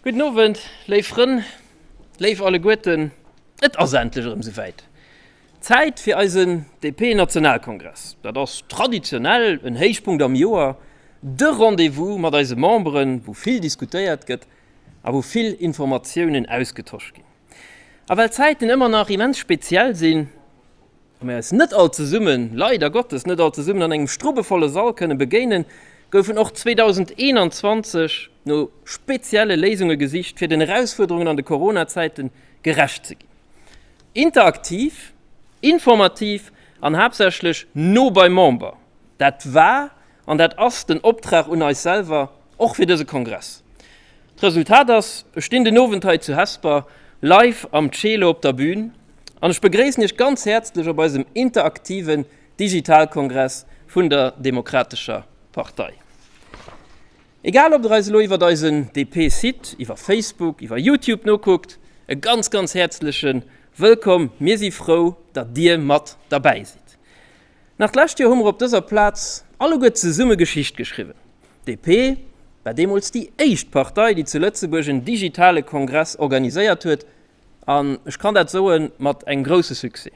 Gudden Owend, léif Frënn, léif alleguerten. Et ass endlech erëm esouwäit. Zäit fir eisen DP-Nationalkongress. Dat ass traditionell en Héichpunkt am Joer, de Rendez-vous mat eise Memberen, wou vill diskutéiert gëtt a wou vill Informatiounen ausgetosch ginn. A well d'Zäiten ëmmer nach immens speziell sinn a mir eis net all zesummen, leider Gottes net all zesummen an engem strubbevolle Sall kënne begéinen, goufen och 2021 no spezielle Léisunge gesicht, fir den Erausfuerderungen an de Corona-Zäite gerecht ze ginn. Interaktiv, informativ an haaptsächlech no beim Member, dat war An dat ass den Optrag un eis selwer, och fir dëse Kongress. D'Resultat ass, ech stinn den Owend hei zu Hesper live am Celo op der Bühn an ech begréissen Iech ganz häerzlech op eisem interaktiven Digitalkongress vun der Demokratescher Partei. Egal ob der eis elo iwwert eisen DP-Site, iwwer Facebook, iwwer Youtube nokuckt, e ganz ganz häerzleche Wëllkomm, mir si frou, datt Dir mat derbäi sidd. Nach d'lescht Joer hu mer op dëser Plaz alleguer zesumme Geschicht geschriwwen. DP war deemools déi éischt Partei, déi zu Lëtzebuerg en digitale Kongress organiséiert huet, an ech kann dat soen, mat engem grousse Succès.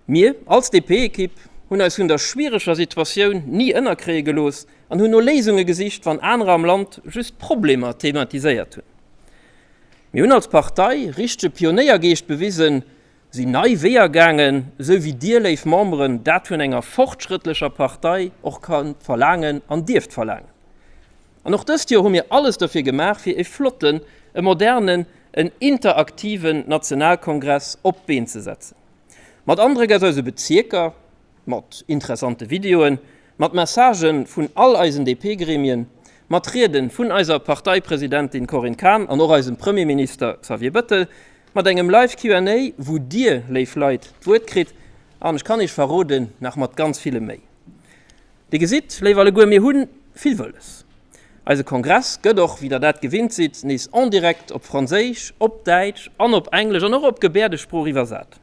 Mir als DP-Ekipp hunn eis vun der schwiereger Situatioun ni ënnerkréie gelooss an hunn no Léisunge gesicht, wann anerer am Land just Problemer thematiséiert hunn. Mir hunn als Partei richtege Pionéiergeescht bewisen, Sinn nei Weeër gaangen, esou wéi Dir, léif Memberen, dat vun enger fortschrëttlecher Partei och kannt verlaangen an dierft verlaangen. An och dëst Joer hu mir alles dofir gemaach, fir e flotten, e modernen, en interaktiven Nationalkongress op d'Been ze setzen. Mat Andréck aus eise Bezierker, mat interessante Videoen, mat Messagë vun all eisen DP-Gremien, mat Rieden vun eiser Parteipresidentin Corinne Cahen an och eisem Premierminister Xavier Bëttel, mat engem Live Q&A, wou Dir, léif Leit, d'Wuert kritt, an ech kann Iech verroden, nach mat ganz villem méi. Dir gesitt, léif alleguer, mir hu vill wëlles. Eise Kongress gëtt och, wéi Der dat gewinnt sidd, nees en direct op Franséisch, op Däitsch an op Englesch an och op Gebäerdesprooch iwwersat.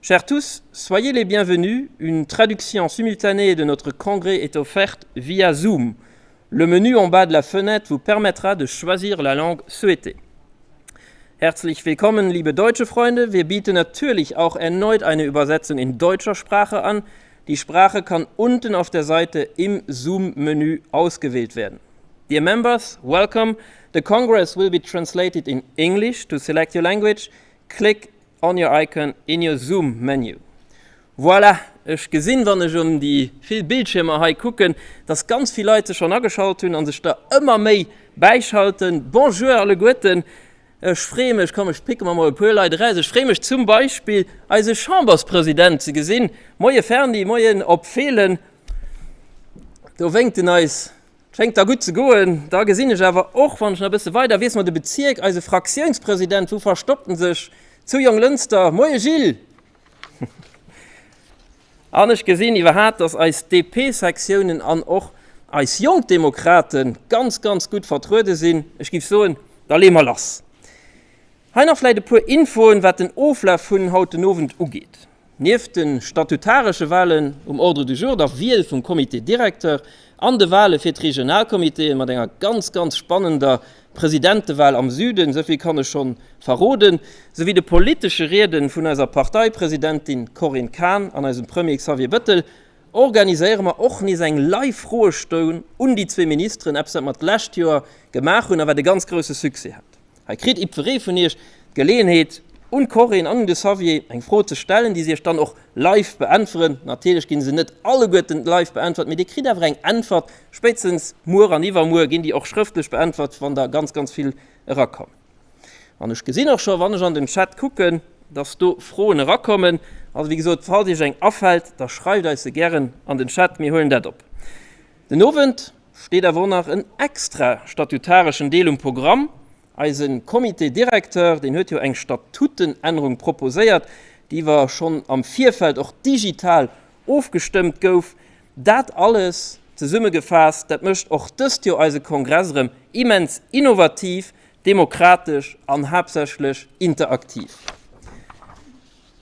Chers tous, soyez les bienvenus, une traduction simultanée de notre congrès est offerte via Zoom. Le menu en bas de la fenêtre vous permettra de choisir la langue souhaitée. Herzlich willkommen, liebe deutsche Freunde. Wir bieten natürlich auch erneut eine Übersetzung in deutscher Sprache an. Die Sprache kann unten auf der Seite im Zoom-Menü ausgewählt werden. Dear members, welcome. The Congress will be translated in English. To select your language, click on your icon in your Zoom menu. Voilà, ech gesinn, wann ech un déi vill Bildschiermer hei kucken, dass ganz vill Leit sech schonn ageschalt hunn a sech der ëmmer méi bäischalten. Bonjour alleguerten. Ech freeë mech, komm ech picke mer mol e puer Leit eraus, ech freeë mech zum Beispill eise Chamberspresident ze gesinn. Moie Ferni, moien op Feelen. Do wénkt en eis, et schéngt da gutt ze goen. Da gesinn ech awer och, wann ech nach e bësse weider wiessel, de Bezierk, eise Fraktiounspresident, wou verstoppt en sech? Zu Jonglënster. Moie Gilles! An ech gesinn iwwerhat, dass eis DP-Sektiounen an och eis Jonk Demokrate ganz, ganz gutt vertruede sinn. Ech géif soen, da leeë mer lass. Hei nach vläicht e puer Infoen, wat den Oflaf vun haut den Owend ugeet. Nieft de statutaresche Walen um Ordre du jour, der Wiel vum Comité directeur an de Wale fir d'Regionalcomitéen mat enger ganz, ganz spannender Presidentewahl am Süden, esou vill kann ech schonn verroden, souwéi de politesche Rieden vun eiser Parteipresidentin Corinne Cahen an eisem Premier Xavier Bëttel, organiséiere mer och nees eng live Froestonn un déi zwee Ministeren, eppes wat mer d'lescht Joer gemaach hunn a wat e ganz grousse Succès hat. Hei kritt jiddweree vun iech d'Geleeënheet, un d'Corinne an un de Xavier eng Fro ze stellen, déi si iech dann och live beäntweren. Natierlech ginn se net alleguerten live beäntwert, mee dir kritt awer eng Äntwert. Spéitstens muer an iwwermuer ginn déi och schrëftlech beäntwert, wann der ganz, ganz vill erakommen. An ech gesinn och scho, wann ech an den Chat kucken, dass do Froen erakommen. Also wéi gesot, falls iech eng afält, da schreift eis se gären an den Chat, mir huelen dat op. Den Owend steet awer och nach en extra statutareschen Deel um Programm. Eise Comité directeur, deen huet jo eng Statutenännerung proposéiert, déi iwwer schonn am Virfeld och digital ofgestëmmt gouf. Dat alles zesummegefaasst, dat mécht och dëst Joer eise Kongress erëm immens innovativ, demokratesch an haaptsächlech interaktiv.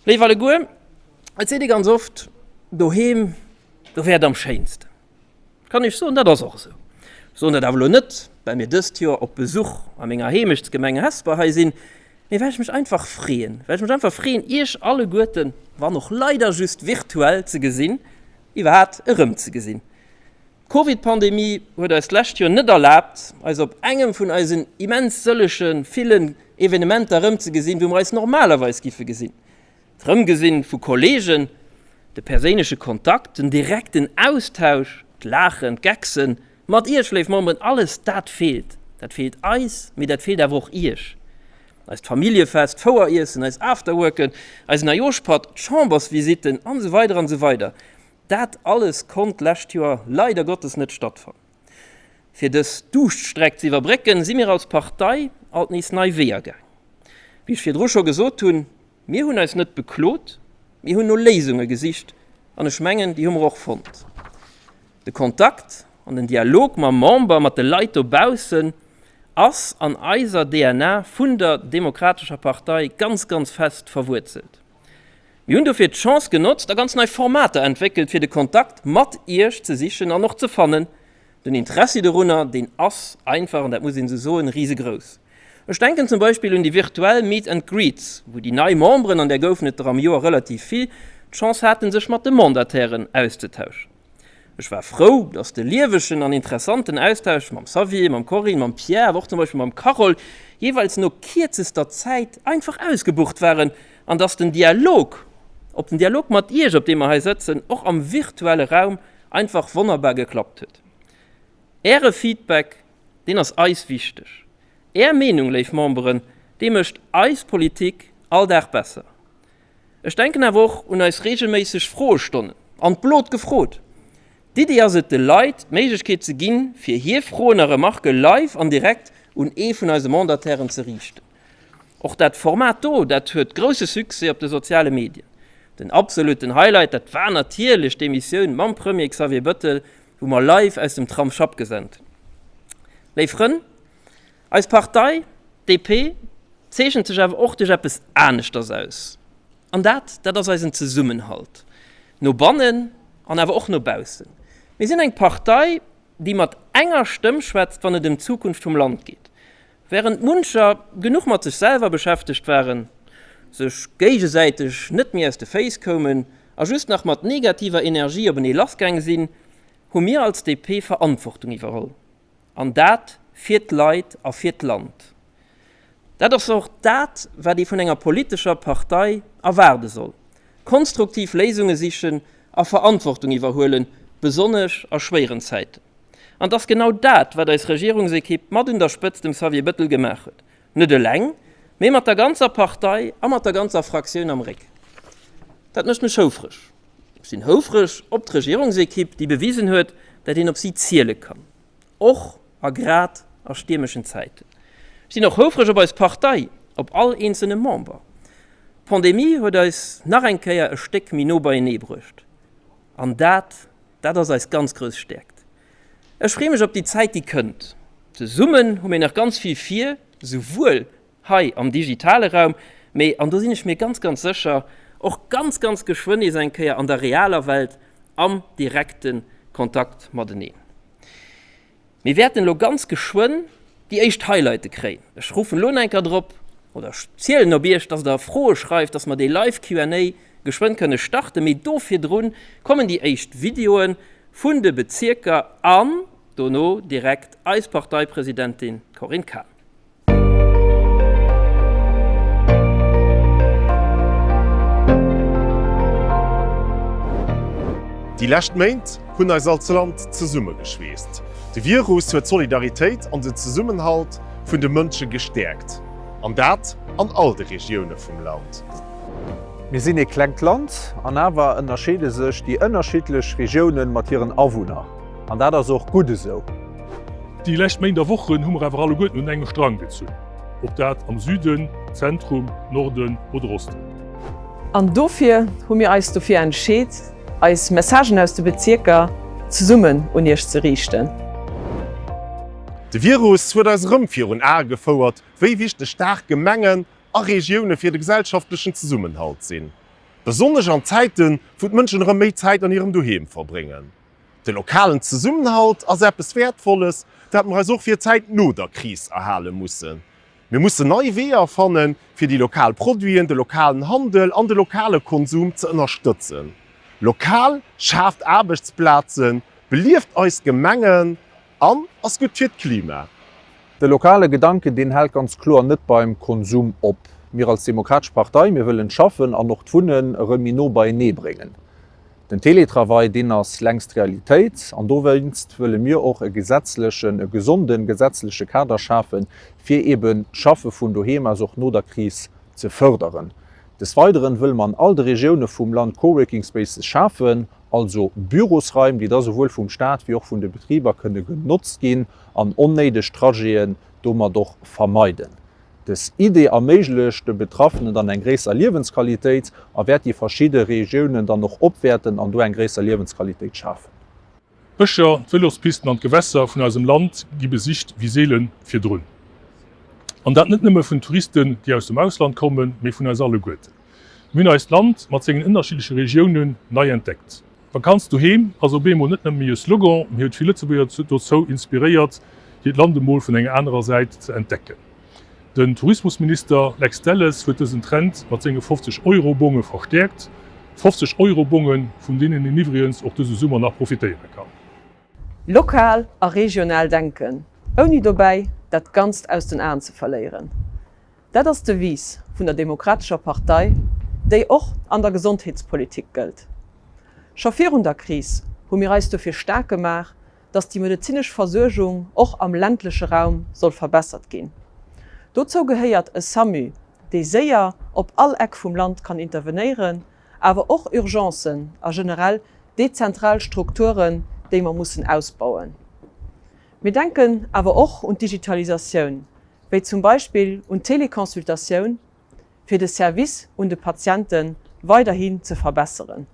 Léif alleguer, et seet ee ganz oft, doheem, do wär et am schéinsten. Kann ech soen, dat ass och esou. Ech soen dat awer elo net, well mir dëst Joer op Besuch a menger Heemechtsgemeng Hesper hei sinn, mee well ech mech einfach freeën, well ech mech einfach freeën, Iech alleguerten, wann och leider just virtuell, ze gesinn, iwwerhaapt erëmzegesinn. D'Covid-Pandemie huet eis d'lescht Joer net erlaabt, eis op engem vun eisen immens sëllege villen Evenementer erëmzegesinn, wou mer eis normalerweis giffe gesinn. D'Rëmgesinn vu Kollegen, de perséinleche Kontakt, den direkten Austausch, d'Laachen, d'Gecksen mat Iech, léif Memberen, alles dat feelt. Dat feelt eis, mee dat feelt awer och Iech. Eist Familljefest, d'Foueriessen, eis Afterworken, eisen Neijooschpatt, d'Chambersvisitten an esou weider an esou weider. Dat alles konnt d'lescht Joer leider Gottes net stattfannen. Fir dës Duuschtstreck ze iwwerbrécken, si mir als Partei alt nees nei Weeër gaang. Wéi ech virdru scho gesot hunn, Mir hunn eis net beklot, mir hunn no Léisunge gesicht an ech mengen, déi hu mer och fonnt. De Kontakt an den Dialog mam Member, mat de Leit dobaussen ass an eiser DNA vun der Demokratescher Partei ganz, ganz fest verwuerzelt. Mir hunn dofir d'Chance genotzt a ganz nei Formater entwéckelt, fir de Kontakt mat Iech ze sichen an och ze fannen. Den Interessi dorunner, deen ass einfach, an dat muss een esou soen, risegrouss. Ech denken zum Beispill un déi virtuell Meet and Greets, wou déi nei Memberen, an där goufen et der am Joer relativ vill, d'Chance haten, sech mat de Mandatairen auszetauschen. Ech war frou, dass de liewegen an interessanten Austausch mam Xavier, mam Corinne, mam Pierre, awer och zum Beispill mam Carole jeeweils no kierzester Zäit einfach ausgebucht waren an dass den Dialog, op den Dialog mat Iech, op deem mer hei sëtzen, och am virtuelle Raum einfach wonnerbar geklappt huet. Äre Feedback, deen ass eis wichteg. Är Meenung, léif Memberen, déi mécht eis Politik all Dag besser. Ech denken awer och un eis reegelméisseg Froestonnen an d'Blot gefrot. D'Iddi ass et, de Leit d'Méiglechkeet ze ginn, fir hir Froen a Remarke live an direkt un ee vun eise Mandatairen ze riichten. Och dat Format do, dat huet grousse Succès op de soziale Medien. Den absoluten Highlight, dat war natierlech d'Emissioun mam Premier Xavier Bëttel, wou mer live aus dem Tramsschapp gesent hunn. Léif Frënn, eis Partei, d'DP, zeechent sech awer och duerch eppes aneschters aus. An dat, dat ass eisen Zesummenhalt. No bannen an awer och no baussen. Mir sinn eng Partei, déi mat enger Stëmm schwätzt, wann et ëm d'Zukunft vum Land geet. Wärend muncher genuch mat sech selwer beschäftegt waren, sech géigesäiteg net méi aus de Féiss koumen a just nach mat negativer Energie op enee lassgaang sinn, hu mir als DP Verantwortung iwwerholl. An dat fir d'Leit a fir d'Land. Dat ass och dat, wat ee vun enger politescher Partei erwaarde soll, konstruktiv Léisunge sichen a Verantwortung iwwerhuelen, besonnesch a schwéieren Zäiten. An et ass genau dat, wat eis Regierungsekipp mat un der Spëtzt dem Xavier Bëttel gemaach huet. Net eleng, mee mat der ganzer Partei a mat der ganzer Fraktioun am Réck. Dat mécht mech houfreg. Ech sinn houfreg op d'Regierungsekipp, déi bewisen huet, dat een op si ziele kann, och a grad a stiermeschen Zäiten. Ech sinn och houfreg op eis Partei, op all eenzelne Member. D'Pandemie huet eis nach eng Kéier e Stéck méi no beienee bruecht. An dat, dat ass eis ganz grouss Stäerkt. Ech freeë mech op déi Zäit, déi kënnt. Zesummen hu mir nach ganz vill vir, souwuel hei am digitale Raum, mee, an do sinn ech mir ganz, ganz sécher, och ganz, ganz geschwënn nees eng Kéier an der realer Welt am direkte Kontakt mateneen. Mir wäerten elo ganz geschwënn déi éischt Highlighte kréien. Ech ruffen elo nach eng Kéier drop, oder ech zielen op Iech, dass Der Froe schreift, dass mer dee Live Q&A geschwënn kënne starten. Mee do virdrun kommen déi éischt Videoe vun de Bezierker an dono direkt eis Parteipresidentin Corinne Cahen. Déi lescht Méint hunn eis als Land zesummegeschweesst. De Virus huet d'Solidaritéit an den Zesummenhalt vun de Mënsche gestäerkt, an dat an all de Regioune vum Land. Mir sinn ee klengt Land an awer ënnerscheede sech déi ënnerschiddlech Regioune mat hiren Awunner. An dat ass och gutt esou. Déi lescht Méint a Wochen hu mer awer alleguerten un engem Strang gezunn, ob dat am Süden, Zentrum, Norden oder Osten. An dofir hu mir eis dofir entscheet, eis Messagen aus de Bezierker zesummen un Iech ze riichten. De Virus huet eis erëm virun Ae gefouert, wéi wichteg staark Gemengen a Regioune fir de gesellschaftlechen Zesummenhalt sinn. Besonnesch an Zäiten, wou d'Mënschen erëm méi Zäit an hirem Doheem verbréngen. De lokalen Zesummenhalt ass eppes Wäertvolles, dat mer eis och fir d'Zäit no der Kris erhale mussen. Mir mussen nei Weeër fannen, fir déi lokal Produiten, de lokalen Handel an de lokale Konsum ze ënnerstëtzen. Lokal schaaft Aarbechtsplazen, belieft eis Gemengen an ass gutt fir d'Klima. De lokale Gedanken, deen hält ganz kloer net beim Konsum op. Mir als Demokratesch Partei, mir wëllen d'Schaffen an och d'Wunnen erëm méi no beienee bréngen. Den Télétravail, deen ass längst Realitéit an dowéinst wëlle mir och e gesetzlechen, e gesonde gesetzleche Kader schafen, fir eeben d'Schaffe vun doheem aus och no der Kris ze fërderen. Des Weideren wëlle mer an all de Regioune vum Land Coworking Spaces schafen, also Bürosraim, déi da souwuel vum Staat wéi och vun de Betriber kënne genotzt ginn an onnéideg Trajeten domat och vermeiden. Des Idee erméiglecht de Betraffenen dann eng gréisser Liewensqualitéit a wäert déi verschidde Regiounen dann och opwäerten an do eng gréisser Liewensqualitéit schafen. D'Bëscher, d'Vëlospisten an d'Gewässer vun eisem Land gi besicht wéi seele virdrun. An dat net nëmme vun Touristen, déi aus dem Ausland kommen, mee vun eis alleguerten. Mir hunn eist Land mat sengen ënnerschiddleche Regiounen nei entdeckt. Vakanz doheem ass op eemol net nëmme méi e Slogan, mee huet vill Lëtzebuerger dozou inspiréiert, hiert Land emol vun enger anerer Säit ze entdecken. Den Tourismusminister Lex Delles huet dësen Trend mat senge 50 Euro Bonge verstäerkt. 50 Euro Bongen, vun deenen een iwwregens och dëse Summer nach profitéiere kann. Lokal a regional denken, ouni dobäi dat Ganzt aus den Aen ze verléieren. Dat ass d'Devise vun der Demokratescher Partei, déi och an der Gesondheetspolitik gëllt. Scho virun der Kris hu mir eis dofir staark gemaach, datt déi medezinesch Versuergung och am ländleche Raum soll verbessert ginn. Dozou gehéiert e SAMU, dee séier op all Eck vum Land kann intervenéieren, awer och Urgencen a generell dezentral Strukturen, déi mer mussen ausbauen. Mir denken awer och un d'Digitalisatioun, wéi zum Beispill un d'Teleconsultatioun, fir de Service un de Patiente weiderhin ze verbesseren.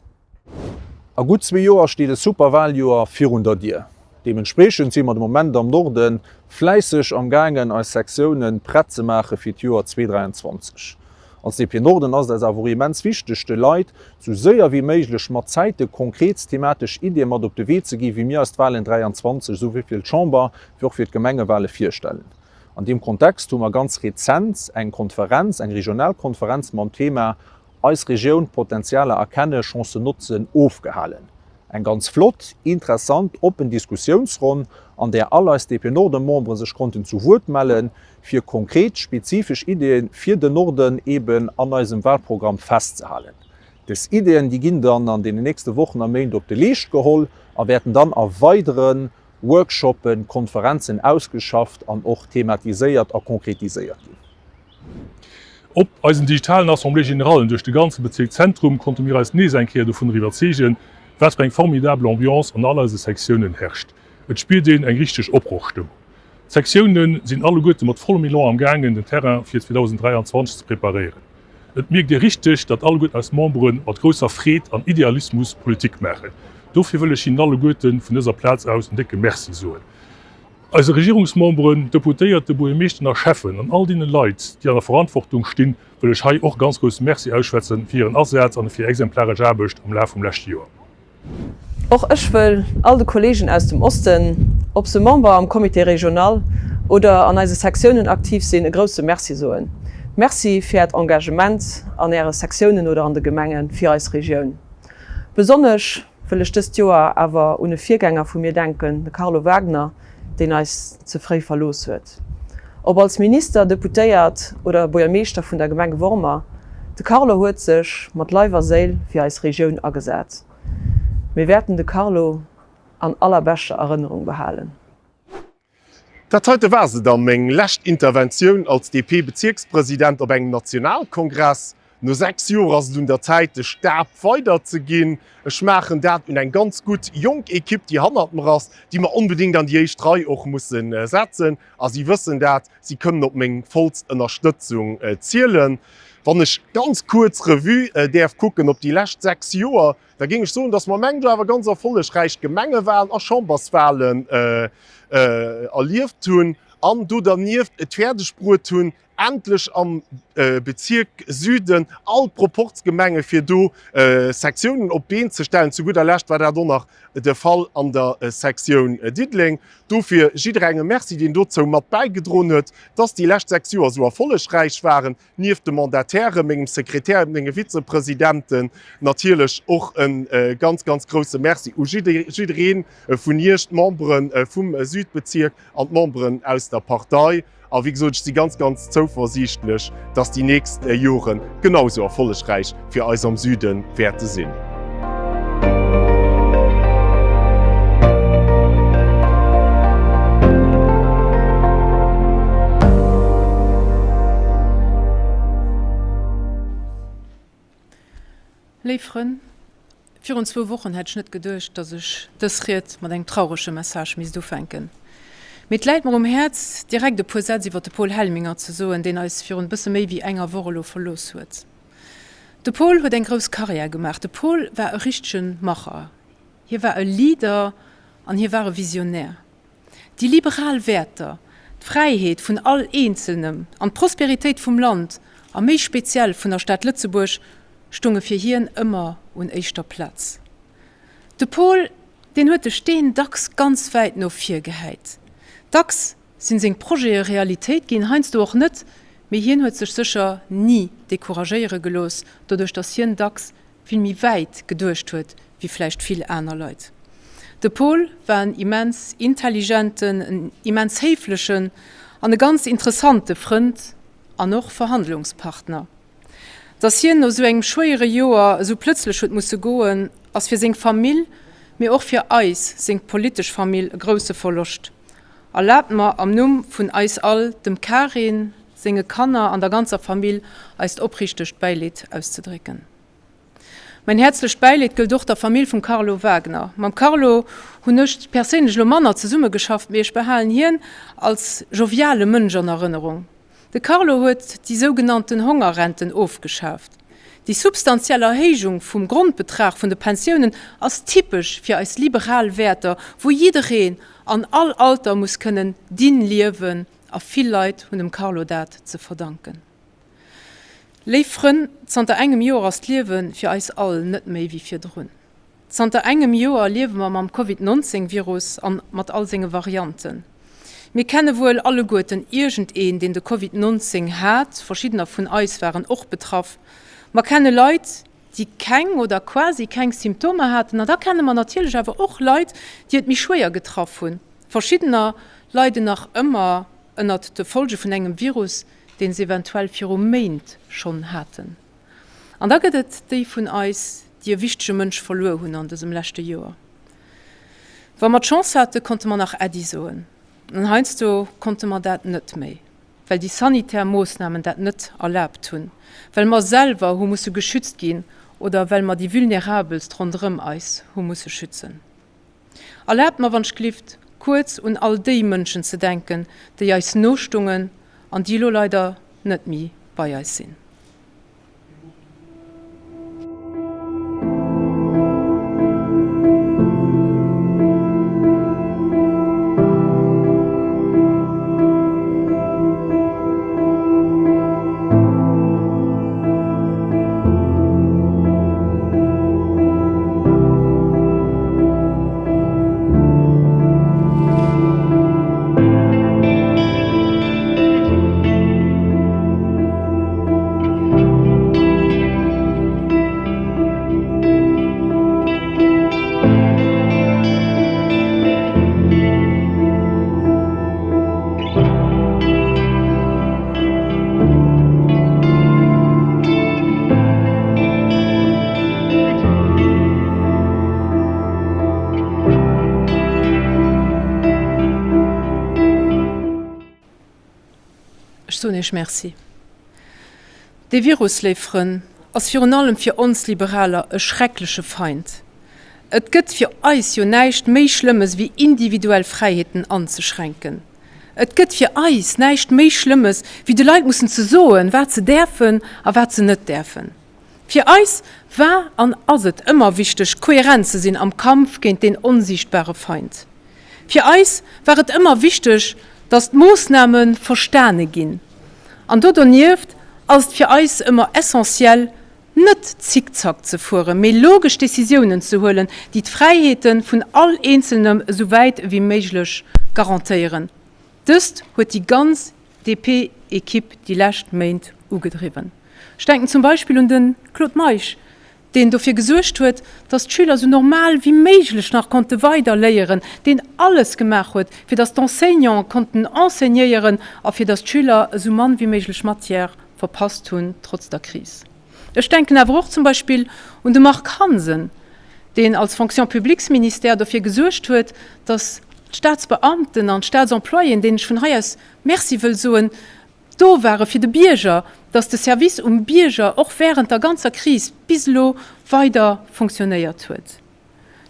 A gutt zwee Joer steet e super Waljoer virun der Dier. Deementspreechend si mer de Moment am Norden fläisseg am gaangen eis Sektiounen prett ze maache fir d'Joer 2023. Als DP Norden ass et eis awer och immens wichteg de Leit sou séier wéi méiglech mat Zäite konkret thematesch Iddie mat op de Wee ze gi wéi mir eis d'Walen 23 esouwéi fir d'Chamber wéi och fir d'Gemengewale virstellen. An deem Kontext hu mer ganz rezent eng Konferenz, eng regional Konferenz mam Thema Eis Regioun, Potenzialer erkennen, Chancen notzen ofgehalen. Eng ganz flott, interessant, oppen Diskussiounsronn, an där all eis DP Norden Membere sech konnten zu Wuert mellen, fir konkret, spezifesch Ideeën fir den Norden eben an eisem Wahlprogramm festzehalen. Des Ideeën, déi ginn dann an deenen nächste Wochen a Méint op de Leescht geholl a wäerten dann a weidere Workshoppen, Konferenzen ausgeschafft an och thematiséiert a konkretiséiert ginn. Op eisen digitalen Assemblées généralen duerch de ganze Bezierk Zentrum konnte mir eis nees eng Kéier dovunner iwwerzeegen, wat fir eng formidabel Ambiance an all eise Sektiounen herrscht. Et spiert een eng richteg Opbrochstëmmung. D'Sektiounen sinn alleguerte mat vollem Elan am gaangen den Terrain fir 2023 ze preparéieren. Et mierkt ee richteg, datt alleguerten eis Membere mat grousser Freed an Idealismus Politik maachen. Dofir wëll ech hinnen alleguerte vun dëser Plaz aus en décke Merci soen. Eise Regierungsmemberen, Deputéierten, Buergermeeschteren a Schäffen an all deene Leit, déi an der Verantwortung stinn, wëll ech hei och e ganz grousse Merci ausschwätzen fir hiren Asaz an fir hir exemplaresch Aarbecht am Laf vum leschte Joer. Och ech wëll all de Kollegen aus dem Osten, ob se Member am Comité régional oder an eise Sektiounen aktiv sinn, e grousse Merci soen. Merci fir Äert Engagement an Äre Sektiounen oder an de Gemenge fir eis Regioun. Besonnesch wëll ech dëst Joer awer un e Virgänger vu mir denken, de Carlo Wagner, deen eis ze fréi verlooss huet. Ob als Minister, Deputéiert oder Buergermeeschter vun der Gemeng Wormer, de Carlo huet sech mat Leif a Séil fir eis Regioun agesat. Mir wäerten de Carlo an allerbeschter Erënnerung behalen. Dat heite war se dann, meng lescht Interventioun als DP-Bezierkspresident op engem Nationalkongress. No 6 Joer ass et un der Zäit, de Stab weider ze ginn. Ech maachen dat un eng ganz gutt jonk Ekipp, déi hannert mer ass, déi mer onbedéngt an déi éischt Rei och musse setzen. A si wëssen dat, si kënnen op meng vollst Ënnerstëtzung zielen. Wann ech ganz kuerz Revue däerf kucken op déi lescht 6 Joer, Da géing ech soen, dass mer mengt awer ganz erfollegräich Gemengewahlen a Chamberswahlen erlieft hunn an do dernieft et fäerdeg bruet hunn, endlech am Bezierk Süden all d'Proporzgemenge fir do Sektiounen op d'Been ze stellen. Zu gudder Lescht war dat och nach de Fall an der Sektioun Diddeleng. Dofir jidderengem Merci, deen dozou mat bäigedroen huet, dass déi lescht 6 Joer esou erfollegräich waren. nieft de Mandatairen, mengem Sekretär, menge Vizepresidenten, natierlech och e ganz, ganz grouse Merci u jidderee vun Iech, d'Membere vum Südbezierk an d'Memberen aus der Partei. A wéi gesot, ech si ganz, ganz zouversiichtlech, dass déi nächst Jore genau esou erfollegräich fir eis am Süde wäerte sinn. Léif Frënn, virun zwou Wochen hätt ech net geduecht, datt ech dës Ried mat engem traurege Message misst ufänken. Mee et läit mer um Häerz, direkt e puer Sätz iwwer de Paul Helminger ze soen, deen eis virun e bësse méi wéi enger Woch elo verlooss huet. De Paul huet eng grouss Karriär gemaach. De Paul war e richtege Macher. Hie war e Leader an hie war e Visionär. Déi liberal Wäerter, d'Fräiheet vun all Eenzelnem an d'Prosperitéit vum Land a méi speziell vun der Stad Lëtzebuerg stonge fir hien ëmmer un éischter Plaz. De Paul, deen huet de Steen dacks ganz wäit no vir gehäit. Dacks sinn seng Projete Realitéit ginn, heiansdo och net, mee hien huet sech sécher ni decouragéiere gelooss, doduerch datt hien dacks vill méi wäit geduecht huet wéi vläicht vill aner Leit. De Paul war en immens intelligenten, en immens héiflechen an e ganz interessante Frënd an och Verhandlungspartner. Datt hien no esou engem schwéiere Joer esou plëtzlech huet musse goen, ass fir seng Famill, mee och fir eis, seng politesch Famill, e grousse Verloscht. Erlaabt mer am Numm vun eis all dem Karin, senge Kanner an der ganzer Famill eist opriichtegt Bäileed auszedrécken. Mäin häerzlecht Bäileed gëllt och der Famill vum Carlo Wagner. Mam Carlo hunn ech perséinlech elo manner zesummegeschafft, mee ech behalen hien als joviale Mënsch an Erënnerung. De Carlo huet déi sougenannten Hongerrenten ofgeschaaft. Déi substantiell Erhéijung vum Grondbetrag vun de Pensiounen ass typesch fir eis liberal Wäerter, wou jiddereen an all Alter muss kënnen dinn liewen a vill Leit hunn dem Carlo dat ze verdanken. Léif Frënn, zanter engem Joer ass d'Liewe fir eis all net méi wéi virdrun. Zanter engem Joer liewe mer mam Covid 19 Virus an mat all senge Varianten. Mir kenne wuel alleguerten iergend een deen de Covid 19 hat, verschiddener vun eis waren och betraff. Mer kenne Leit déi keng oder quasi keng Symptomer haten an da kenne mer natierlech awer och Leit déi et méi schwéier getraff hunn. Verschiddener leiden nach ëmmer ënnert de Folge vun engem Virus deen se eventuell viru Méint schonn haten. An da gëtt et déi vun eis, déi e wichtege Mënsch verluer hunn an dësem leschte Joer. Wa mer d'Chance hate konnte mer nach Äddi soen. An heiansdo konnte mer dat net méi, well déi sanitär Moossnamen dat net erlaabt hunn, well mer selwer hu musse geschützt ginn oder well mer déi Vulnerabelst ronderëm eis hu musse schützen. Erlaabt mer wann ech glift, kuerz un all déi Mënschen ze denken, déi eis nostungen an déi elo leider net méi bei eis sinn. Ech soen Iech Merci. Dee Virus, léif Frënn, ass virun allem fir ons Liberaler e schreckleche Feind. Et gëtt fir eis jo näischt méi Schlëmmes wéi individuell Fräiheeten anzeschränken. Et gëtt fir eis näischt méi Schlëmmes wéi de Leit mussen ze soen, wat se däerfen a wat se net däerfen. Fir eis war an ass et ëmmer wichteg, kohärent ze sinn am Kampf géint deen onsiichtbare Feind. Fir eis war et ëmmer wichteg, datt d'Moossname verstane ginn. An do donieft ass et fir eis ëmmer essentiell, net Zickzack ze fueren, mee logesch Decisiounen ze huelen, déi d'Fräiheete vun all Eenzelnem esou wäit ewéi méiglech garantéieren. Dëst huet déi ganz DP-Ekipp déi lescht Méint ugedriwwen. Ech denken zum Beispill un de Claude Meisch, deen dofir gesuergt huet, datt d'Schüler sou normal wéi méiglech nach konnte weider léieren, deen alles gemaach huet, fir datt d'Enseignante konnten enseignéieren a fir datt d'Schüler esou mann wéi méiglech Matière verpasst hunn, trotz der Kris. Ech denken awer och zum Beispill un de Marc Hansen, deen als Fonction publiques-Ministère dofir gesuergt huet, datt d'Staatsbeamten an d'Staatsemployéen, deenen ech vun hei aus Merci wëll soen, do ware fir de Bierger, datt de Service um Bierger och während der ganzer Kris bis elo weider fonctionnéiert huet.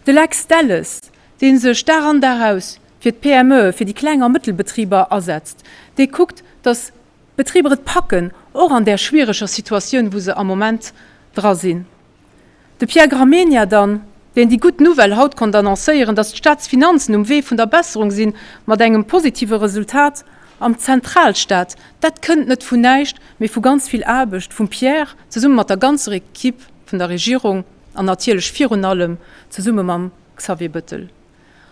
De Lex Delles, dee sech Dag an Dag aus fir d'PMEe, fir déi Kleng a Mëttelbetriber asetzt, dee kuckt, datt d'Betriber et packen, och an där schwiereger Situatioun, wou se am Moment dra sinn. De Pierre Gramegna dann, deen déi gutt Nouvelle haut konnt annoncéieren, datt d'Staatsfinanzen um Wee vun der Besserung sinn, mat engem positive Resultat am Zentralstaat. Dat kënnt net vun näischt, mee vu ganz vill Aarbecht vum Pierre, zesumme mat der ganzer Equipe vun der Regierung an natierlech virun allem zesumme mam Xavier Bettel.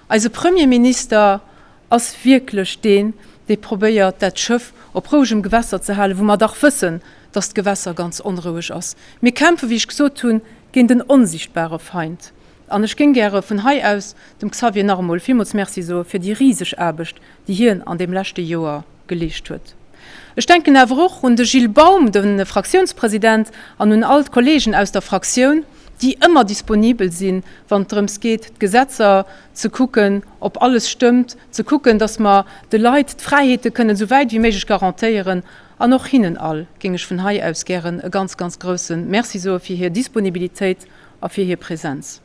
Eise Premierminister ass wierklech deen, dee probéiert, dat Schëff op rouegem Gewässer ze halen, wou mer dach wëssen, dass d'Gewässer ganz onroueg ass. Mir kämpfen, wéi ech gesot hunn, géint en onsichtbare Feind. An ech géing gäre vun hei aus dem Xavier nach emol villmools Merci soe fir déi riseg Aarbecht, déi hien an deem leschte Joer geleescht huet. Ech denken awer och un de Gilles Baum, de Fraktiounspresident, an un all d'Kollegen aus der Fraktioun, déi ëmmer disponibel sinn, wann et drëms geet, d'Gesetzer ze kucken, ob alles stëmmt, ze kucken, dass mer de Leit d'Fräiheete kënnen esou wäit wéi méiglech garantéieren. An och hinnen all géing ech vun hei aus gären e ganz, ganz grouse Merci soe fir hir Disponibilitéit. a fir hir Präsenz.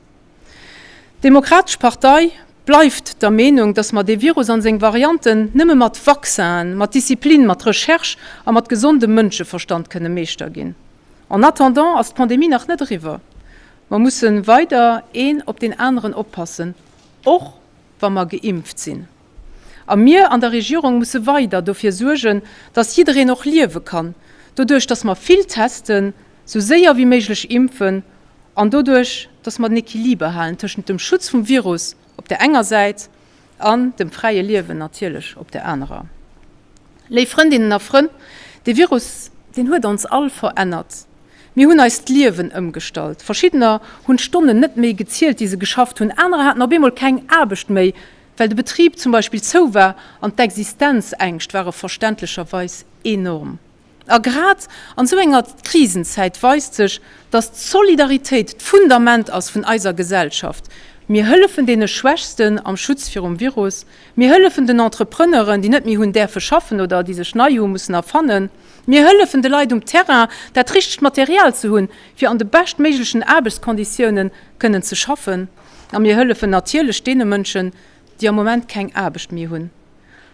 D'Demokratesch Partei bleift der Meenung, dass mer dee Virus an seng Varianten nëmme mat Vaccinen, mat Disziplin, mat Recherche a mat gesondem Mënscheverstand kënne Meeschter ginn. En attendant ass d'Pandemie nach net eriwwer. Mer musse weider een op deen aneren oppassen, och wa mer geimpft sinn. A mir an der Regierung musse weider dofir suergen, dass jiddereen och liewe kann, doduerch dass mer vill testen, sou séier wéi méiglech impfen an doduerch, dass mer den Equiliber halen tëschent dem Schutz vum Virus op där enger Säit an dem fräie Liewen natierlech op där anerer. Léif Frëndinnen a Frënn, dee Virus, deen huet ons all verännert. Mir hunn eist Liewen ëmgestallt. Verschiddener hunn d'Stonnen net méi gezielt, déi se geschafft hunn. Anerer haten op eemol keng Aarbecht méi, well de Betrib zum Beispill zou war an d'Existenzängscht ware verständlecherweis enorm. A grad an esou enger Krisenzäit weist sech, dass d'Solidaritéit d'Fundament ass vun eiser Gesellschaft. Mir hëllefen deene Schwächsten am Schutz virum Virus. Mir hëllefen den Entrepreneuren, déi net méi hunn däerfe schaffen oder déi sech nei hu mussen erfannen. Mir hëllefen de Leit um Terrain, dat richtegt Material ze hunn, fir an de beschtméiglechen Aarbechtskonditiounen kënnen ze schaffen. A mir hëllefen natierlech deene Mënschen, déi am Moment keng Aarbecht méi hunn.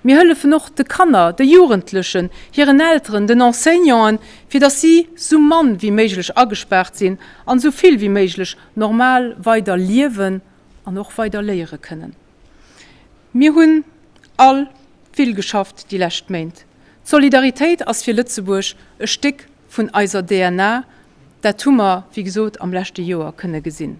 Mir hëllefen och de Kanner, de Jugendlechen, hiren Elteren, den Enseignanten, fir datt si sou mann wéi méiglech agespaart sinn an sou vill wéi méiglech normal weider liewen an och weider léiere kënnen. Mir hunn all vill geschafft déi lescht Méint. D'Solidaritéit ass fir Lëtzebuerg e Stéck vun eiser DNA. Dat hu mer, wéi gesot, am leschte Joer kënne gesinn.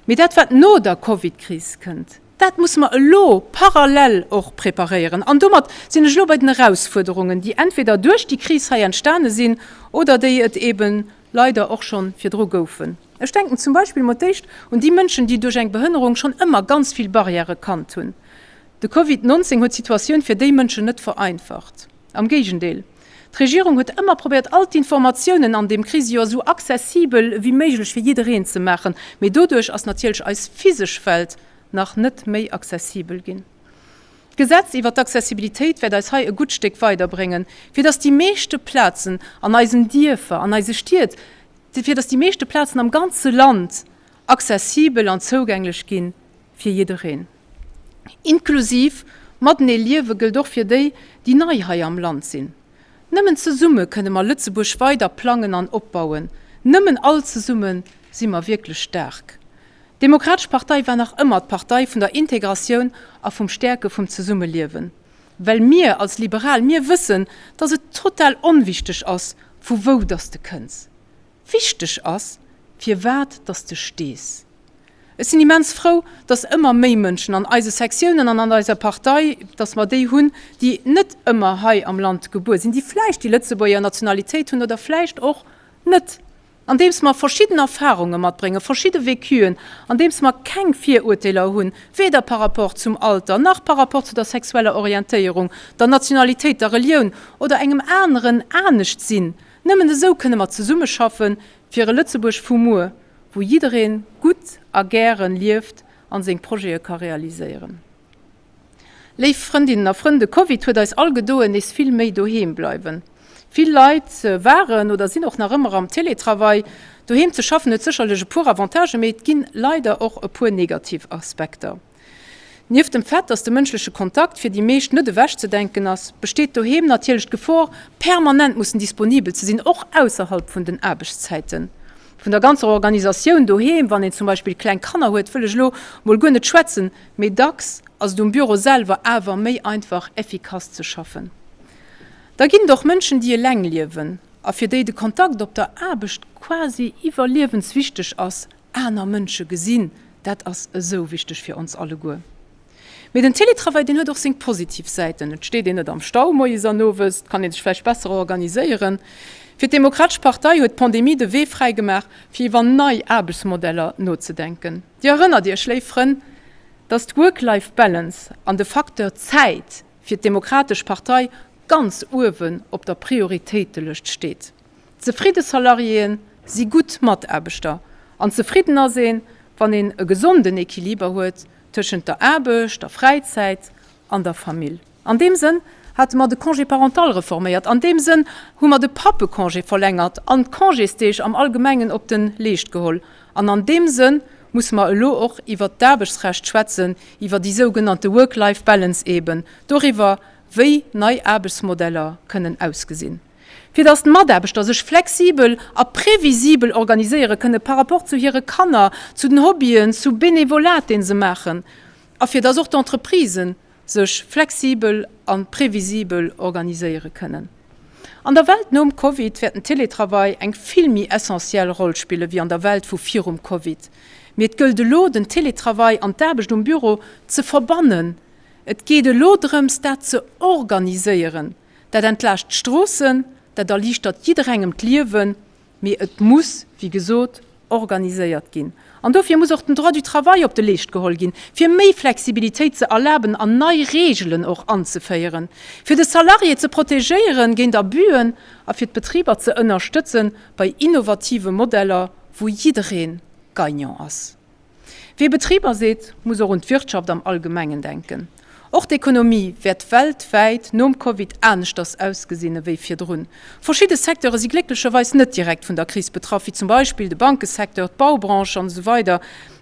Mee dat, wat no der Covidkris kënnt, dat musse mer elo parallel och preparéieren. An domat sinn ech elo bei den Erausfuerderungen, déi entweder duerch déi Kris hei entstane sinn oder déi et eebe leider och scho virdru goufen. Ech denken zum Beispill mol d'éischt un déi Mënschen, déi duerch eng Behënnerung schonn ëmmer ganz vill Barrièrë kannt hunn. De Covid 19 huet d'Situatioun fir déi Mënschen net vereinfacht. Am Géigendeel, d'Regierung huet ëmmer probéiert, all d'Informatiounen an deem Krisejoer esou accessibel ewéi méiglech fir jiddereen ze maachen, mee doduerch ass natierlech eis physesch Welt nach net méi accessibel ginn. D'Gesetz iwwert d'Accessibilitéit wäert eis hei e gutt Stéck weiderbréngen, fir dass déi meeschte Plazen an eisen Dierfer, an eise Stied, fir dass déi meeschte Plazen am ganze Land accessibel an zougänglech gi fir jiddereen. Inklusiv matenee liewe gëllt och fir déi, déi nei hei am Land sinn. Nëmmen zesumme kënne mer Lëtzebuerg weider plangen an opbauen. Nëmmen all zesumme si mer wierklech staark. D'Demokratesch Partei war nach ëmmer d'Partei vun der Integratioun a vum Stäerke vum Zesummeliewen. Well mir als Liberal, mir wëssen, dass et total onwichteg ass, vu wou dass de kënns. Wichteg ass, firwat dass de stees. Ech sinn immens frou, dass ëmmer méi Mënschen an eise Sektiounen an an eiser Partei, dass mer déi hunn, déi net ëmmer hei am Land gebuer sinn, déi vläicht déi Lëtzebuerger Nationalitéit hunn oder vläicht och net, andeems mer verschidden Erfahrunge matbréngen, verschidde Vécuen, andeems mer keng Virurteeler hunn, weder par rapport zum Alter, nach par rapport zu der sexueller Orientéierung, der Nationalitéit, der Relioun oder engem aneren Aneschtsinn. Nëmmen esou kënne mer zesummeschaffen, fir e Lëtzebuerg vu muer, wou jiddereen gutt a gären lieft an seng Projete ka realiséieren. Léif Frëndinnen a Frënn, de Covid huet eis all gedoen nees vill méi doheem bleiwen. Vill Leit waren oder sinn och nach ëmmer am Télétravail. Doheem ze schaffen huet sécherlech e puer Avantagen, mee et ginn leider och e puer negativ Aspekter. Nieft dem Fait, dass de mënschleche Kontakt fir déi meescht net ewechzedenken ass, besteet doheem natierlech d'Gefor, permanent mussen disponibel ze sinn, och ausserhalb vun den Aarbechtszäiten. Vun der ganzer Organisatioun doheem, wann een zum Beispill kleng Kanner huet, wëll ech elo mol guer net schwätzen, mee dacks ass et um Büro selwer awer méi einfach, effikass ze schaffen. Da ginn et och Mënschen, déi eleng liewen a fir déi de Kontakt op der Aarbecht quasi iwwerliewenswichteg ass, Aner Mënsche gesinn, dat ass esou wichteg fir ons alleguer. Mee den Télétravail, deen huet och seng positiv Säiten. Et steet een net am Stau moies an owes, et kann ee sech vläicht besser organiséieren. Fir d'Demokratesch Partei huet d'Pandemie de Wee fräi gemaach, fir iwwer nei Aarbechtsmodeller nozedenken. Dir erënnert Iech, léif Frënn, dass d'Work-Life-Balance an de Facteur Zäit fir d'Demokratesch Partei ganz uewen op der Prioritéitelëscht steet. Zefridde Salariéen si gutt Mataarbechter. An zefridden ass een, wann een e gesonden Equiliber huet tëschent der Aarbecht, der Fräizäit an der Famill. An deem Sënn hate mer de Congé parental reforméiert. An deem Sënn hu mer de Pappecongé verlängert an d'Congésdeeg am Allgemengen op de Leescht geholl. An an deem Sënn musse mer elo och iwwert d'Aarbechtsrecht schwätzen, iwwer déi sougenannte Work-Life-Balance eeben, doriwwer, wéi nei Aarbechtsmodeller kënnen ausgesinn, fir datt d'Mataarbechter sech flexibel a previsibel organiséiere kënne par rapport zu hire Kanner, zu den Hobbyen, zu Benevolat, dee se maachen, a fir datt och d'Entreprisen sech flexibel a previsibel organiséiere kënnen. An der Welt nom Covid wäert den Teletravail eng vill méi essentiell Roll spille wéi an der Welt vu virum Covid. Mee et gëllt elo, den Teletravail an d'Aarbecht um Büro ze verbannen. Et geet elo drëms, dat ze organiséieren. Dat entlaascht d'Stroossen, dat erliichtert jidderengem d'Liewen, Mee et muss, wéi gesot, organiséiert ginn. An dofir muss och den Droit du travail op de Leescht geholl ginn, fir méi Flexibilitéit ze erlaben an nei Reegelen och anzeféieren, fir de Salarié ze protegéieren géint Abüen a fir d'Betriber ze ënnerstëtzen bei innovative Modeller, wou jidderee Gagnant ass. Wee Betriber seet, muss och un d'Wirtschaft am Allgemengen denken. Och d'Ekonomie wäert weltwäit nom Covid aneschters ausgesinn ewéi virdrun. Verschidde Secteure si glécklecherweis net direkt vun der Kris betraff, wéi zum Beispill de Bankesecteur, d'Baubranche an esou weider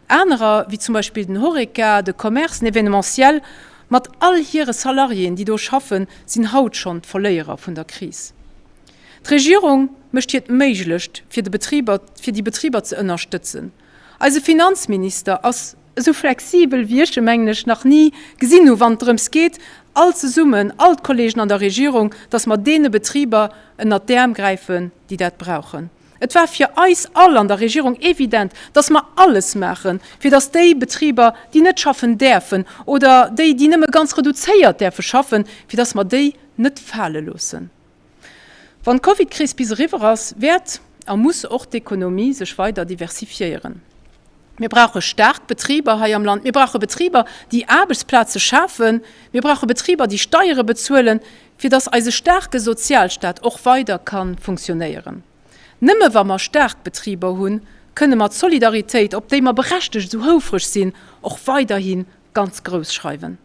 Anerer, wéi zum Beispill den Horeca, de Commerce, den Événementiel, mat all hire Salariéen, déi do schaffen, sinn haut schonn d'Verléierer vun der Kris. D'Regierung mécht hiert Méiglecht, fir de Betriber, fir déi Betriber ze ënnerstëtzen. Eise Finanzminister ass esou flexibel, wéi ech e, mengen ech, nach ni gesinn hu wann et drëms geet, all zesummen, all d'Kollegen an der Regierung, dass mer deene Betriber ënnert d'Äerm gräifen, déi dat brauchen. Et war fir eis all an der Regierung evident, dass mer alles maachen, fir dass déi Betriber, déi net schaffen däerfen oder déi, déi nëmme ganz reduzéiert däerfe schaffen, fir dass mer déi net fale loossen. Wann d'Covidkris bis eriwwer ass, wäert a muss och d'Ekonomie sech weider diversifiéieren. Mir brauche staark Betriber hei am Land. Mir brauche Betriber, déi Aarbechtsplaze schafen. Mir brauche Betriber, déi Steiere bezuelen, fir dass eise staarke Sozialstaat och weider ka funktionéieren. Nëmme wa mer staark Betriber hunn, kënne mer d'Solidaritéit, op déi mer berechtegt esou houfreg sinn, och weiderhi ganz grouss schreiwen.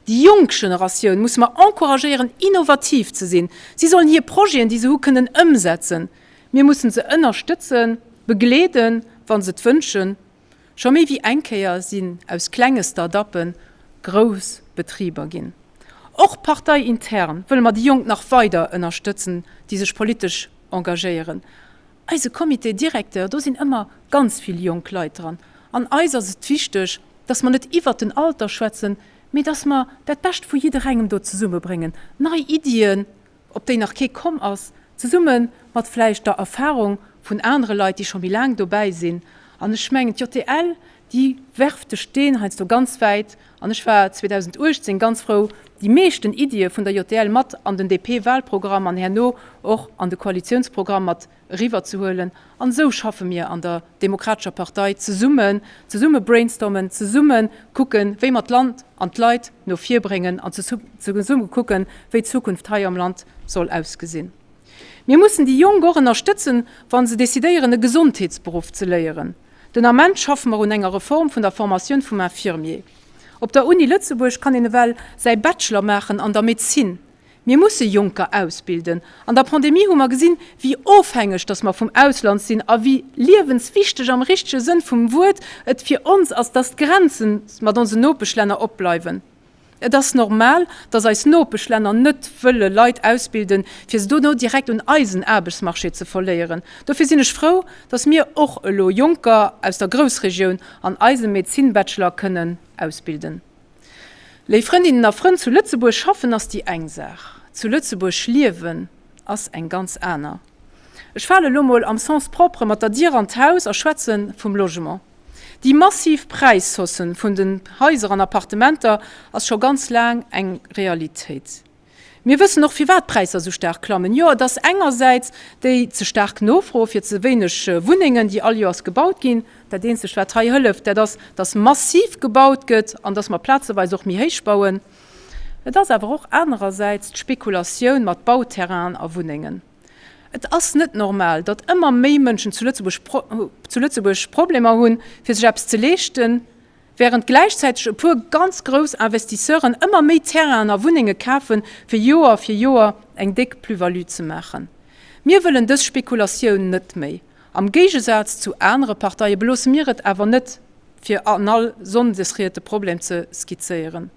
Déi jonk Generatioun musse mer encouragéieren, innovativ ze sinn. Si sollen hir Projeten, déi se hu kënnen ëmsetzen. Mir mussen se ënnerstëtzen, begleeden, wa se et wënschen. Scho méi wéi eng Kéier sinn aus klenge Start-uppe grouss Betriber ginn. Och parteiintern wëlle mer déi Jonk nach weider ënnerstëtzen, déi sech politesch engagéieren. Eise Comité directeur, do sinn ëmmer ganz vill jonk Leit dran. An eis ass et wichteg, dass mer net iwwert den Alter schwätzen, mee dass mer dat Bescht vu jidderengem do zesummebréngen, nei Iddien, op déi nach kee komm ass, zesumme mat vläicht der Erfahrung vun anere Leit, déi scho méi laang dobäi sinn. An ech mengen, d'JTL, déi werft de Steen heiansdo ganz wäit. An ech war 2018 ganz frou, déi meeschten Iddie vun der JTL mat an den DP-Wahlprogramm an herno och an de Koalitionsprogramm mat eriwwerzehuelen. An esou schaffe mir an der Demokratescher Partei zesummen, zesumme brainstormen, zesumme kucken, wéi mer d'Land an d'Leit no vir bréngen an zesumme kucken, wéi d'Zukunft hei am Land soll ausgesinn. Mir mussen déi Jonk och ënnerstëtzen, wa se decidéieren, e Gesondheetsberuff ze léieren. Den Ament schaffe mer un enger Reform vun der Formatioun vum Infirmier. Op der Uni Lëtzebuerg kann een ewell säi Bachelor maachen an der Medezin. Mir musse Jonker ausbilden. An der Pandemie hu mer gesinn, wéi ofhängeg dass mer vum Ausland sinn a wéi liewenswichteg am richtege Sënn vum Wuert et fir ons ass, dass d'Grenze mat onsen Nopeschlänner opbleiwen. Et ass normal, dass eis Nopeschlänner net wëlle Leit ausbilden, fir se dono direkt un eisen Aarbechtsmarché ze verléieren. Dofir sinn ech frou, dass mir och elo Jonker aus der Groussregioun an eisem Medezinbachelor kënnen ausbilden. Léif Frëndinnen a Frënn, zu Lëtzebuerg schaffen ass déi eng Saach, zu Lëtzebuerg liewen ass eng ganz aner. Ech fale lo mol am Sens propre mat der Dier an d'Haus a schwätze vum Logement. Déi massiv Präishausse vun den Haiser an Appartementer ass scho ganz laang eng Realitéit. Mir wëssen och, firwat d'Präisser esou staark klammen. Jo, et ass engersäits déi ze staark Nofro fir ze wéineg Wunnengen, déi all Joers gebaut ginn. Dat eenzegt, wat hei hëlleft, dat ass, dass massiv gebaut gëtt an dass mer plazeweis och méi héich bauen. Et ass awer och anerersäits d'Spekulatioun mat Bauterrainen a Wunnengen. Et ass net normal, datt ëmmer méi Mënschen zu Lëtzebuerg zu Lëtzebuerg Problemer hunn, fir sech eppes ze leeschten. Wärend gläichzäiteg e puer ganz grouss Investisseuren ëmmer méi Terrainen a Wunnenge kafen, fir Joer fir Joer eng déck Plus-value ze maachen. Mir wëllen dës Spekulatioun net méi. Am Géigesaz zu anere Parteie beloosse mir et awer net, fir an all Sonndesried de Problem ze skizzéieren.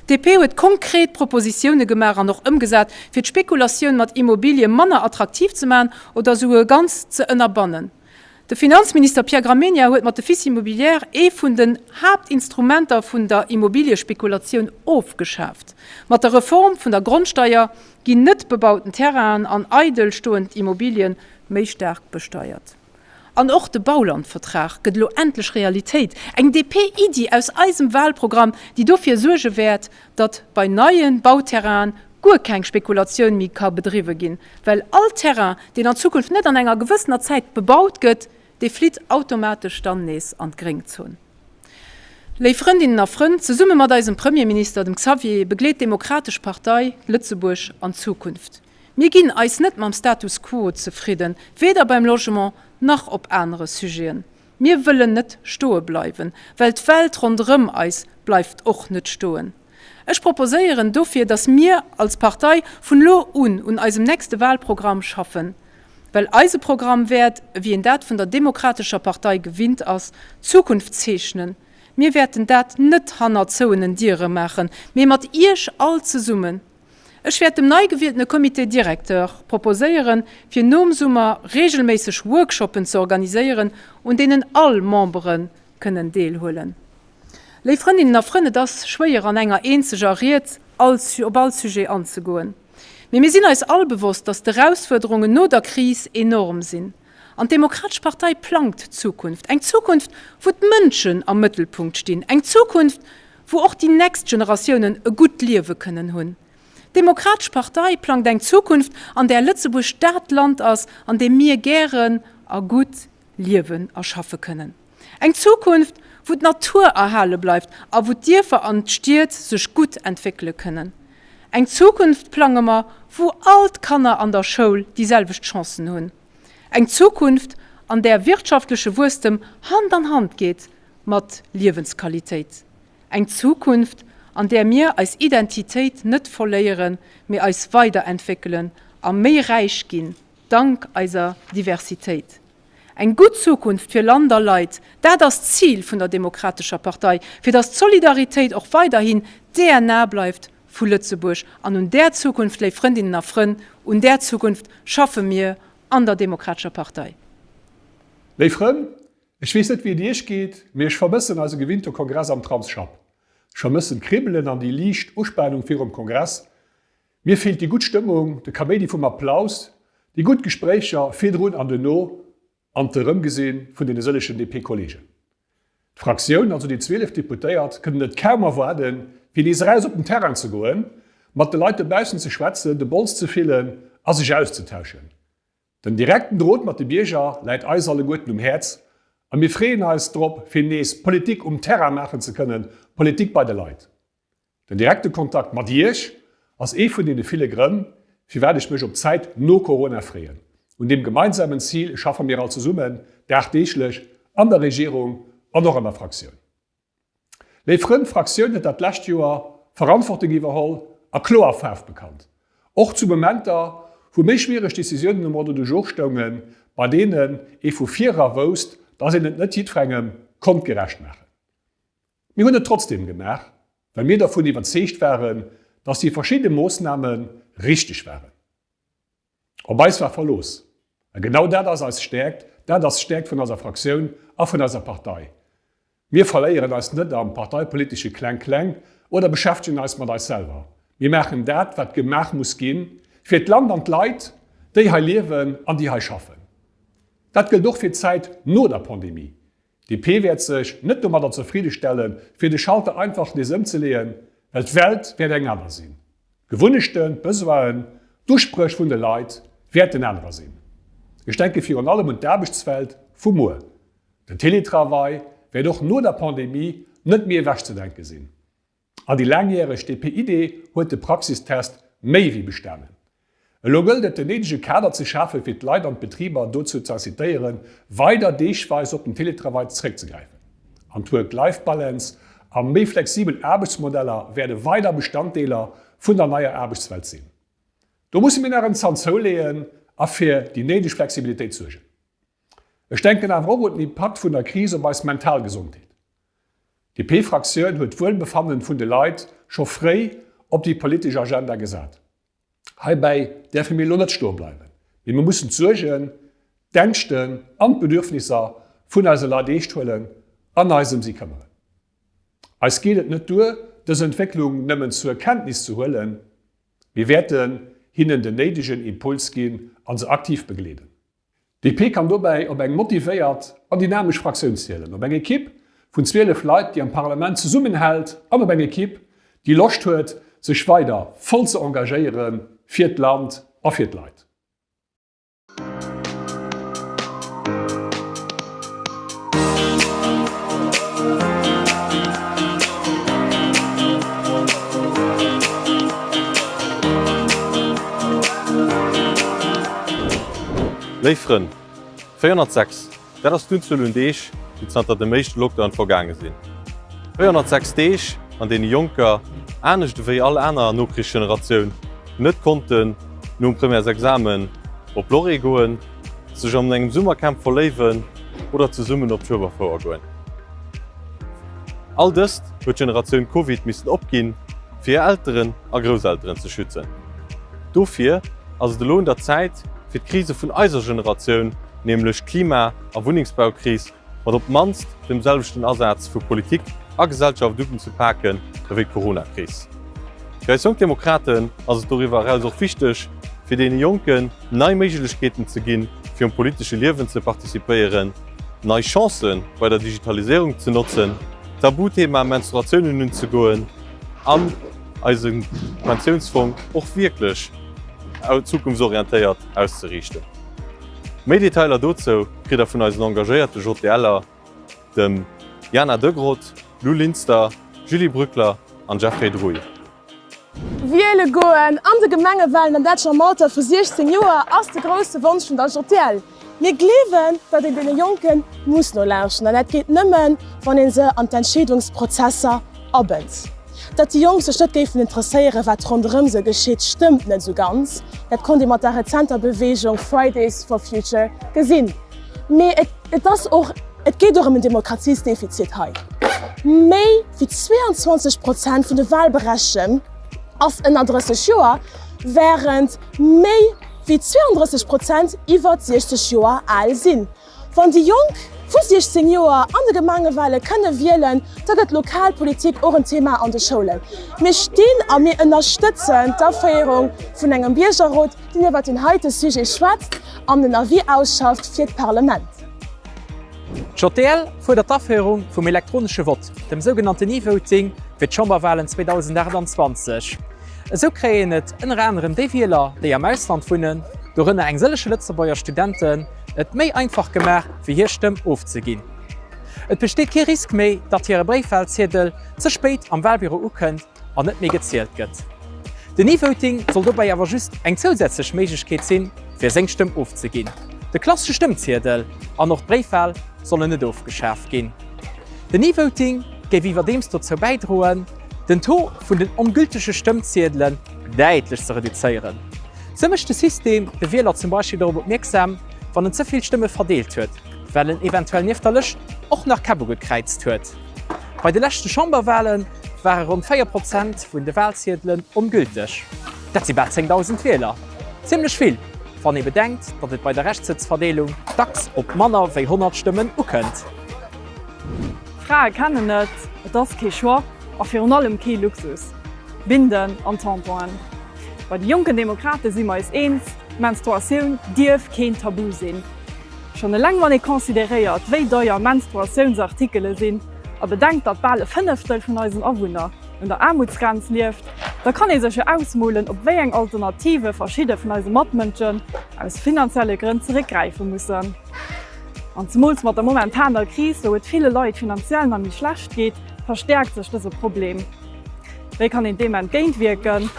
D'DP huet konkret Propositioune gemaach an och ëmgesat, fir d'Spekulatioun mat Immobilie manner attraktiv ze maachen oder esouguer ganz ze ënnerbannen. De Finanzminister Pierre Gramegna huet mat de Fiches immobilières ee vun den Haaptinstrumenter vun der Immobiliespekulation ofgeschaaft. Mat der Reform vun der Grondsteier ginn net bebauten Terrainen an eidel stoend Immobilien méi staark besteiert. An och de Baulandvertrag gëtt elo endlech Realitéit, eng DP-Iddi aus eisem Wahlprogramm, déi dofir suerge wäert, datt bei neie Bauterrainen guer keng Spekulatioun méi ka bedriwwe ginn, well all Terrain, deen an Zukunft net an enger gewëssener Zäit bebaut gëtt, dee flitt automatesch dann nees an d'Gréngzon. Léif Frëndinnen a Frënn, zesumme mat eisem Premierminister, dem Xavier, begleet d'Demokratesch Partei Lëtzebuerg an d'Zukunft. Mir ginn eis net mam Status quo zefridden, weder beim Logement nach op anere Sujeten. Mir wëllen net stoe bleiwen, well d'Welt ronderëm eis bleift och net stoen. Ech proposéieren dofir, dass mir als Partei vun elo un un eisem nächste Wahlprogramm schaffen, well eise Programm wäert, ewéi een dat vun der Demokratescher Partei gewinnt ass, d'Zukunft zeechnen. Mir wäerten dat net hannert zouenen Diere maachen, mee mat Iech all zesummen. Ech wäert dem nei gewieltene Comité directeur proposéieren, fir nom Summer reegelméisseg Workshoppen ze organiséieren, un deenen all Membere kënnen deelhuelen. Léif Frëndinnen a Frënn, et ass schwéier an enger eenzeger Ried all op all Sujet anzegoen. Mee mir sinn eis all bewosst, datt d'Erausfuerderungen no der Kris enorm sinn. An d'Demokratesch Partei plangt d'Zukunft. Eng Zukunft, wou d'Mënschen am Mëttelpunkt stinn. Eng Zukunft, wou och déi nächst Generatiounen e gutt Liewe kënnen hunn. D'Demokratesch Partei plangt eng Zukunft, an där Lëtzebuerg dat Land ass, an deem mir gären a gutt liewen a schaffe kënnen. Eng Zukunft, wou d'Natur erhale bleift a wou d'Dierfer an d'Stied sech gutt entwéckele kënnen. Eng Zukunft plange mer, wou all d'Kanner an der Schoul déi selwecht Chancen hunn. Eng Zukunft, an där wirtschaftleche Wuesstem Hand an Hand geet mat Liewensqualitéit. Eng Zukunft, an där mir eis Identitéit net verléieren, mee eis weiderentwéckelen a méi räich ginn, dank eiser Diversitéit. Eng gutt Zukunft fir Land a Leit, dat ass d'Zil vun der Demokratescher Partei, fir datt d'Solidaritéit och weiderhin d'DNA bleift vu Lëtzebuerg. An un där Zukunft, léif Frëndinnen a Frënn, un där Zukunft schaffe mir an der Demokratescher Partei. Léif Frënn, ech weess net wéi et Iech geet, mee ech vermëssen eise gewinnte Kongress am Tramsschapp. Ech vermëssen d'Kribbelen an déi liicht Uspanung virum Kongress. Mir feelt déi gutt Stëmmung, de Kaméidi vum Applaus, déi gutt Gespréicher virdrun an duerno an d'Erëmgesi vun deene sëllegen DP-Kolleegen. D'Fraktioun, also déi 12 Deputéiert, kënnen et kaum erwaarden, fir nees eraus op den Terrain ze goen, mat de Leit dobaussen ze schwätzen, de Bols ze fillen a sech auszetauschen. Den direkten Drot mat de Bierger läit eis alleguerten um Häerz a mir freeën eis drop, fir nees Politik um Terrain maachen ze kënnen, Politik bei de Leit. Den direkte Kontakt mat Iech ass ee vun deene ville Grënn, firwat ech mech op d'Zäit no Corona freeën. Un deem gemeinsamen Zil schaffe mir all zesummen, dagdeeglech, an der Regierung an och an der Fraktioun. Léif Frënn, d'Fraktioun huet dat lescht Joer Verantwortung iwwerholl a kloer Faarf bekannt. Och zu Momenter, wou méi schwiereg Decisiounen um Ordre du jour stoungen, bei deenen ee vu virera wousst, dass een et net jiddwerengem konnt gerecht maachen. Mir hunn et trotzdeem gemaach, well mir dervun iwwerzeegt waren, dass déi verschidde Moossname richteg waren. Op eis war Verlooss. A genau dat ass eis Stäerkt, dat ass d'Stäerkt vun eiser Fraktioun a vun eiser Partei. Mir verléieren eis net am parteipolitesche Kleng-Kleng oder beschäftegen eis mat eis selwer. Mir maachen dat, wat gemaach muss ginn, fir d'Land an d'Leit, déi hei liewen an déi hei schaffen. Dat gëllt och fir d'Zäit no der Pandemie. DP wäert sech net domadder zefridde stellen, fir de Schalter einfach nees ëmzeleeën, well d'Welt wäert eng aner sinn. D'Gewunnechten, d'Besoinen, d'Uspréch vun de Leit wäerten anerer sinn. Ech denke virun allem un d'Aarbechtswelt vu muer. Den Teletravail wäert och no der Pandemie net méi ewechzedenke sinn. An déi laangjäreg DP-Idee huet de Praxistest méi wéi bestanen. Elo gëllt et, den néidege Kader ze schafen, fir d'Leit an d'Betriber dozou ze incitéieren, weider deegweis op den Teletravail zeréckzegräifen. An d'Work-Life-Balance. a méi flexibel Aarbechtsmodeller wäerde weider Bestanddeeler vun der neier Aarbechtswelt sinn. Do musse mir nach en Zant zouleeën a fir déi néideg Flexibilitéit suergen. Ech denken awer och un den Impakt vun der Kris op eis mental Gesondheet. D'DP-Fraktioun huet d'Wuelbefannen vun de Leit scho fréi op déi politesch Agenda gesat. Heibäi däerfe mir elo net stoe bleiwen, mee mir mussen d'Suergen, d'Ängschten an d'Bedürfnisser vun eise Leit eescht huelen an eis ëm si këmmeren. Eis geet et net duer, dës Entwécklung nëmmen zur Kenntnis ze huelen, mir wäerten hinnen den néidegen Impuls ginn a se aktiv begleeden. DP kann dobäi op eng motivéiert an dynamesch Fraktioun zielen, op eng Ekipp vun 12 Leit, déi am Parlament zesummenhält an op eng Ekipp, déi Loscht huet, sech weider voll ze engagéiere fir d'Land a fir d'Leit. Léif Frënn, 406, dat ass d'Unzuel un Deeg, déi zanter dem éischte Lockdown vergaange sinn. 406 Deeg, an deene Jonker, anescht ewéi all aner Nokrichsgeneratioun, net konnten nom Premièresexamen op Lorée goen, sech an engem Summercamp verléiwen oder zesummen op d'Schueberfouer goen. All dëst huet d'Generatioun Covid missen opginn, fir hir Elteren a Grousselteren ze schützen. Dofir ass et elo un der Zäit, fir d'Krise vun eiser Generatioun, nämlech d'Klima a Wunnengsbaukris, mat op d'mannst dem selwechten Asaz vu Politik a Gesellschaft unzepaken ewéi d'Coronakris. Fir eis Jonk Demokraten ass et doriwwer eraus och wichteg, fir deene Jonken nei Méiglechkeeten ze ginn, fir um politesche Liewen ze participéieren, nei Chancë bei der Digitaliséierung ze notzen, d'Tabuthema Menstruatiounen unzegoen an eise Pensiounsfong och wierklech zukunftsorientéiert auszeriichten. Méi Detailer dozou kritt der vun eisen engagéierte JDLer, dem Jana Degrott, Lou Linster, Julie Brückler an Jeffrey Druy. Wiele goen an de Gemengewalen, an dat scho am Alter vu 16 Joer, ass de grousse Wonsch vun der JDL. Mir gleewen, datt een deene Jonke muss nolauschten, an dat geet nëmmen, wann ee se an d'Entscheedungsprozesser abënnt. Datt déi Jonk sech net géifen interesséieren, wat ronderëm se geschitt, stëmmt net esou ganz. Dat konnt ee mat der rezenter Beweegung Fridays for Future gesinn. Mee et ass och, et geet och ëm en Demokratiesdefizit hei. Méi wéi 22 Prozent vun de Wahlberechtegten ass ënner 30 Joer, wärend méi wéi 32 Prozent iwwer 60 Joer al sinn. Wann déi Jonk vu 16 Joer an de Gemengewale kënne wielen, da gëtt Lokalpolitik och en Thema an de Schoulen. Mir stinn a mir ënnerstëtzen d'Aféierung vun engem Biergerrot, deen iwwer deen heite Sujet schwätzt an en Avis ausschafft fir d'Parlement. D'JDL fuerdert d'Aféierung vum elektronesche Vott, dem sougenannten E-Voting, fir d'Chamberwalen 2028. Esou kréien et ënner anerem déi Wieler, déi am Ausland wunnen, dorënner eng sëllege Lëtzebuerger Studenten, et méi einfach gemaach, fir hir Stëmm ofzeginn. Et besteet kee Risk méi, datt hire Bréifwalziedel ze spéit am Walbüro ukënnt an net méi gezielt gëtt. Den E-Voting soll dobäi awer just eng zousätzlech Méiglechkeet sinn, fir seng Stëmm ofzeginn. De klassesche Stëmmziedel an och d'Bréifwal sollen net ofgeschaf ginn. Den E-Voting géif iwwerdeems dozou bäidroen, den Taux vun den ongültege Stëmmziedelen däitlech ze reduzéieren. Sou mécht de System de Wieler zum Beispill dorop opmierksam, wann en ze vill Stëmme verdeelt huet, well en eventuell nieft der Lëscht och nach Käpp ugekräizt huet. Bei de leschte Chamberwale ware ronn 4 Prozent vun de Walziedelen ongülteg. Dat si bal 10.000 Wieler. Zimmlech vill, wann ee bedenkt, datt et bei der Reschtsëtzverdeelung dacks op manner wéi 100 Stëmmen ukënnt. Frae kennen et, et ass kee Choix a virun allem kee Luxus. Binden an Tamponen. Bei de Jonken Demokrate si mer eis eens, D'Menstruatioun dierf keen Tabu sinn. Schonn eleng wann ee consideréiert, wéi deier Menstruatiounsartikele sinn a bedenkt, datt bal e Fënneftel vun eisen Awunner un der Aarmutsgrenz lieft, da kann ee sech jo ausmolen, op wéi eng Alternative verschidde vun eise Matmënschen aus finanzielle Grënn zeréckgräife mussen. An zemools mat der momentaner Kris, wou et ville Leit finanziell nach méi schlecht geet, verstäerkt sech dëse Problem. Wéi kann een deem entgéintwierken?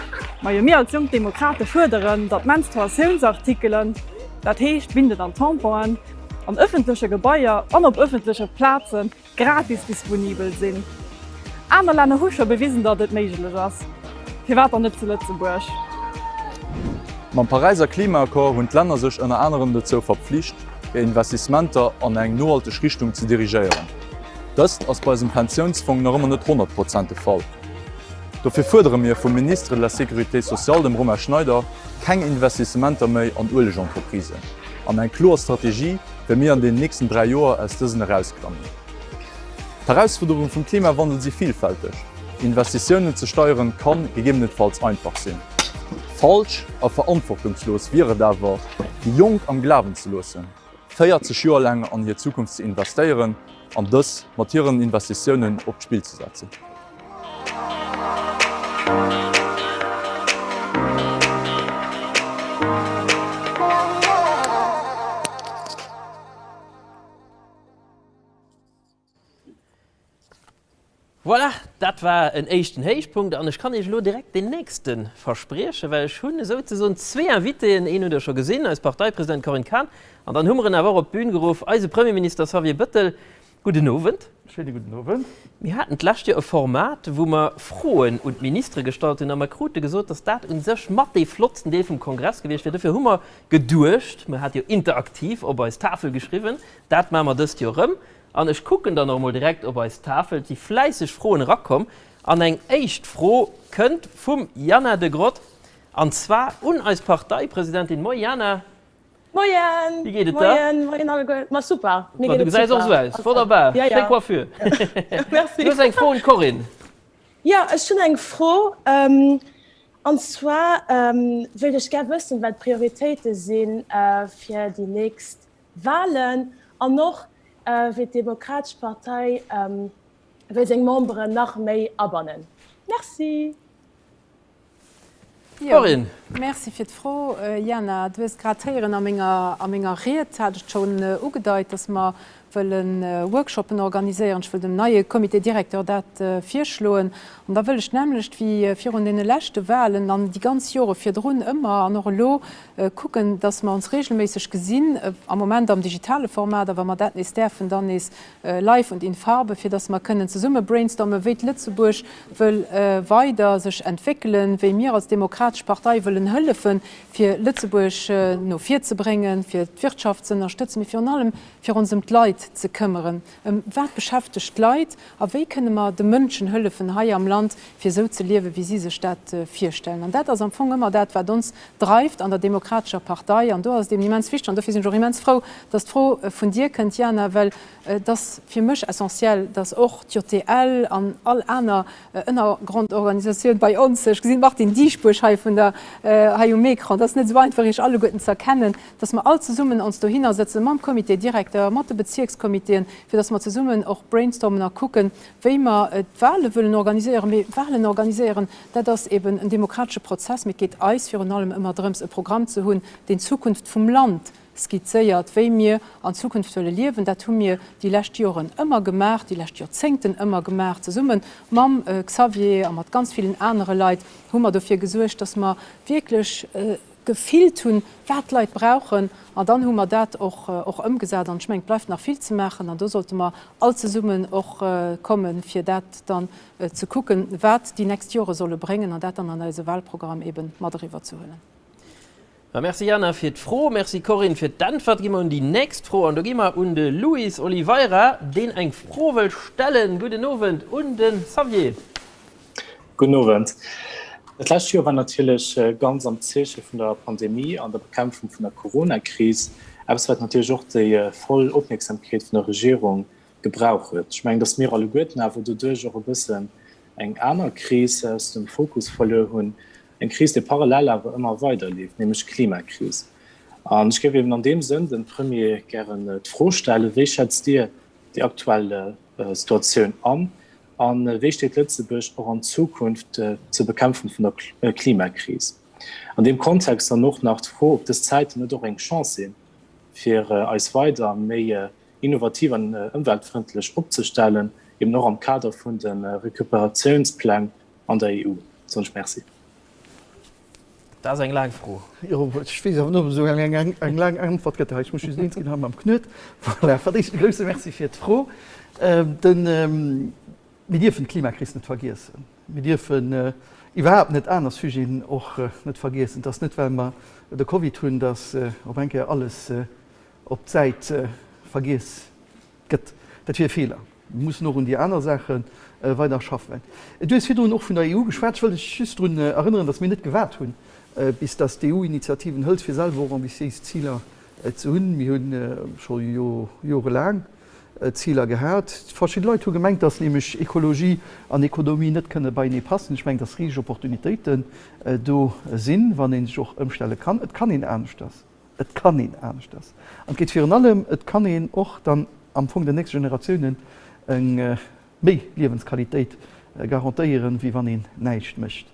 Majo, mir als Jonk Demokrate fuerderen, datt Menstruatiounsartikelen, dat heescht Binden an Tamponen, an ëffentleche Gebaier an op ëffentleche Plaze gratis disponibel sinn. Aner Länner hu scho bewisen, datt et méiglech ass. Firwat dann net zu Lëtzebuerg? Mam Paräiser Klimaaccord hunn d'Länner sech ënner anerem dozou verpflicht, hir Investissementer an eng nohalteg Richtung ze dirigéieren. Dëst ass bei eisem Pensiounsfong nach ëmmer net 100 Prozent de Fall. Dofir fuerdere mir vum Ministre de la Sécurité sociale, dem Romain Schneider, keng Investissementer méi an Uelegentreprisen an eng kloer Strategie, wéi mir an den nächsten 3 Joer aus dësen erausklammen. D'Herausfuerderunge vum Klimawandel si vielfälteg. Investitiounen ze steieren kann gegebenenfalls einfach sinn. Falsch a verantwortungslos wier et awer, déi Jonk am Glawen ze loossen, 40 Joer laang an hir Zukunft ze investéieren an dës mat hiren Investitiounen op d'Spill ze setzen. Voilà, dat war en éischten Héichpunkt an ech kann Iech elo direkt deen nächste verspriechen, well ech hunn esouzesoen zwee Invitéen. Een hutt Der scho gesinn, eis Parteipresident Corinne Cahen, an dann hu mer en awer och op d'Bün geruff, eise Premierminister Xavier Bëttel. Gudden Owend. Schéine gudden Owend. Mir haten d'lescht Joer e Format, wou mer Froen un d'Ministere gestallt hunn a mer krute gesot, datt dat u sech mat dee flottsten Deel vum Kongress gewiescht wier. Dofir hu mer geduecht, mer hat jo interaktiv op eis Tafel geschriwwen, dat maache mer dëst Joer erëm. An ech kucken dann och emol direkt op eis Tafel, et si fläisseg Froen erakomm. An eng éischt Fro kënnt vum Jana Degrott, an zwar un eis Parteipresidentin. Moie Jana. Moien! Wéi geet et der? Moien, moien alleguer. Ma super, mir geet et super. Du gesäis och esou aus. Wonnerbar, schéi Coiffure. Merci. Du hues eng Fro un d'Corinne. Jo, ech hunn eng Fro. An zwar wéilt ech gär wëssen, wat d'Prioritéite si fir déi nächst Walen an och wéi d'Demokratesch Partei wëll seng Memberen nach méi abannen. Merci. Corinne. Merci fir d'Fro, Jana. Du hues grad héieren a menger, a menger Ried hat ech et schonn ugedeit, dass mer wëlle Workshoppen organiséieren. Ech wëll dem neie Comité directeur dat virschloen. An da wëll ech d'nämmlecht wéi virun deene leschte Walen an déi ganz Jore virdrun ëmmer an och elo kucken, dass mer ons regelméisseg gesinn, am Moment am digitale Format, a wa mer dat nees däerfen, dann nees live und in Farbe, fir dass mer kënnen zesumme brainstormen, wéi d'Lëtzebuerg wëll weider sech entwéckelen, wéi mir als Demokratesch Partei wëllen hëllefen, fir Lëtzebuerg no vir ze bréngen, fir d'Wirtschaft ze ënnerstëtzen, mee virun allem fir ons ëm d'Leit ze këmmeren. Ëm wat beschäftegt d'Leit a wéi kënne mer de Mënschen hëllefen hei am Land, fir esou ze liewen, wéi si sech dat virstellen. An dat ass am Fong ëmmer dat, wat ons dreift an der Demokratescher Partei. An do ass et eben immens wichteg, an dofir sinn ech och immens frou, dass d'Fro vun dir kënnt, Jana, well et ass fir mech essentiell, dass och d'JTL an all aner Ënnergrondorganisatioun bei ons, ech gesinn d'Martine Dieschbourg hei vun der, hei um Ecran, et ass net esou einfach, iech alleguerten ze erkennen, dass mer all zesummen ons dohinner sëtzen mam Comité directeur, mat de Bezierkscomitéen, fir dass mer zesummen och brainstormen a kucken, wéi mer d'Wahle wëllen organiséieren. Mee Wahlen organiséieren, dat ass eben en demokratesche Prozess. Mee et geet eis virun allem ëmmer drëms, e Programm ze hunn, deen d'Zukunft vum Land skizzéiert, wéi mir an Zukunft wëlle liewen. Dat hu mir déi lescht Joren ëmmer gemaach, déi lescht Joerzéngten ëmmer gemaach. Zesumme mam Xavier a mat ganz villen anere Leit hu mer dofir gesuergt, dass mer wierklech gefillt hunn, wat d'Leit brauchen, an dann hu mer dat och och ëmgesat. An ech mengen, et bleift nach vill ze maachen, an do sollte mer all zesummen och kommen, fir dat dann ze kucken, wat déi nächst Jore solle bréngen, an dat dann an eise Wahlprogramm eebe mat eriwwerzehuelen. Ma merci Jana fir d'Fro, merci Corinne fir d'Äntwert. Gi mer un déi nächst Fro an do gi mer un de Luis Oliveira, deen eng Fro wëll stellen. Gudden Owend un de Xavier. Gudden Owend. Dat lescht Joer war natierlech ganz am Zeeche vun der Pandemie an der Bekämpfung vun der Coronakris, eppes wat natierlech och déi voll Opmierksamkeet vun der Regierung gebrauch huet. Ech mengen, datt mir alleguerten awer doduerch och e bëssen eng aner Kris aus dem Fokus verluer hunn, eng Kris, déi parallel awer ëmmer weiderleeft, nämlech d'Klimakris. An ech géif eben an deem Sënn dem Premier gären d'Fro stellen, Wéi schätzt Dir déi aktuell Situatioun an? A wéi steet Lëtzebuerg och an Zukunft zur Bekämpfung vun der Klimakris? An deem Kontext dann och nach d'Fro, ob dës Zäiten net och eng Chance sinn, fir eis weider méi innovativ an ëmweltfrëndlech opzestellen, eben och am Kader vun de Recuperatiounspläng an der EU. Soen ech Merci. Dat ass eng laang Fro. Jo, ech weess awer net, ob et esou eng laang Äntwert gëtt. Ech muss just eens ginn hei mam Knuet. Voilà, fir d'éischt e grouse Merci fir d'Fro. Den. Mir dierfen d'Klimakris net vergiessen. Mir dierfen iwwerhaapt net aner Sujeten och net vergiessen. Et ass net, well mer de Covid hunn, datt op eng Kéier alles op d'Säit vergiess gëtt. Dat wier e Feeler. Mir mussen och un déi aner Saache weider schaffen. Du hues virdrun och vun der EU geschwat. Ech wëll dech just drun erënneren, datt mir net gewaart hunn, bis datt d'EU Initiativen hëlt, fir selwer och ambitiéis Ziler ze hunn. Mir hu scho jorelaang Ziler gehat. Verschidde Leit hu gemengt, datt nämlech Ekologie an Ekonomie net kënne beienee passen. Ech mengen, datt riseg Opportunitéiten do sinn, wann ee sech och ëmstelle kann. Et kann een aneschters. Et kann een aneschters. An et geet virun allem, et kann een och dann am Fong den nächste Generatiounen eng méi Liewensqualitéit garantéieren, wéi wann een näischt mécht.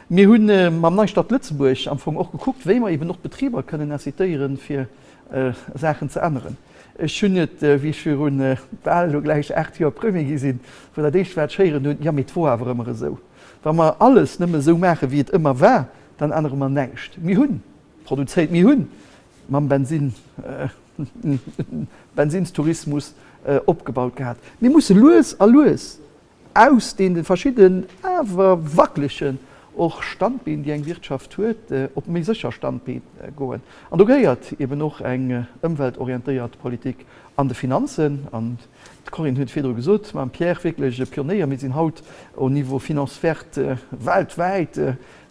Mir hu mam Neistart Lëtzebuerg am Fong och gekuckt, wéi mer eben och d'Betriber kënnen incitéieren, fir Saachen ze änneren. Ech hunn et, wéi ech viru bal elo gläich 8 Joer Premier gi sinn, wou dat éischt wat ech héieren hunn, Jo, mee et wor awer ëmmer esou. Wa mer alles nëmme esou maachen, wéi et ëmmer war, dann ännere mer näischt. Mir hu produzéiert, mir hu mam Bensin, Bensinstourismus opgebaut gehat. Mir musse lues a lues aus deene verschidden awer wackelegen och Standbeen, déi eng Wirtschaft huet, op méi sécher Standbeen goen. An do gehéiert eben och eng ëmweltorientéiert Politik an de Finanzen. An d'Corinne huet virdru gesot, mam Pierre wierklech e Pionéier, mir sinn haut au niveau Finance verte weltwäit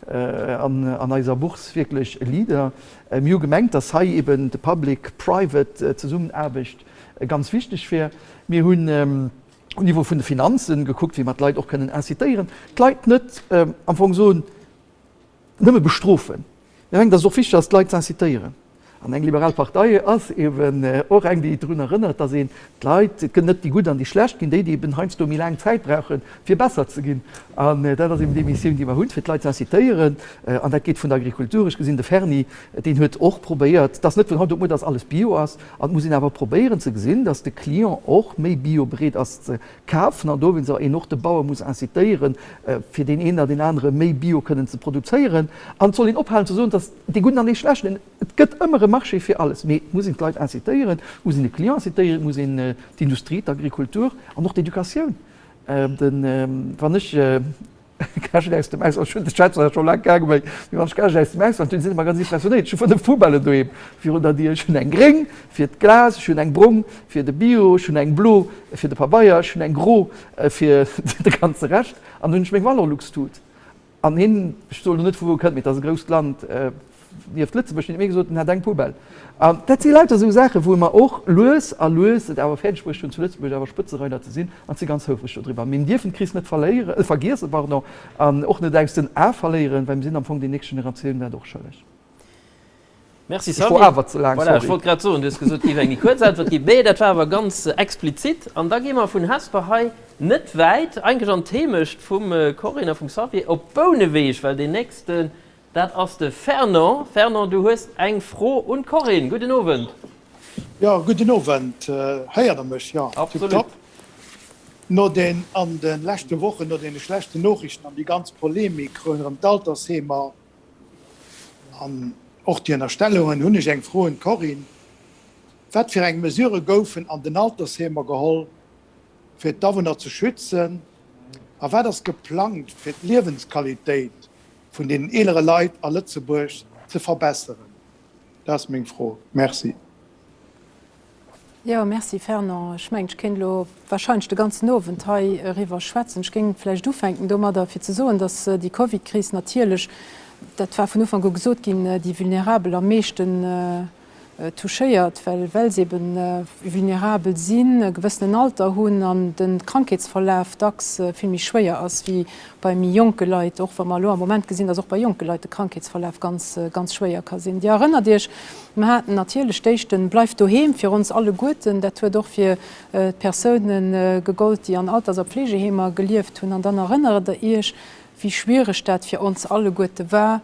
an eiser Bourse wierklech e Leader. Mir hu gemengt, dass hei eben de Public-Private Zesummenaarbecht ganz wichteg wär. Mir hunn um Niveau vun de Finanzen gekuckt, wéi mer d'Leit och kënnen incitéieren, d'Leit net am Fong soen, nëmme bestrofen. Mir mengen, dass et och wichteg ass, d'Leit ze incitéieren. An eng liberal Partei ass eben och eng, déi drun erënnert, dass een d'Leit, et gëtt net déi Gutt an déi Schlecht, ginn déi, déi eben heiansdo méi laang Zäit brauchen, fir besser ze ginn. An dat ass eben déi Missioun, déi mer hunn, fir d'Leit ze incitéieren. An dat geet vun der Agrikultur. Ech gesinn, de Ferni, deen huet och probéiert, et ass net vun haut op muer, dass alles bio ass. An et muss een awer probéieren ze gesinn, dass de Client och méi bio bereet ass ze kafen an dowéinst een och de Bauer muss incitéieren, fir deen een oder deen anere méi bio kënnen ze produzéieren. An et soll een ophalen ze soen, dass dee Gudden an dee Schlechten, et gëtt ëmmer e Marché fir alles, mee et muss een d'Leit incitéieren, et muss een de Client incitéieren, et muss een d'Industrie, d'Agrikultur an och d'Educatioun. Wann ech Käscht aus dem Ausland, ech hunn de Schwätzer scho laang gaange, mee wann ech Käscht aus dem Ausland hunn, sinn ëmmer ganz impressionéiert. Ech hu 5 Poubellen doheem virun der Dier. Ech hunn eng gréng fir d'Glas, ech hunn eng brong fir de Bio, ech hunn eng blo fir de Pabeier, ech hunn eng gro fir de ganze Rescht an dann hunn ech meng Valorlux-Tut. An hien, ech soen elo net vu wou e kënnt, mee et ass e grousst Land, Nieft Lëtzebuerg huet mir gesot, en hätt eng Poubelle. An dat si lauter esou Saachen, wou mer och lues a lues et awer fäerdeg bruecht hunn, zu Lëtzebuerg awer Spëtzereider ze sinn an si ganz houfreg dodriwwer. Mee mir dierfen d'Kris net verléieren, vergiessen, pardon, an och net aus den Ae verléieren, well mir sinn am Fong déi nächst Generatioun dat och schëlleg. Merci Ech wor Xavier. awer ze laang, Voilà, ech sorry. wollt grad soen, du hues gesot, et géif eng méi kuerz Äntwert ginn, mee dat war awer ganz explizit. An da gi mer vun Hesper hei net wäit, eigentlech an d'Heemecht vum Corinne a vum Xavier, op Bouneweg, well deen nächste Dat ass de Fernand. Fernand, du hues eng Fro un d'Corinne. Gudden Owend. Jo, gudden Owend. Héiert Der mech? Jo, Absolut. Tiptop. No den an de leschte Wochen, no deene schlechten Noriichten an déi ganz Polemik ronderëm d'Altersheemer an och déi Ënnerstellungen, hunn ech eng Fro un d'Corinne, Wat fir eng Mesurë goufen an den Altersheemer geholl, fir d'Awunner ze schützen? A wat ass geplangt, fir d'Liewensqualitéit vun deenen eelere Leit a Lëtzebuerg ze verbesseren? Dat ass meng Fro. Merci. Jo, merci Fernand. Ech mengen, ech kéint elo wahrscheinlech de ganzen Owend hei eriwwer schwätzen. Ech géing vläicht ufänken domadder, fir ze soen, dass déi Covidkris natierlech, dat war vun Ufank u gesot ginn, déi Vulnerabel am meeschten touchéiert, well well se eben vulnerabel sinn, e gewëssenen Alter hunn an de Krankheetsverlaf dacks vill méi schwéier ass wéi bei méi jonke Leit, och wa mer elo am Moment gesinn, dass och bei jonke Leit de Krankheetsverlaf ganz, ganz schwéier ka sinn. Dir erënnert Iech, mer haten natierlech d'éischten Bleift doheem fir ons alleguerten, dat huet och fir d'Persounen gegollt, déi an Alters a Pflegeheemer gelieft hunn. An dann erënnert Der Iech, wéi schwiereg dat fir ons alleguerte war,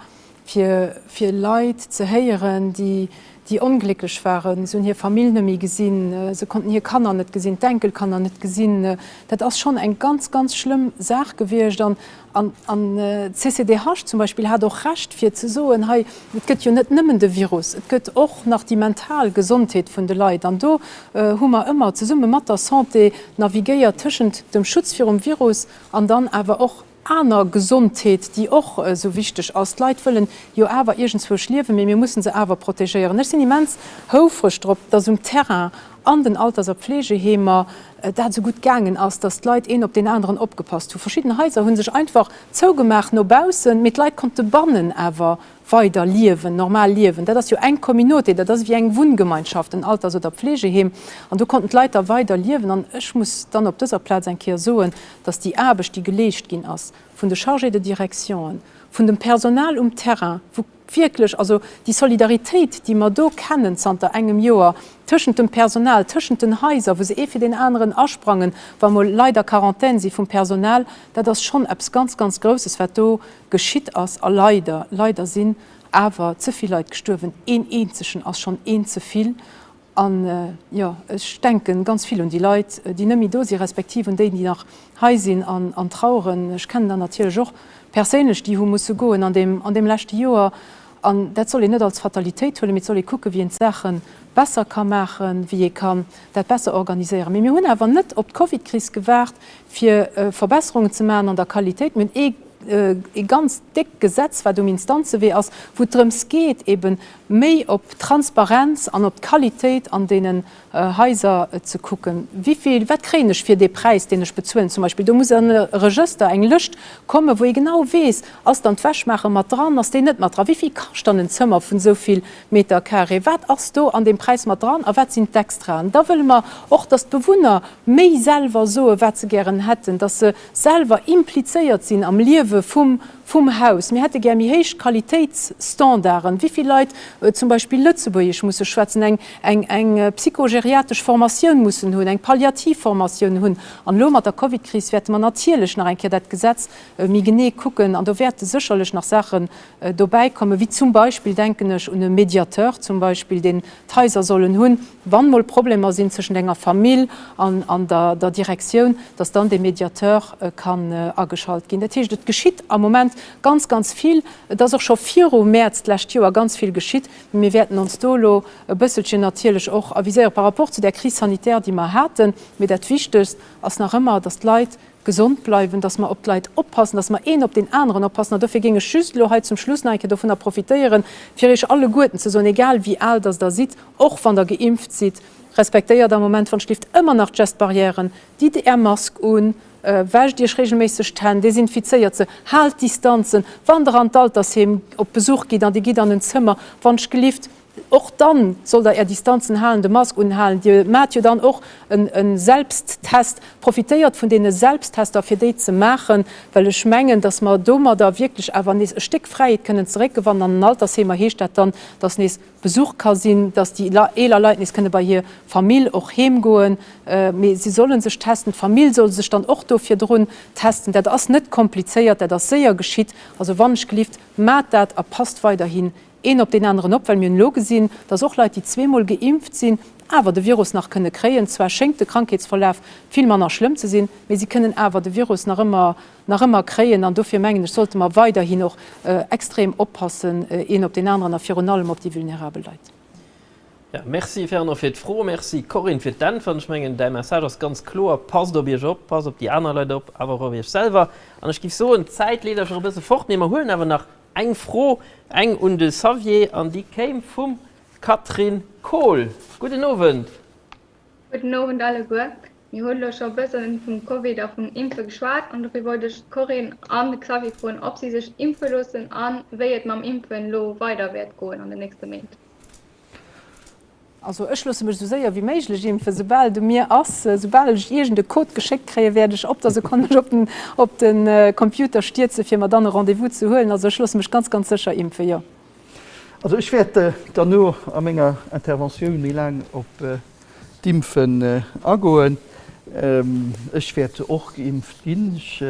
fir fir Leit ze héieren, déi, déi onglécklech waren. Se hunn hir Famill net méi gesinn, se konnten hir Kanner net gesinn, d'Enkelkanner net gesinn. Dat ass schonn eng ganz, ganz schlëmm Saach gewiescht. An, an, an d'CCDH zum Beispill hat och Recht fir ze soen, hei, et gëtt jo net nëmmen de Virus, et gëtt och nach déi mental Gesondheet vun de Leit. An do hu mer ëmmer zesumme mat der Santé navigéiert tëschent dem Schutz virum Virus an dann awer och aner Gesondheet, déi och esou wichteg ass. D'Leit wëllen jo awer iergendzwousch liewen, mee mir mussen se awer protegéieren. Ech sinn immens houfreg drop, dass um Terrain an den Alters a Pflegeheemer dat esou gutt gaangen ass, dass d'Leit een op deen aneren opgepasst hu. Verschidden Haiser hu sech einfach zougemaach no baussen, mee d'Leit konnte bannen awer weider liewen, normal liewen. Dat ass jo eng Communauté, dat ass ewéi eng Wunngemeinschaft, en Alters oder Pflegeheem, an do konnten d'Leit da weider liewen. An ech muss dann op dëser Plaz eng Kéier soen, dass déi Aarbecht, déi geleescht ginn ass vun de Chargés de directionen, vun dem Personal um Terrain, wou wierklech, also déi Solidaritéit, déi mer do kennen zanter engem Joer tëschent dem Personal, tëschent den Haiser, wou se ee fir deen aneren asprangen, wa mol Leit a Quarantän si vum Personal, dat ass schonn eppes ganz, ganz Grousses, wat do geschitt ass. A leider, leider sinn awer ze vill Leit gestuerwen. Een eenzegen ass schonn een ze vill. An, jo, ech denken ganz vill un déi Leit, déi net méi do sinn, respektiv un déi, déi nach hei sinn an traueren. Ech kennen der natierlech och perséinlech, déi hu musse goen an deem, an deem leschte Joer. An dat soll een net als Fatalitéit huelen, mee et soll ee kucken, wéi een d'Saache besser ka maachen, wéi ee kann dat besser organiséieren. Mee mir hunn awer net op d'Covidkris gewaart, fir Verbesserungen ze maachen an der Qualitéit. Mir hunn ee, ee ganz déckt Gesetz, wat um Instanzewee ass, wou et drëms geet, eeben méi op d'Transparenz an op d'Qualitéit an deenen Haiser ze kucken. Wivill, wat kréien ech fir dee Präis, deen ech bezuelen zum Beispill? Do muss e Regëster, eng Lëscht kommen, wou ee genau weess, ass dann d'Wäschmaache mat dran, ass déi net mat dran, wivill kascht dann en Zëmmer vun esou vill Meter carré, wat ass do an deem Präis mat dran a wat sinn d'Extraen? Da wëlle mer och, dass d'Bewunner méi selwer soen, wat se gären hätten, dass se selwer implizéiert sinn am Liewe vum vum Haus. Mir hätte gär méi héich Qualitéitsstandarden, wéi vill Leit zum Beispill Lëtzebuergesch musse schwätzen, eng eng eng psychogeriatesch Formatioun mussen hunn, eng palliativ Formatioun hunn. An elo mat der Covidkris wäerte mer natierlech nach eng Kéier dat Gesetz méi genee kucken an do wäerte sécherlech nach Saachen dobäi kommen, wéi zum Beispill, denken ech un e Mediateur zum Beispill, deen d'Haiser sollen hunn, wann mol Problemer sinn tëschent enger Famill an an der der Direktioun, dass dann dee Mediateur kann ageschalt ginn. Dat heescht, et geschitt am Moment ganz, ganz vill. Et ass och scho viru Mäerz d'lescht Joer ganz vill geschitt. Mee mir wäerten ons do elo e bësselchen natierlech och aviséiere par rapport zu där Crise sanitaire, déi mer haten. Mee dat Wichtegst ass nach ëmmer, dass d'Leit gesond bleiwen, dass mer op d'Leit oppassen, dass mer een op deen aneren oppassen. An dofir géing ech just elo hei zum Schluss nach eng Kéier dovunner profitéieren, fir Iech alleguerten ze soen, egal wéi al dass Der sidd, och wann Der geimpft sidd, respektéiert am Moment wann schlift ëmmer nach d'Gestbarrièren, ditt Är Mask un, wäscht Iech regelméisseg d'Hänn, desinfizéiert se, haalt d'Distanzen, wann Der an d'Altersheem op Besuch gitt an Dir gitt an en Zëmmer, wann schgelift, Och dann sollt der är Distanzen halen, de Mask unhalen. Dir maacht jo dann och e Selbsttest. Profitéiert vun deene Selbsttester fir déi ze maachen, well ech mengen, dass mer domadder wierklech awer nees e Stéck Fräiheet kënnen zeréckgewannen. An den Altersheemer heescht dat dann, dass nees Besuch ka sinn, dass déi eeler Leit nees kënne bei hir Famill och heemgoen. Mee si solle sech testen, d'Famill soll sech dann och do virdrun testen. Dat ass net komplizéiert, dat ass séier geschitt. Also wannechgelift, maacht dat a passt weiderhin een op deen aneren op, well mir hunn elo gesinn, dass och Leit, déi zweemol geimpft sinn, awer de Virus nach kënne kréien. Zwar schéngt de Krankheetsverlaf vill manner schlëmm ze sinn, mee si kënnen awer de Virus nach ëmmer nach ëmmer kréien. An dofir mengen ech, sollte mer weiderhin och extrem oppassen, een op deen aneren a virun allem op déi vulnerabel Leit. Ja, merci Fernand fir d'Fro, merci Corinne fir d'Äntwert. Ech mengen, däi Message ass ganz kloer, Passt op Iech op, passt op déi aner Leit op, awer och op Iech selwer. An ech géif soen, d'Zäit leeft eis scho e bësse fort, mee mer huelen awer nach Eng Fro, eng un de Xavier, an déi kéim vum Catherine Kohl. Gudden Owend. Gudden Owend alleguer. Mir hunn elo scho e bësse vum Covid a vum Impfe geschwat an dofir wollt ech d'Corinne an de Xavier froen, ob si sech impfe loossen a wéi et mam Impfen elo weider wäert goen an den nächste Méint. Also ech loosse mech esou séier wéi méiglech impfen, soubal et u mir ass. Soubal ech iergend e Code geschéckt kréien, wäert ech op der Sekonn mech op den, op de Computer stierzen, fir mer dann e Rendez-vous ze huelen. Also ech loosse mech ganz, ganz sécher impfen, jo. Also ech wäert derno a menger Interventioun méi laang op d'Impfen agoen. Ech wäert och geimpft ginn. Ech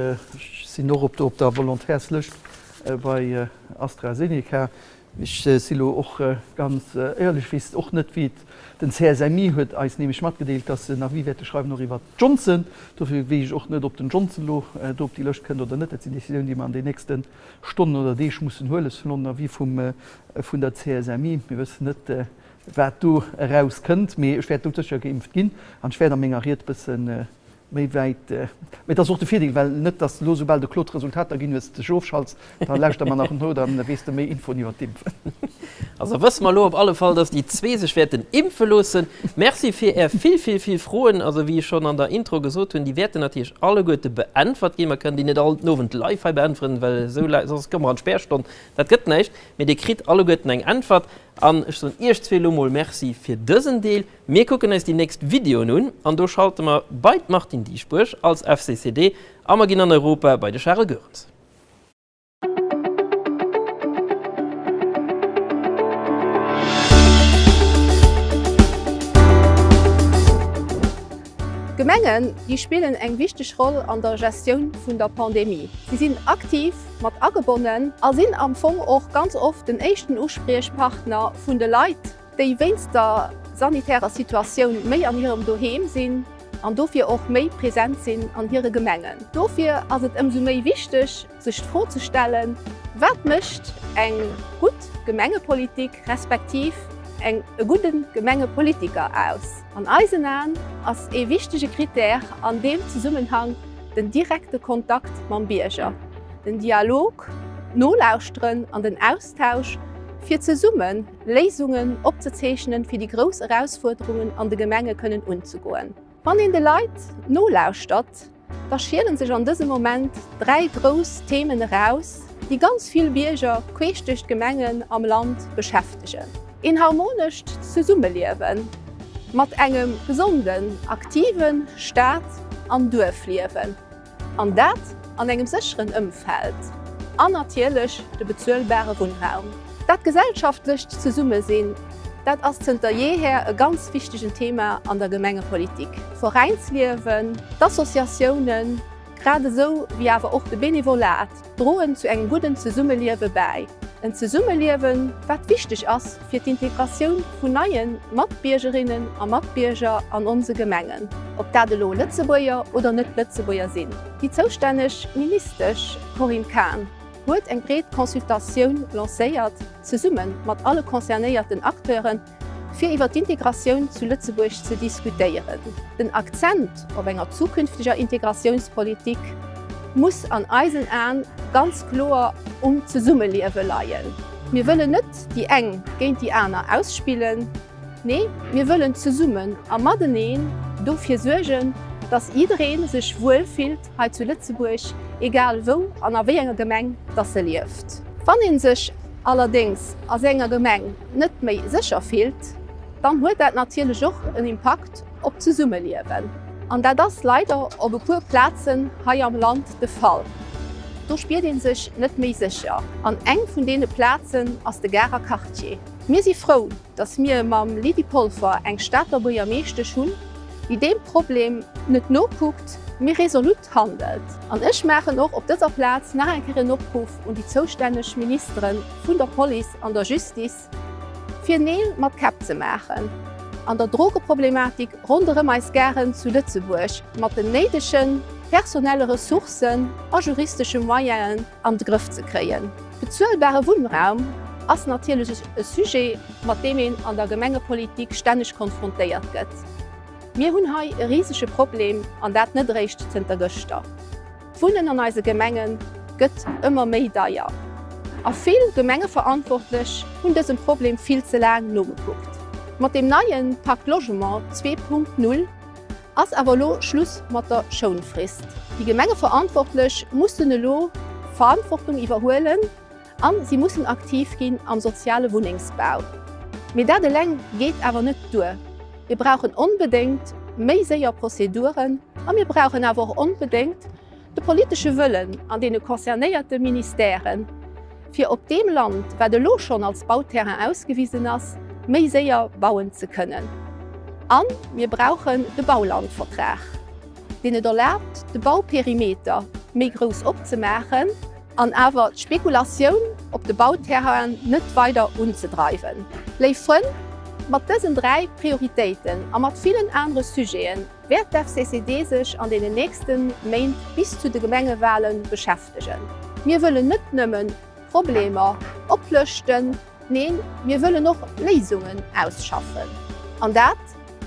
sinn och op der Volontärslëscht bei AstraZeneca. Ech si lo och ganz éierlech, weess och net wéi et, den CSMI huet eis nämlech matgedeelt, dass se en Avis wäerte schreiwen och iwwert Johnson. Dofir weess ech och net, ob den Johnson lo do op déi Lëscht kënnt oder net. Dat sinn Décisiounen, déi mer an den nächste Stonnen oder Deeg mussen huelen. Ech hunn elo den Avis vum, vun der CSMI. Mir wëssen net, wat do eraus kënnt, mee ech wäert doudsécher geimpft ginn an ech wäert a menger Ried e bësse méi wäit. Mee et ass och de Virdeel, well net, dass elo soubal de Claude d'Resultater ginn hues, dech ofschalts, da lauschter mer nach no, da weess de méi Infoen iwwert d'Impfen. Also wësse mer elo op alle Fall, dass déi zwee sech wäerten impfe loossen. Merci fir Är vill, vill, vill Froen. Also wéi ech schonn an der Intro gesot hunn, déi wäerten natierlech alleguerte beäntwert ginn. Mer kënnen déi net all den Owend live hei beäntweren, well esou laang, soss komme mer an d'Spärstonn. Dat gëtt näischt. Mee Dir kritt alleguerten eng Äntwert. An ech soen Iech zwee elo mol Merci fir dësen Deel. Mir kucken eis déi nächst Videoen un an do schalte mer bei d'Martine Dieschbourg als FCCD a mer ginn an Europa bei de Charel Goerens. D'Gemengen, déi spillen eng wichteg Roll an der Gestioun vun der Pandemie. Si sinn aktiv mat agebonnen a sinn am Fong och ganz oft den éischten Uspriechpartner vun de Leit, déi wéinst der sanitärer Situatioun méi an hirem Doheem sinn an dofir och méi present sinn an hire Gemengen. Dofir ass et ëmsou méi wichteg, sech d'Fro ze stellen, Wat mécht eng gutt Gemengepolitik respektiv eng e gudde Gemengepolitiker aus? An eisen Aen ass ee wichtege Critère an deem Zesummenhang den direkte Kontakt mam Bierger, den Dialog, d'Nolauschteren an den Austausch, fir zesummen Léisungen opzezeechnen, fir déi grouss Erausfuerderungen an de Gemenge kënnen unzegoen. Wann een de Leit nolauschtert, da schiele sech an dësem Moment 3 grouss Themen eraus, déi ganz vill Bierger queesch duerch d'Gemengen am Land beschäftegen, Een harmonescht Zesummeliewe mat engem gesonden, aktive Stad an Duerfliewen. An dat an engem sécheren Ëmfeld an natierlech de bezuelbare Wunnraum. Dat gesellschaftlecht Zesummesinn, dat ass zënter jeeher e ganz wichtegen Thema an der Gemengepolitik. D'Veräinsliewen, d'Associatiounen, grad esou wéi awer och de Benevolat droen zu engem gudden Zesummeliewe bäi. En Zesummeliewen, wat wichteg ass fir d'Integratioun vun neie Matbiergerinnen a Matbierger an onse Gemengen, ob dat elo Lëtzebuerger oder net-Lëtzebuerger sinn. Déi zoustänneg Ministesch Corinne Cahen huet eng breet Consultatioun lancéiert, zesumme mat alle concernéierten Acteuren, fir iwwer d'Integratioun zu Lëtzebuerg ze diskutéieren. Den Akzent op enger zukünfteger Integratiounspolitik muss an eisen Aen ganz kloer um Zesummeliewe leien. Mir wëllen net déi eng géint déi aner ausspillen, nee mir wëllen zesummen a mateneen dofir suergen, dass jidderee sech wuel fillt hei zu Lëtzebuerg, egal wou an a wéi enger Gemeng dass e lieft. Wann ee sech allerdéngs a senger Gemeng net méi sécher fillt, dann huet dat natierlech och en Impakt op d'Zesummeliewen. An dat ass leider op e puer Plazen hei am Land de Fall. Do spiert ee sech net méi sécher. An eng vun deene Plazen ass de Garer Quartier. Mir si frou, datt mir mam Lydie Polfer eng Stater Buergermeeschtesch hunn, déi deem Problem net nokuckt, mee resolut handelt. An ech maachen och op dëser Plaz nach eng Kéier en Opruff un déi zoustänneg Ministere vun der Police an der Justice, fir Neel mat Käpp ze maachen an der Drogeproblematik ronderëm eis Garen zu Lëtzebuerg mat den néidege personelle Ressourcen a juristesche Moyenen an de Grëff ze kréien. Bezuelbare Wunnraum ass natierlech e Sujet, mat deem een an der Gemengepolitik stänneg konfrontéiert gëtt. Mir hunn hei e risege Problem, an dat net eréischt zënter gëschter. D'Wunnen an eise Gemenge gëtt ëmmer méi deier a vill Gemengeverantwortlech hunn dësem Problem vill ze laang nogekuckt. Mat deem neie Pacte Logement 2.0 ass awer elo Schluss mat der Schounfrist. Déi Gemengeverantwortlech mussen elo Verantwortung iwwerhuelen a si mussen aktiv ginn am soziale Wunnengsbau. Mee dat eleng geet awer net duer. Mir brauchen onbedéngt méi séier Prozeduren a mir brauchen awer och onbedéngt de politesche Wëllen an deene concernéierte Ministèren, fir op deem Land, wat elo schonn als Bauterrain ausgewisen ass, méi séier bauen ze kënnen. A mir brauchen de Baulandvertrag, deen et erlaabt, de Bauperimeter méi grouss opzemaachen. An awer d'Spekulatioun op de Bauterrainen net weider unzedreiwen. Léif Frënn, mat dësen 3 Prioritéiten a mat villen anere Sujeten wäert d'FCCD sech an deenen nächste Méint bis zu de Gemengewale beschäftegen. Mir wëllen net nëmmen Problemer oplëschten, neen, mir wëllen och Léisungen ausschaffen. An dat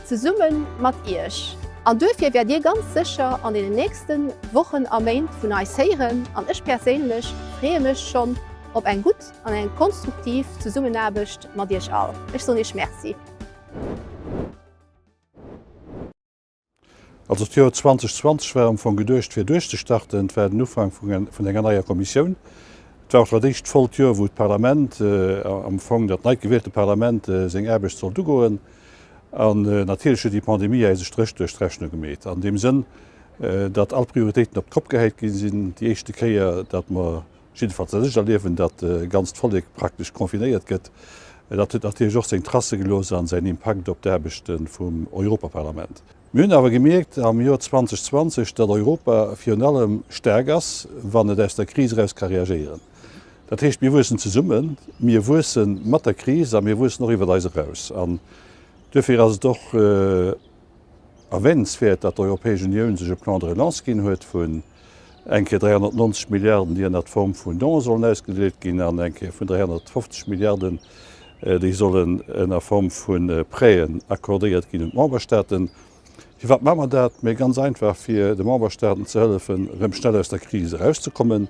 Zesumme mat Iech. An duerfir wäert Dir ganz sécher an deenen nächste Wochen a Méint vun eis héieren. An ech perséinlech freeë mech schonn op eng gutt an eng konstruktiv Zesummenaarbecht mat Iech all. Ech soen Iech Merci. Also d'Joer 2020 war am Fong geduecht fir duerchzestarten. Et war den Ufank vun enger neier Kommissioun. Et war och dat éischt vollt Joer, wou d'Parlament am Fong, dat neit gewielte Parlament seng Aarbecht sollt ugoen. An natierlech huet déi Pandemie eis e Stréch duerch d'Rechnung gemeet, an deem Sënn, datt all Prioritéiten op d'Kopp gehäit gi sinn. Déi éischte Kéier, datt mer, jiddefalls dat ech erliewen, datt e ganzt Vollek praktesch confinéiert gëtt. Dat huet natierlech och seng Tracë gelooss a säin Impakt op d'Aarbechte vum Europaparlament. Mir hunn awer gemierkt am Joer 2020, datt Europa virun allem staark ass, wann et aus der Kris eraus ka reagéieren. Dat heescht, mir wuessen zesummen, mir wuesse mat der Kris a mir wuessen och iwwert eis eraus. An duerfir ass et och erwähnenswäert, datt d'Europäesch Unioun sech e Plan de relance ginn huet vun eng Kéier 390 Milliarden, déi ënnert Form vun Done sollen ausgedeelt ginn, an eng Kéier vun 350 Milliarden, déi sollen ënner Form vu Prêten accordéiert ginn un d'Memberstaaten. Firwat maache mer dat? Mee ganz einfach, fir de Memberstaaten ze hëllefen, erëm schnell aus der Kris erauszekommen,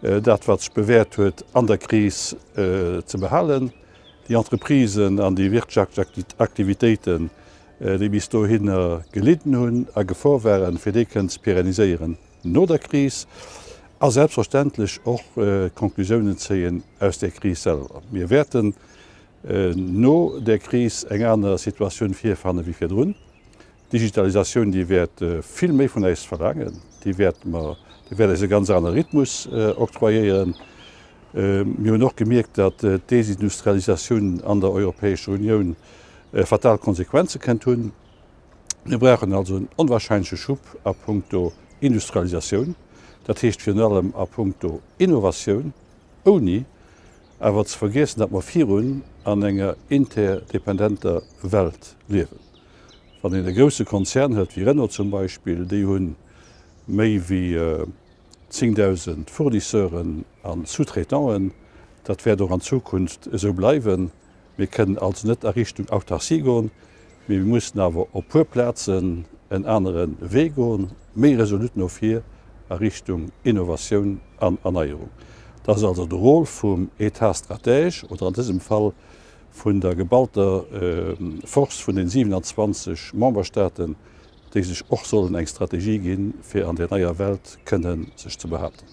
dat, wat sech bewäert huet an der Kris, ze behalen, déi Entreprisen an déi wirtschaftlech Aktivitéiten, déi bis dohinner gelidden hunn a Gefor waren, fir déi kënnen ze pérenniséieren no der Kris a selbstverständlech och Konklusiounen zéien aus där Kris selwer. Mir wäerten no där Kris eng aner Situatioun virfanne wéi virdrun. D'Digitalisatioun, déi wäert vill méi vun eis verlaangen, déi wäert mer, déi wäert eis e ganz anere Rhythmus octroyéieren. Mir hunn och gemierkt, datt d'Desindustrialisatioun an der Europäescher Unioun fatal Konsequenze kënnt hunn. Mir brauchen also en onwahrscheinleche Schub a puncto Industrialisatioun, dat heescht virun allem a puncto Innovatioun, ouni awer ze vergiessen, datt mer virun an enger interdependenter Welt liewen. Wann een e grousse Konzern hëlt wéi Renault zum Beispill, déi hu méi wéi 10.000 Fournisseuren a Sous-traitanten. Dat wäert och an Zukunft esou bleiwen. Mir kënnen also net a Richtung Autarcie goen, mee mir mussen awer op puer Plazen en anere Wee goen, méi resolut no vir a Richtung Innovatioun an Erneierung. Dat ass also de Rôle vum État stratège oder an dësem Fall vun der geballter Force vun den 27 Memberstaaten, déi sech och sollen eng Strategie ginn, fir an där neier Welt kënnen sech ze behaapten.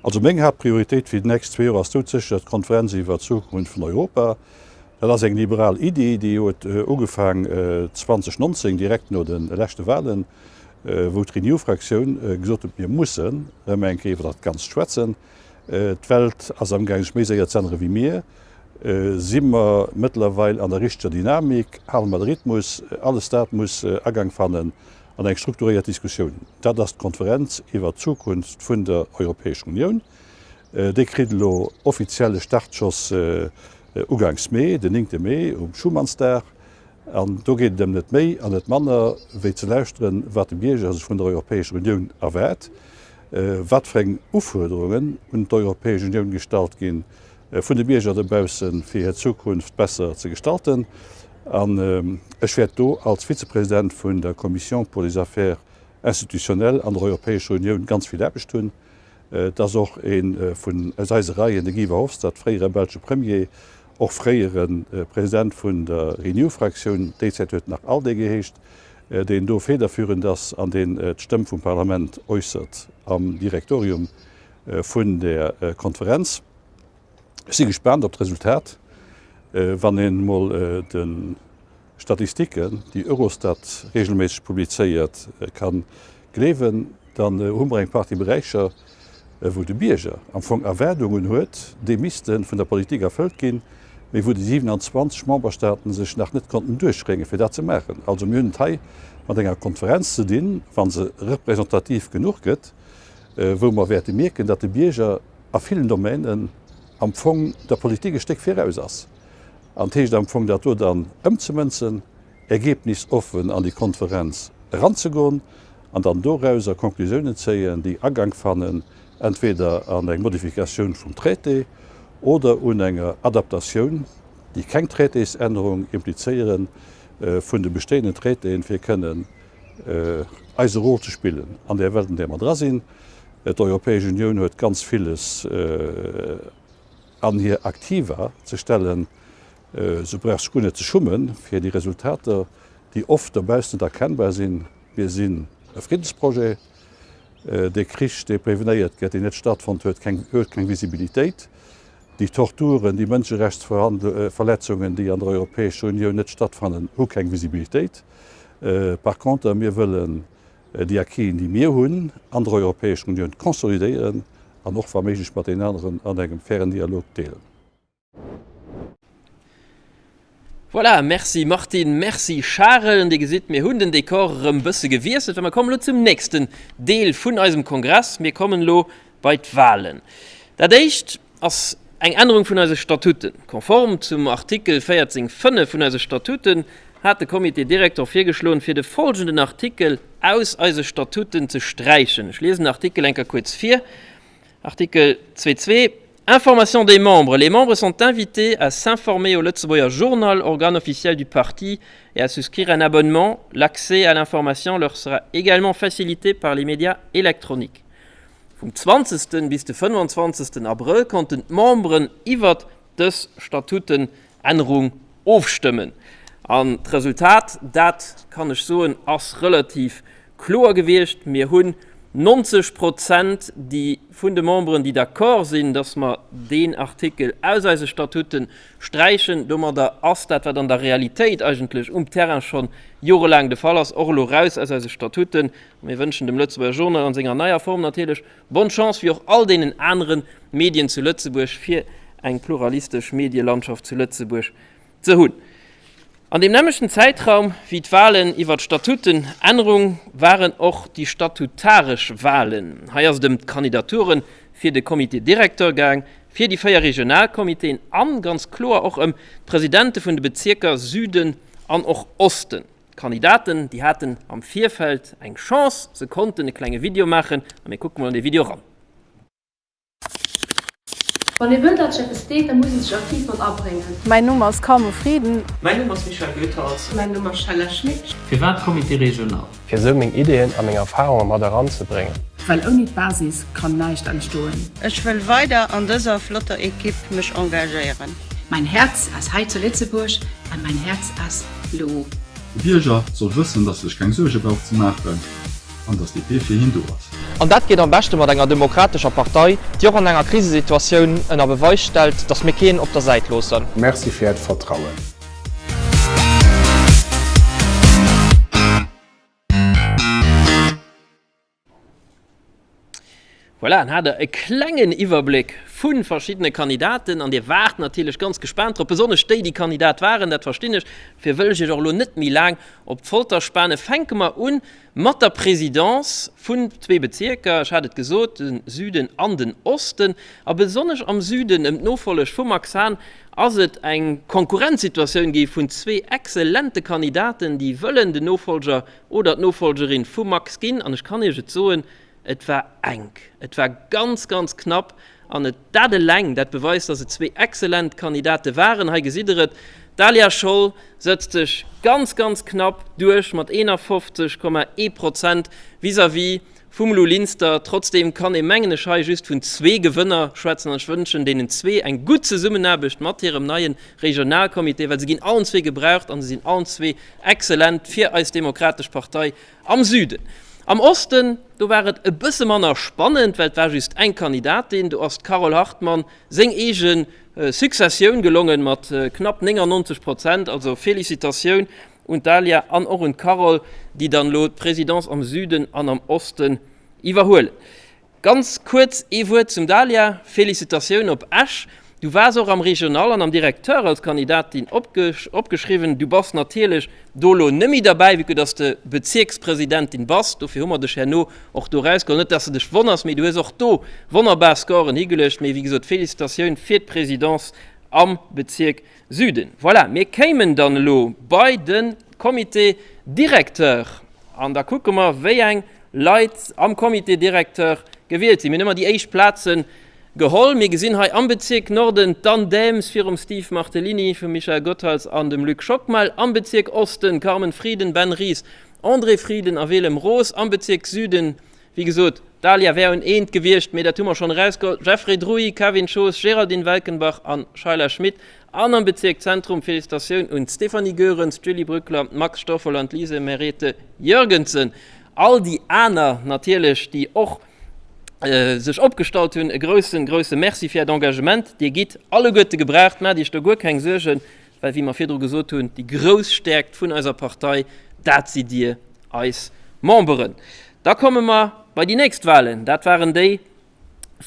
Also meng Haaptprioritéit fir déi nächst zwee Joer ass doudsécher d'Konferenz iwwer d'Zukunft vun Europa. Dat ass eng liberal Iddi, déi huet ugefaang 2019, direkt no de leschte Wahlen, wou d'Renew-Fraktioun gesot huet, mir mussen erëm eng Kéier iwwer dat Ganzt schwätzen. D'Welt ass amgaang sech méi séier z'ännere wéi mir. Si mer mëttlerweil an der richteger Dynamik? Hale mer de Rhythmus? Alles dat muss Agang fannen an eng strukturéiert Diskussioun. Dat ass d'Konferenz iwwer d'Zukunft vun der Europäescher Unioun. Déi kritt elo offiziell e Startschoss uganks Mee, den néngte Mee um Schumansdag. An do geet et ëm net méi an net manner, wéi ze lauschteren, wat de Bierger sech vun der Europäescher Unioun erwaart, wat fir eng Ufuerderungen un d'Europäesch Unioun gestallt gi vun de Bierger dobaussen, fir hir Zukunft besser ze gestalten. An ech wäert do als Vizepresident vun der Commission pour les Affaires institutionnelles an der Europäescher Unioun ganz vill Aarbecht hunn. Et ass och ee vun aus eise Reien, de Guy Verhofstadt, fréiere belsche Premier, och fréiere President vun der Renew-Fraktioun, déi Zäit huet en nach ALDE geheescht, deen do federführend ass an deen d'Stëmm vum Parlament äussert am Direktorium vun där Konferenz. Ech si gespaant op d'Resultat, wann een emol de Statistiken, déi Eurostat regelméisseg publizéiert, ka gleewen, dann hu mer eng Partie Beräicher, wou de Bierger am Fong Erwaardungen huet, déi misste vun der Politik erfëllt ginn, mee wou déi 27 Memberstaaten sech nach net konnten duerchréngen, fir dat ze maachen. Also mir hunn et hei mat enger Konferenz ze dinn, wa se representativ genuch gëtt. wou mer wäerte mierken, datt de Bierger a villen Domänen am Fong der Politik e Stéck viraus ass. An et heescht am Fong, dat do dann ëmzemënzen, ergebnisoffen an déi Konferenz eranzegoen an dann dorauser Conclusiounen zéien, déi Agank fannen entweder an eng Modifikatioun vum Traité oder un enger Adaptatioun, déi keng Traitésännerung implizéieren, vun de bestehenden Traitéen, fir kënnen eise Rôle ze spillen an där Welt, an där mer dra sinn. D'Europäesch Unioun huet ganz villes an hir Aktiva ze stellen. Se brauch sech guer net ze schummen fir déi Resultater, déi oft dobaussen net erkennbar sinn. Mir sinn e Friddensprojet. Dee Krich, dee prevenéiert gëtt, deen net stattfonnt huet, huet keng Visibilitéit. Déi Torturen, déi Mënscherechtsverletzungen, déi an der Europäescher Unioun net stattfannen, hu keng Visibilitéit. Par conter, mir wëllen déi Acquisen, déi mir hunn an der Europäescher Unioun, consolidéieren an och wa méiglech mat deenen aneren an engem fairen Dialog deelen. Voilà, merci Martine, merci Charel. Dir gesitt, mir hunn den Dekor erëm bësse gewiesselt, well mer kommen elo zum nächsten Deel vun eisem Kongress. Mir kommen elo bei d'Wahlen. Dat éischt ass eng Ännerung vun eise Statuten. Konform zum Artikel 14, 5 vun eise Statuten hat de Comité directeur virgeschloen, fir de folgenden Artikel aus eise Statuten ze sträichen. Ech liesen den Artikel eng Kéier kuerz vir. Artikel 2.2 Information des membres Les membres sont invités à s'informer au Lëtzebuerger Journal, organe officiel du parti, et à souscrire un abonnement. L'accès à l'information leur sera également facilité par les médias électroniques. Vum 20. Bis de 25. Abrëll konnten d'Memberen iwwert dës Statutenännerung ofstëmmen. An d'Resultat, dat kann ech soen, ass relativ kloer gewiescht. Mir hunn 90 Prozent déi vun de Memberen, déi d'accord sinn, dass mer deen Artikel aus eise Statute sträichen. Domadder ass dat, wat an der Realitéit eigentlech um Terrain scho jorelaang de Fall ass, och elo raus aus eise Statuten. Mir wënschen dem Lëtzebuerger Journal an senger neier Form natierlech Bonne Chance, wéi och all deenen anere Medien zu Lëtzebuerg, fir eng pluralistesch Medielandschaft zu Lëtzebuerg ze hunn. An deem nämmlechten Zäitraum wéi d'Walen iwwer d'Statutenännerung waren och déi statutaresch Walen. Hei ass et ëm d'Kandidature fir de Comité directeur gaang, fir déi 4 Regionalcomitéen an ganz kloer och ëm d'Presidente vun de Bezierker Süden an och Osten. D'Kandidaten, déi haten am Virfeld eng Chance, se konnten e klenge Video maachen a mir kucke mol an dee Video eran. Wann ee wëll datt sech eppes deet, da muss ee sech aktiv mat abréngen. Mäin Numm ass Carmo Frieden. Mäin Numm ass Michel Goethals. Mäin Numm ass Sheila Schmit. Firwat Comité Régional? Fir esou meng Ideeën a meng Erfahrunge mat eran ze bréngen. Well ouni d'Basis kann näischt entstoen. Ech wëll weider an dëser flotter Equipe mech engagéieren. Mein Herz ass hei zu Lëtzebuerg an mein Herz ass lo. De Bierger soll wëssen, datt e sech keng Suerge brauch ze maachen an datt DP fir hien do ass. An dat geet am beschte mat enger demokratescher Partei, déi och an enger Krisesituatioun ënner Beweis stellt, datt mir keen op der Säit loossen. Merci fir Äert Vertrauen. Voilà, an hat der e klengen Iwwerbléck vu verschiddene Kandidaten an Dir waart natierlech ganz gespaant drop, besonnesch déi, déi Kandidat waren, dat verstinn ech. Dofir wëll ech Iech och elo net méi laang op d'Folter spanen. Fänke mer un mat der Présidence vun zwee Bezierker, ech hat et gesot, de Süden an den Osten. A besonnesch am Süden, ëm d'Nofolleg vum Max Hahn, ass et eng Konkurrenzsituatioun gi vun zwee exzellente Kandidaten, déi wëllen den Nofolger oder d'Nofolgerin vum Max ginn an ech kann Iech et soen, et war enk, et war ganz, ganz knapp an et dat eleng, dat beweist, dass et zwee exzellent Kandidate waren. Hei gesitt Der et, d'Dahlia Scholl sëtzt sech ganz, ganz knapp duerch mat 51,1 Prozent vis-à-vis vum Lou Linster. Trotzdeem kann ee mengen ech hei just vun zwee Gewënner schwätzen an ech wënschen deenen zwee eng gutt Zesummenaarbecht mat hirem neie Regionalcomité, well se ginn allen zwee gebraucht an se sinn allen zwee Excellent fir eis Demokratesch Partei am Süden. Am Osten, do war et e bësse manner spannend, well et war just eng Kandidatin. Do ass d'Carole Hartmann seng eege Successioun gelongen mat knapp 99 Prozent. Also Felicitatioun un d'Alia an och un d'Carole, déi dann elo d'Presidence am Süden an am Osten iwwerhuelen. Ganz kuerz ee Wuert zum Dahlia, Felicitatioun op Esch. Du waars och am Regional an am Directeur als Kandidatin opgeschriwwen. Du bass natierlech do elo net méi derbäi, vue que dass de Bezierkspresidentin bass. Dofir hu mer dech herno och do erausgeholl. Net dass de dech wonners, mee du hues och do wonnerbar Scoren higeluecht. Mee wéi gesot, Felicitatioun fir d'Presidence am Bezierk Süden. Voilà, mir kéimen dann elo bei de Comité directeur an da kucke mer, wéi eng Leit am Comité directeur gewielt sinn. Mir hunn ëmmer déi éischt Plaze geholl. Mir gesinn hei am Bezierk Norden d'Anne Daems virum Steve Martellini, vum Michel Goethals an dem Luc Schockmel. Am Bezierk Osten Carmen Frieden, Ben Ries, André Frieden a Willem Roos. Am Bezierk Süden Wéi gesot, d'Alia wär un eent gewiescht, mee dat hu mer schonn erausgeholl, Jeffrey Druy, Kevin Schoos, Géraldine Welkenbach a Sheila Schmit. An am Bezierk Zentrum Felicitatioun un d'Stéphanie Goerens, d'Julie Brückler, d'Max Stoffel an d'Lise Merete Jørgensen. All déi aner natierlech, déi och sech opgestallt hunn, e groussen, grousse Merci fir äert Engagement. Dir gitt alleguerte gebraucht, maacht iech do guer keng Suergen, well wéi mer virdru gesot hunn, déi grouss Stäerkt vun eiser Partei, dat sidd dir, eis Memberen. Da komme mer bei déi nächst Wahlen. Dat waren déi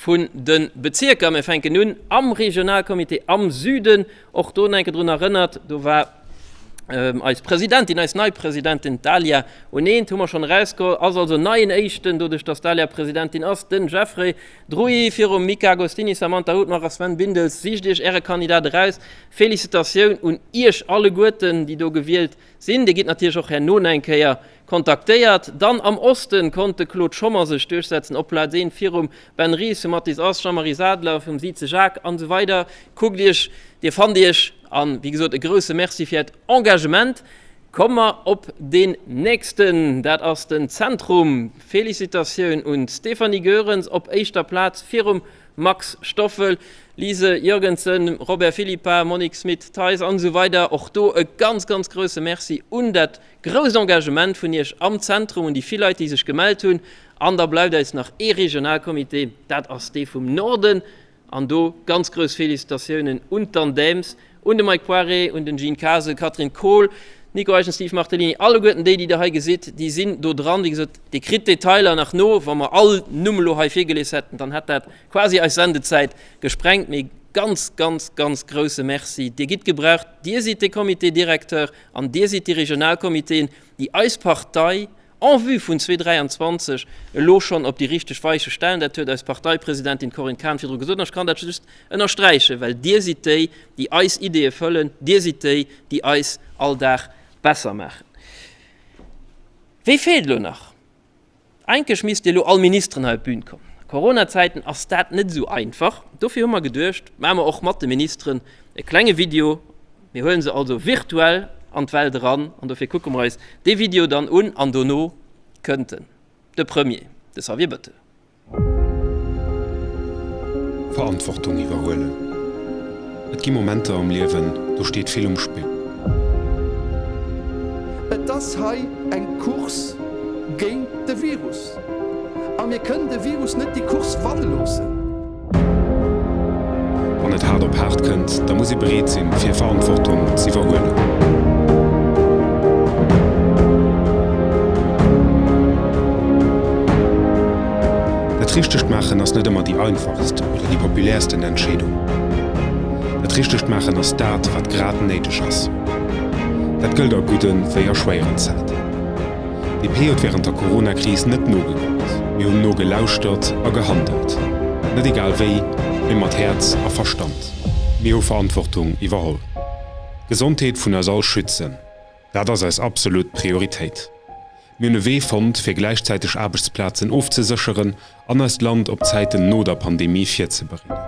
vun de Bezierker. Mir fänken un am Regionalcomité am Süden. Och do nach eng Kéier drun erënnert, do war eis Presidentin, eis nei Presidentin, d'Dalia un eent, hu mer schonn erausgeholl, ass also neien Éischten, doduerch datt d'Dalia Presidentin ass, den Jeffrey Druy virum Mika Agostini, Samantha Hutmacher, Sven Bindels. Sicht Iech Äre Kandidat eraus. Felicitatioun un Iech alleguerten, déi do gewielt sinn. Dir gitt natierlech och herno nach eng Kéier Kontaktéiert. Dann am Osten konnt de Claude Schommer sech duerchsetzen op Plaz 1 virum Ben Ries, vum Mathis Ass, Jean-Marie Sadler, vum Size Jacques an esou weider. Kuckt iech, dir fannt iech an wéi gesot e grousse Merci fir äert Engagement. Komme mer op deen nächsten, dat ass den Zentrum. Felicitatioun un d'Stéphanie Goerens op éischter Plaz virum Max Stoffel, Lise Jørgensen, Robert Philippart, Monique Smit-Thijs an esou weider. Och do e ganz, ganz grousse Merci un dat Grousst Engagement vun Iech am Zentrum, un déi vill Leit, déi sech gemellt hunn. An da bleift eis nach ee Regionalcomité, dat ass dee vum Norden. An do ganz grouss Félicitatiounen un d'Anne Daems, un de Mike Poiré, un den Jean Kasel, Catherine Kohl, Nico Eischen, Steve Martellini, alleguerten déi, déi Der hei gesitt, déi sinn do dran. Wéi gesot, Dir kritt d'Detailer nach no. Wa mer all Numm elo hei virgelies hätten, dann hätt dat quasi eis Sendezäit gesprengt. Mee ganz, ganz, ganz grousse Merci. Dir gitt gebraucht. Dir sidd de Comité directeur. An Dir sidd déi Regionalcomitéen, déi eis Partei en vue vun 2023 elo schonn op déi richteg Weiche stellen. Dat huet eis Parteipresidentin Corinne Cahen virdru gesot an ech kann dat just ënnersträichen, well Dir sidd déi, déi eis Ideeë fëllen, Dir sidd déi, déi eis all Dag besser maachen. Wie feelt elo nach? Eigentlech misste elo all Ministeren hei op d'Bün kommen. A Corona-Zäiten ass dat net esou einfach. Dofir hu mer geduecht, maache mer och mat de Ministeren e klenge Video. Mir huele se also virtuell an d'Welt eran an dofir kucke mer eis dee Video dann un an dono kënnt en, de Premier, de Xavier Bettel. Verantwortung iwwerhuelen. Et gi Momenter am Liewen, do steet vill um Spill. Et ass hei eng Course géint de Virus a mir kënnen de Virus net déi Course wanne loossen. Wann et haart op haart kënnt, da muss ee bereet sinn, fir Verantwortung z'iwwerhuelen. Dat Richtegt maachen ass net ëmmer déi einfachst oder déi populärsten Entscheedung. Dat Richtegt maachen ass dat, wat grad néideg ass. Dat gëllt a gudden wéi a schwéieren Zäiten. DP huet wärend der Corona-Kris net nogekuckt, mir hunn nogelauschtert a gehandelt. Net egal wéi, mee mat Häerz a Verstand. Mir hu Verantwortung iwwerholl. D'Gesondheet vun eis all schützen, dat ass eis absolut Prioritéit. Mir hunn e Wee fonnt, fir gläichzäiteg Aarbechtsplazen ofzesécheren an eist Land op d'Zäiten no der Pandemie virzebereeden.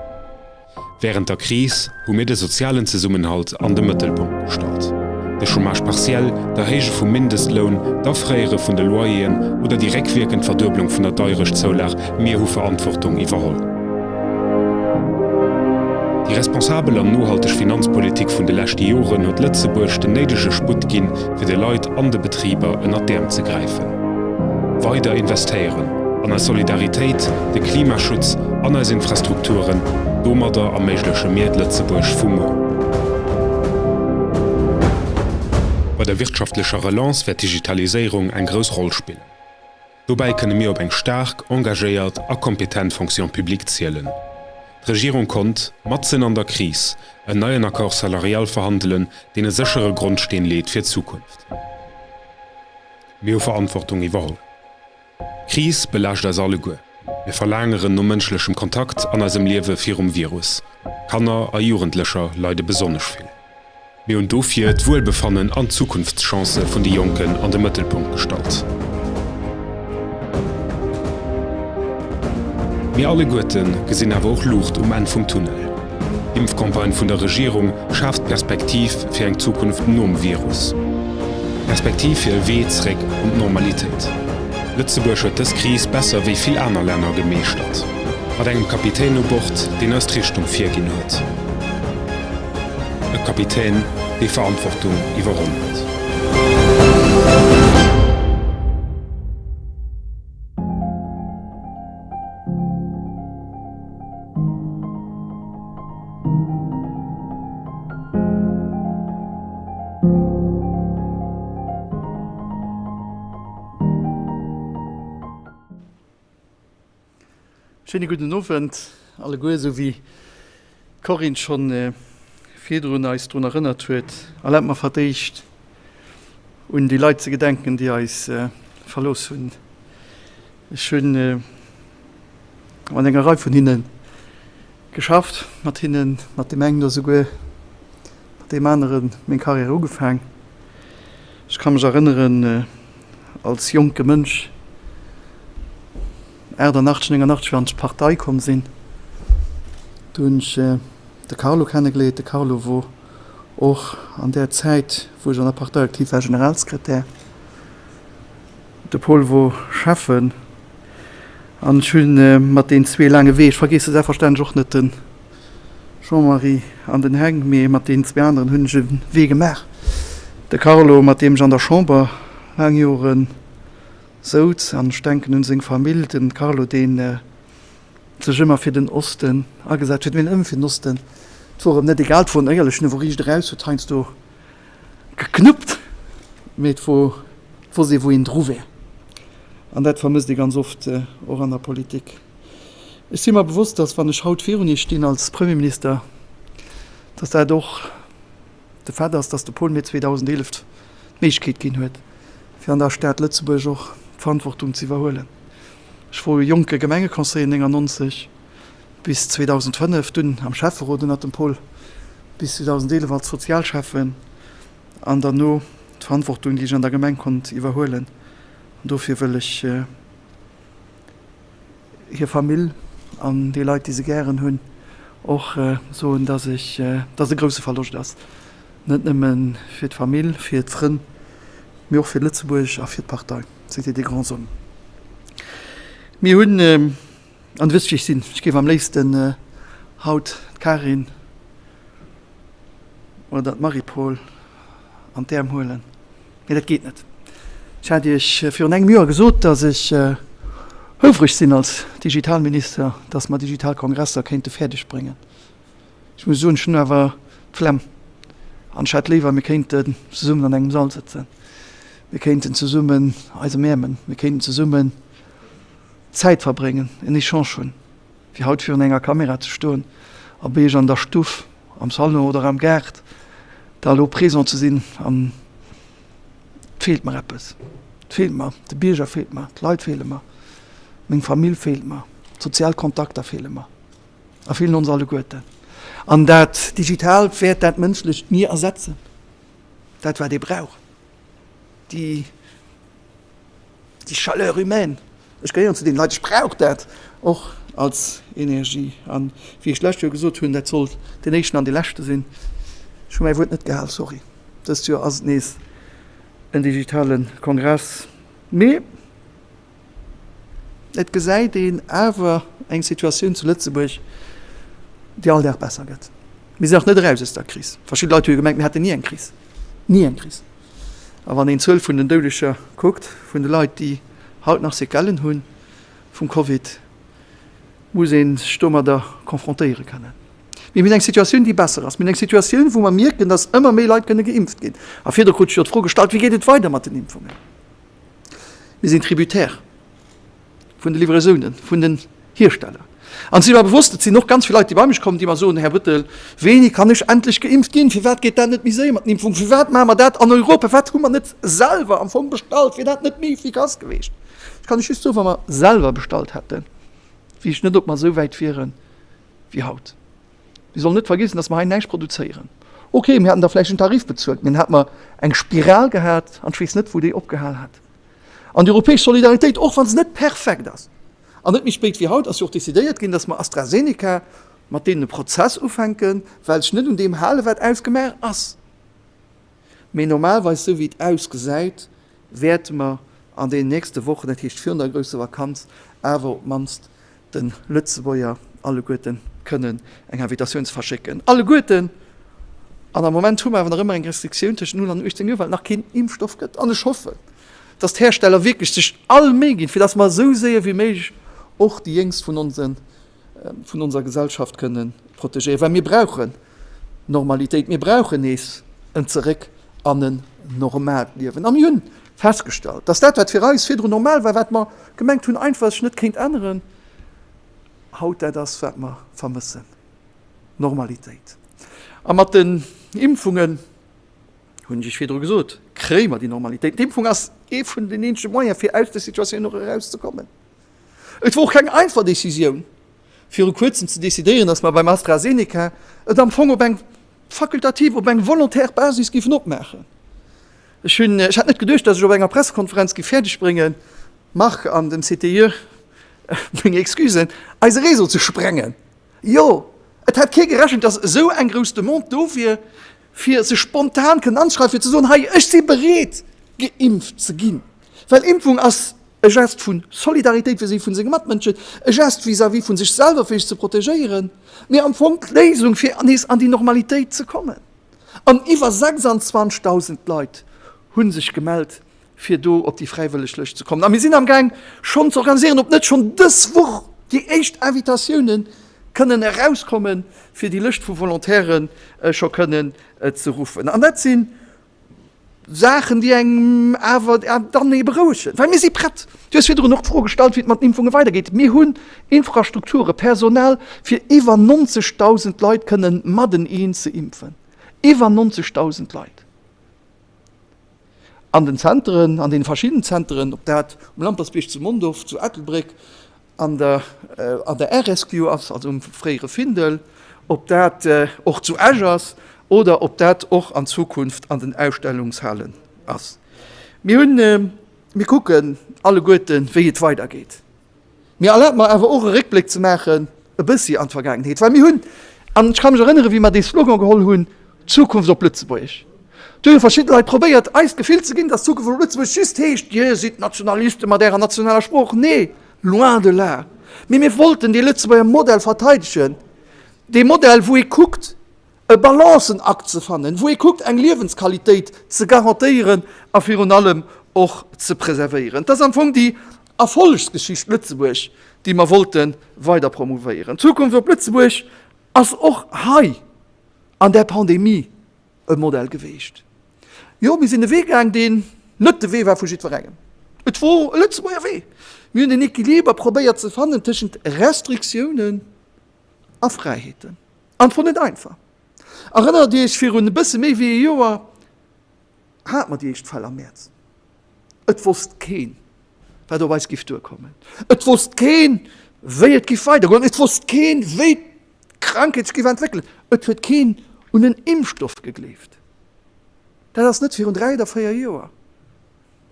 Wärend der Kris hu mir de sozialen Zesummenhalt an de Mëttelpunkt gestallt. De Chômage partiel, d'Erhéije vum Mindestloun, d'Afréiere vun de Loyeren oder déi réckwierkend Verdueblung vun der Deierechtszoulag, mir hu Verantwortung iwwerholl. Déi responsabel an nohalteg Finanzpolitik vun de leschte Joren huet Lëtzebuerg den néidege Sputt ginn, fir de Leit an de Betriber ënnert d'Äerm ze gräifen. Weider investéieren an eis Solidaritéit, de Klimaschutz an eis Infrastrukturen, domadder erméigleche mir d'Lëtzebuerg vu muer. Bei der wirtschaftlecher Relance wäert d'Digitaliséierung eng grouss Roll spillen. Dobäi kënne mir op eng staark, engagéiert a kompetent Fonction publique zielen. D'Regierung konnt, matzen an der Kris, en neien Accord salarial verhandelen, deen e séchere Grondsteen leet fir d'Zukunft. Mir hu Verantwortung iwwerholl. D'Kris belaascht eis alleguer. Mir verlaangeren no mënschlechem Kontakt an eisem Liewe virum Virus. Kanner a Jugendlecher leide besonnesch vill. Mir hunn dofir d'Wuelbefannen an d'Zukunftschancë vun de Jonken an de Mëttelpunkt gestallt. Mir alleguerte gesinn awer och Luucht um Enn vum Tunnel. D'Impfcampagne vun der Regierung schaaft d'Perspektiv fir eng Zukunft nom Virus. D'Perspektiv fir e Wee zréck an d'Normalitéit. Lëtzebuerg huet dës Kris besser wéi vill aner Länner gemeeschtert. Mat engem Kapitän u Bord, deen eis d'Richtung virginn huet. E Kapitän, dee Verantwortung iwwerholl huet. Schéine gudden Owend alleguer. Esou wéi d'Corinne schonn virdrun eis drun erënnert huet, erlaabt mer fir d'éischt un déi Leit ze gedenken, déi eis verlooss hunn. Ech hunn mat enger Rei vun hinne geschafft, mat hinnen, mat deem engen oder souguer mat deem anere meng Karriär ugefaang. Ech ka mech erënneren, als jonke Mënsch, 88, 89, wéi an d'Partei komm sinn, do hunn ech de Carlo kennegeleert. De Carlo wor och an där Zäit, wou ech an der Partei aktiv war, Generalsekretär. De Paul wor Schäffen. An ech hu mat deenen zwee laange Wee, ech vergeesse selbstverständlech och net de Jean-Marie an den Heng, mee mat deenen zwee aneren hunn ech e Wee gemaach. De Carlo, mat deem ech an der Chamber laang Jore souz, an ech denken un seng Famill, de Carlo, dee sech ëmmer fir den Osten agesat huet, mee net nëmme fir den Osten, et wor ëm net egal, et wor en éierlechen, e wor riicht eraus, huet heiansdo geknuppt, mee et wor, et wosst ee wou een dru wär. An dat vermësst ee ganz oft och an der Politik. Ech si mer bewosst, datt wann ech haut virun Iech stinn als Premierminister, datt dat och de Fait ass, datt de Paul mir 2011 d'Méiglechkeet ginn huet, fir an der Stad Lëtzebuerg och d'Verantwortung ze iwwerhuelen. Ech wor e jonke Gemengeconseiller 99 bis 2005, dunn am Schäfferot ënnert dem Paul bis 2011 als Sozialschäffen an derno d'Verantwortung, déi ech an der Gemeng konnt iwwerhuelen. An dofir wëll ech hir Famill an déi Leit, déi se gären hunn, och soen, dass ech, dass et e grouse Verloscht ass, net nëmme fir d'Famill, fir d'Frënn, mee och fir Lëtzebuerg a fir d'Partei. C'était des grands hommes. Mir hunn, an Dir wësst, wéi ech sinn, ech géif am léifsten haut d'Karin oder d'Marie-Paule an d'Äerm huelen. Mee dat geet net. Ech hat Iech virun engem Joer gesot, datt ech houfreg sinn als Digitalminister, datt mer digital Kongresser kéinte fäerdeg bréngen. Ech muss soen, ech hunn awer d'Flemm an ech hätt léiwer, mir kéinten zesummen an engem Sall sëtzen, mir kéinten zesummen eis ëmäermen, mir kéinten zesummen Zäit verbréngen, en Echange hunn, wéi haut virun enger Kamera ze stoen a bei Iech an der Stuff, am Salon oder am Gaart da elo présent ze sinn. An et feelt mer eppes. Et feelt mer, de Bierger feelt mer, d'Leit feele mer, meng Famill feelt mer, d'sozial Kontakter feele mer a feelen ons alleguerten. An dat Digitaalt wäert dat Mënschlecht ni ersetzen, dat wat ee brauch, déi. Déi Chaleur humaine, ech gehéieren zu deenen Leit, ech brauch dat och als Energie. An wéi ech d'lescht Joer gesot hunn, dat soll deen éischten an dee leschte sinn, ech hu mäi Wuert net gehal, sorry. Dëst Joer ass et nees en digitale Kongress, mee et gesäit een awer eng Situatioun zu Lëtzebuerg, déi all Dag besser gëtt. Mir sinn nach net eraus aus der Kris. Verschidde Leit hu jo gemengt, mir hätten ni eng Kris. Ni eng Kris. A wann een d'Zuel vun den Doudeger kuckt, vun de Leit, déi haut nach Sequellen hu vum Covid, muss ee sech domadder confrontéiere kënnen. Mir hunn eng Situatioun, déi besser ass. Mir hunn eng Situatioun, wou mer mierken, datt ëmmer méi Leit kënne geimpft ginn. A virdru krut ech jo d'Fro gestallt, Wéi geet et weider mat den Impfungen? Mir sinn tributaire vun de Livraisonen, vun den Hiersteller. An ech si mer bewosst, et sinn och ganz vill Leit, déi bei mech kommen, déi mer soen, Här Bettel, wéini kann ech endlech geimpft ginn? Firwat geet dat net méi séier mat den Impfungen? Firwat maache mer dat an Europa? Wat hu mer net selwer am Fong bestallt? Wier dat net méi efficace geweecht? Ech kann lech just soen, wa mer selwer bestallt hätten, weess ech net, ob mer esou wäit wiere wéi haut. Mir sollen net vergiessen, dass mer hei näischt produzéieren. Okay, mir hätten da vläicht en Tarif bezuelt, mee dann hätte mer eng Spiral gehat an ech weess net, wou déi opgehal hätt. An déi europäesch Solidaritéit, och wa se net perfekt ass, an net méi spéit wéi haut ass jo och decidéiert ginn, dass mer AstraZeneca mat deenen e Prozess ufänken, well sech net un deem halen, wat ausgemaach ass. Mee normalerweis, esou wéi et ausgesäit, wäerte mer an deenen nächste Wochen, dat heescht virun der grousser Vakanz, awer op d'mannst de Lëtzebuerger alleguerte kënnen eng Invitatioun ze verschécken. Alleguerten! An am Moment hu mer awer nach ëmmer eng Restriktioun tëschent 0 an 18 Joer, well et nach keen Impfstoff gëtt. An ech hoffen, dass d'Hersteller wierklech sech all Méi ginn, fir dass mer esou séier wéi méiglech och déi Jéngst vun onse, vun onser Gesellschaft kënnen protegéieren. Well mir brauchen Normalitéit, mir brauchen nees en Zeréck an en normaalt Liewen. A mir hunn festgestallt, dass dat, wat fir eis virdrun normal war, wat mer gemengt hunn, einfach sech net kéint änneren, haut dat ass, wat mer vermëssen, Normalitéit. A mat den Impfungen, hunn ech Iech virdru gesot, kréie mer déi Normalitéit. D'Impfung ass ee vun den eenzege Moyene fir aus der Situatioun och erauszekommen. Et wor och keng einfach Decisioun, viru kuerzem ze decidéieren, dass mer beim AstraZeneca et am Fong op eng fakultativ, op eng volontaire Basis géifen opmaachen. Ech hunn, ech hat net geduecht, dass ech op enger Pressekonferenz géif fäerdeg bréngen, Marc an dem CTIE meng Excusen, eise Réseau ze sprengen. Jo, et hätt kee gerechent, dass esou eng grouss Demande do wier, fir sech spontan kënnen anzeschreiwen, fir ze soen, hei, ech si bereet, geimpft ze ginn. Well Impfung ass e Gest vu Solidaritéit vis-à-vis vun senge Matmënschen, e Gest vis-à-vis vu sech selwer, fir sech ze protegéieren, mee am Fong d'Léisung, fir nees an déi Normalitéit ze kommen. An iwwer 26.000 Leit hu sech gemellt, fir do op déi fräiwëlleg Lëscht ze kommen. A mir sinn amgaang schonn ze organiséieren, ob net schonn dës Woch déi éischt Invitatioune kënnen erauskommen, fir déi Lëscht vu Volontaire scho kënnen ze ruffen. An dat si Saachen, déi engem awer dann ee berouegen, well mir si prett. Du hues virdrun och d'Fro gestallt, wéi et mat den Impfunge weidergeet. Mir hunn Infrastrukture, Personal, fir iwwer 90.000 Leit kënnen mateneen ze impfen. Iwwer 90.000 Leit! An den Zenteren, an deene verschiddenen Zenteren, ob dat um Lampertsbierg zu Mondorf, zu Ettelbréck, an der an der RSQ ass, also um fréiere Findel, ob dat och zu Esch ass oder ob dat och an Zukunft an den Ausstellungshalen ass. Mir hunn, mir kucken alleguerten, wéi et weidergeet. Mee erlaabt mer awer och e Réckbléck ze maachen e bëssi an d'Vergaangenheet, well mir hunn, an ech ka mech erënneren, wéi mer dee Slogan geholl hunn, Zukunft op Lëtzebuergesch, do hu verschidde Leit probéiert, eis d'Gefill ze ginn, dass Zukunft op Lëtzebuergesch just heescht, Dir sidd Nationaliste mat Ärer nationaler Sprooch. Nee, loin de là! Mee mir wollten dee Lëtzebuerger Modell verteidegen, dee Modell, wou ee kuckt, e Balancenakt ze fannen, wou ee kuckt, eng Liewensqualitéit ze garantéieren a virun allem och ze preservéieren. Et ass am Fong déi Erfollegsgeschicht Lëtzebuerg, déi mer wollte weider promouvéieren. D'Zukunft op Lëtzebuerg ass och hei an där Pandemie e Modell geweecht. Jo, mir sinn e Wee gaang, deen net de Wee war vu jiddwerengem. Et wor e Lëtzebuerger Wee. Mir hunn en Equiliber probéiert ze fannen tëschent Restriktiounen a Fräiheeten. An et wor net einfach. Erënnert Iech, virun e bësse méi wéi e Joer hate mer déi éischt Fäll am Mäerz. Et wosst keen, wat op eis giff duerkommen. Et wosst keen, wéi et giff weidergoen. Et wosst keen, wéi d'Krankheet sech giff entwéckelen. Et huet keen un en Impfstoff gegleeft. Dat ass net virun 3 oder 4 Joer,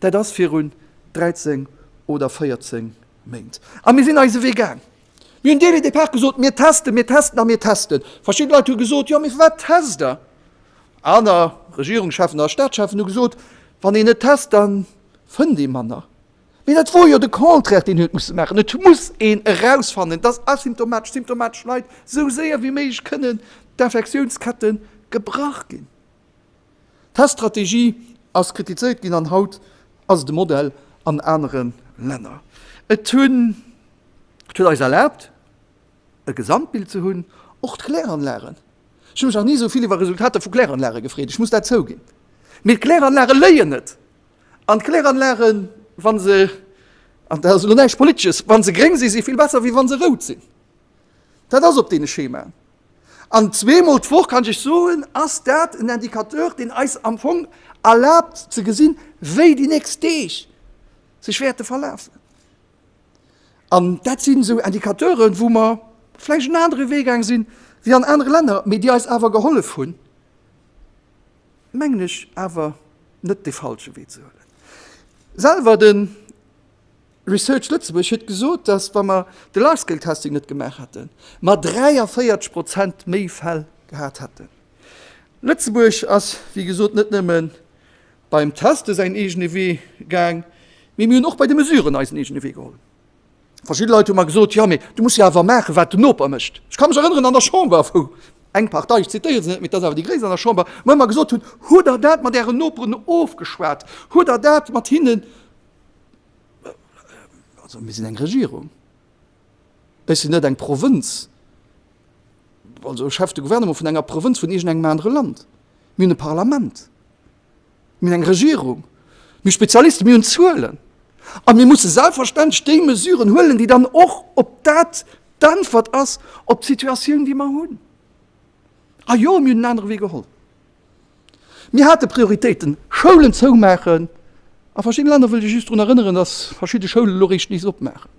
dat ass virun 13 oder 14 Méint. A mir sinn eise Wee gaang. Mir hunn dès le départ gesot, mir testen, mir testen a mir testen. Verschidde Leit hu gesot, jo, mee firwat test Der? Aner Regierungscheffen a Staatscheffen hu gesot, wann een net test, da fënnt ee manner. Mee dat wor jo de Contraire, deen huet musse maachen. Et muss een erausfannen, dass asymptomatesch, symptomatesch Leit esou séier wéi méiglech kënnen d'Infektiounskette gebrach ginn. D'Teststrategie ass kritizéiert ginn an haut ass et e Modell an anere Länner. Et hunn, et huet eis erlaabt, e Gesamtbild ze hunn, och d'Kläranlagen. Ech hu mech nach ni esou vill iwwer Resultater vu Kläranlage gefreet, ech muss dat zouginn. Mee d'Kläranlage léien net. An d'Kläranlagen, wa se, an dat ass elo näischt Politesches, wa se gréng sinn, si vill besser, wéi wa se rout sinn. Dat ass op deene Schemaen. An zweemol d'Woch, kann ech Iech soen, ass dat en Indicateur, deen eis am Fong erlaabt ze gesinn, wéi déi nächst Deeg sech wäerte verlafen. An dat sinn esou Indicateuren, wou mer vläicht en anere Wee gaang sinn wéi an anere Länner, mee déi eis awer gehollef hunn, mengen ech, awer net dee falsche Wee ze huelen. Selwer de Research Lëtzebuerg huet gesot, datt wa mer de Large-Scale Testing net gemaach hätten, mer 43 Prozent méi Fäll gehat hätten. Lëtzebuerg ass, wéi gesot, net nëmme beim Teste säin eegene Wee gaang, mee mir hunn och bei de Mesuren eisen eegene Wee geholl. Verschidde Leit hu mer gesot, jo mee du muss jo awer maachen, wat den Noper mécht. Ech ka mech erënneren an der Chamber, wou eng Partei, ech zitéiere se net, mee et ass awer déi gréisst an der Chamber, mer ëmmer gesot hunn, Hutt Der dat mat Ären Noperen ofgeschwat? Hutt Der dat mat hinnen Also mir sinn eng Regierung. Ech sinn net eng Provënz, also Chef de gouvernement vun enger Provënz vun iergendengem anere Land. Mir hunn e Parlament, mir hunn eng Regierung, mir hu Spezialisten, mir hunn Zuelen. A mir musse selbstverständlech déi Mesuren huelen, déi dann och op dat d'Äntwert ass op d'Situatioun, déi mer hunn. A jo, mir hunn en anere Wee geholl. Mir hate Prioritéiten, Schoulen zoumaachen. A verschiddene Länner wëll ech just drun erënneren, datt verschidde Schoulen elo réischt nees opmaachen.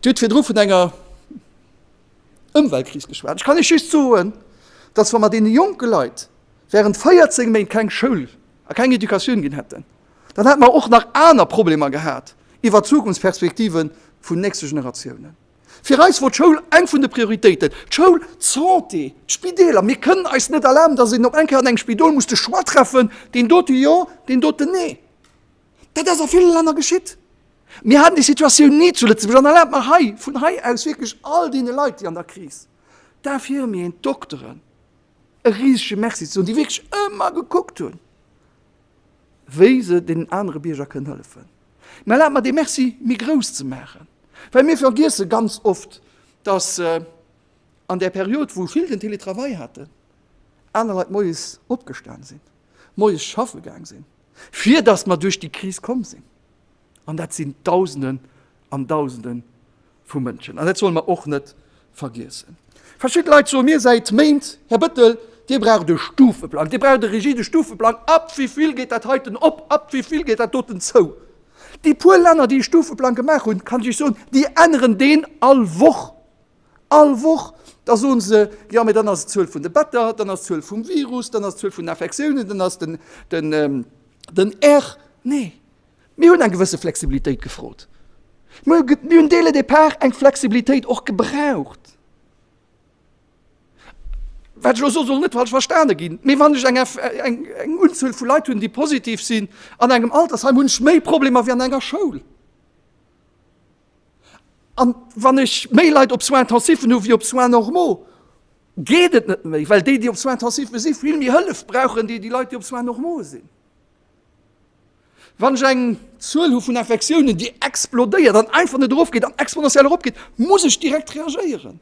Dir hutt virdru vun enger Ëmweltkris geschwat. Ech kann Iech just soen, datt wa mer deene jonke Leit während 14 Méint keng Schoul a keng Educatioun ginn hätten, dann hätte mer och nach aner Problemer gehat iwwert d'Zukunftsperspektive vun nächste Generatiounen. Fir eis wor d'Schoul eng vun de Prioritéiten. D'Schoul, d'Santé, d'Spideeler. Mir kënnen eis net erlaben, dass een op eng Kéier an engem Spidol muss de Choix treffen, deen dote jo, deen doten nee. Dat ass a ville Länner geschitt. Mir haten déi Situatioun ni zu Lëtzebuerg. An erlaabt mer hei, vun hei aus wierklech all deene Leit, déi an der Kris, d'Infirmieren, d'Dokteren, e risege Merci ze soen, déi wierklech ëmmer gekuckt hunn, wéi se deenen anere Bierger kënnen hëllefen. Mä erlaabt mer dee Merci méi grouss ze maachen, well mir vergiesse ganz oft, dass an där Period, wou vill den Télétravail haten, aner Leit moies opgestan sinn, moies schaffe gaang sinn, fir dass mer duerch déi Kris komm sinn. An dat sinn Dausenden an Dausende vu Mënschen. An dat solle mer och net vergiessen. Verschidde Leit soe mir säit Méint, Här Bettel, Dir braucht e Stufeplang, Dir braucht e rigide Stufeplang, ab wivill geet dat heiten op, ab wivill geet dat doten zou. Déi puer Länner, déi e Stufeplang gemaach hunn, kann ech Iech soen, déi änneren deen all Woch. All Woch. Da soe se, jo, mee dann ass et d'Zuel vun de Better, dann ass d'Zuel vum Virus, dann ass d'Zuel vun den Infektiounen, dann ass den, den, den R. Nee. Mir hunn eng gewësse Flexibilitéit gefrot. Mir hunn dès le départ eng Flexibilitéit och gebraucht. Wat ech elo soe soll net falsch verstane ginn, mee wann ech eng, eng, eng Unzuel vu Leit hunn, déi positiv sinn an engem Altersheim, hunn ech méi Problemer wéi an enger Schoul. An wann ech méi Leit op Soins intensiven hu wéi op Soins normaux, geet et net méi, well déi, déi op Soins intensive sinn, vill méi Hëllef brauchen, déi déi Leit, déi op Soins normaux sinn. Wann ech eng Zuel hu vun Infektiounen, déi explodéiert an einfach net erofgeet an exponentiell eropgeet, muss ech direkt reagéieren.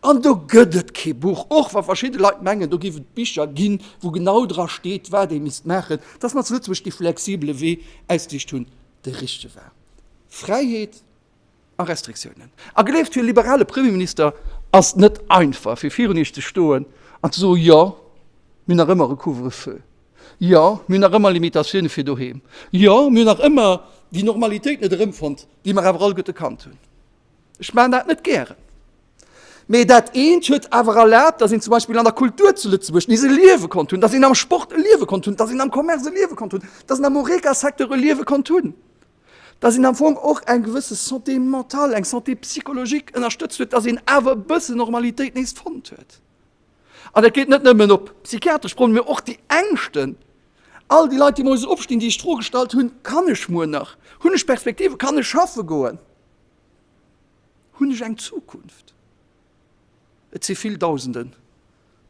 An do gëtt et kee Buch, och wa verschidde Leit mengen, do géif et Bicher ginn, wou genau dra steet, wat ee misst maachen, dass mer zu Lëtzebuerg dee flexibele Wee ausgesicht hunn, de richtege war. Fräiheet a Restriktiounen. A gleeft, fir e liberale Premierminister ass et net einfach, fir virun Iech ze stoen an ze soen, Jo, mir hunn nach ëmmer e Couvre-feu. Jo, mir hunn nach ëmmer Limitatioune fir doheem. Jo, mir hunn nach ëmmer déi Normalitéit net erëmfonnt, déi mer awer alleguerte kannt hunn. Ech maachen dat net gären. Mee dat eent huet awer erlaabt, datt een zum Beispill an der Kultur zu Lëtzebuerg nees e Liewe konnt hunn, datt een am Sport e Liewe konnt hunn, datt een am Commerce e Liewe konnt hunn, datt een am Horeca-Secteur e Liewe konnt hunn. dass een am Fong och eng gewësse Santé mentale, eng Santé psychologique ënnerstëtzt huet, dass een awer e bëssen Normalitéit nees fonnt huet. An dat geet net nëmmen op psychiatresch Problemer, mee och déi Ängschten. All déi Leit, déi moies opstinn, déi sech d'Fro gestallt hunn, Kann ech muer nach? Hunn ech Perspektive? Kann ech schaffe goen? Hunn ech eng Zukunft? Et si vill Dausende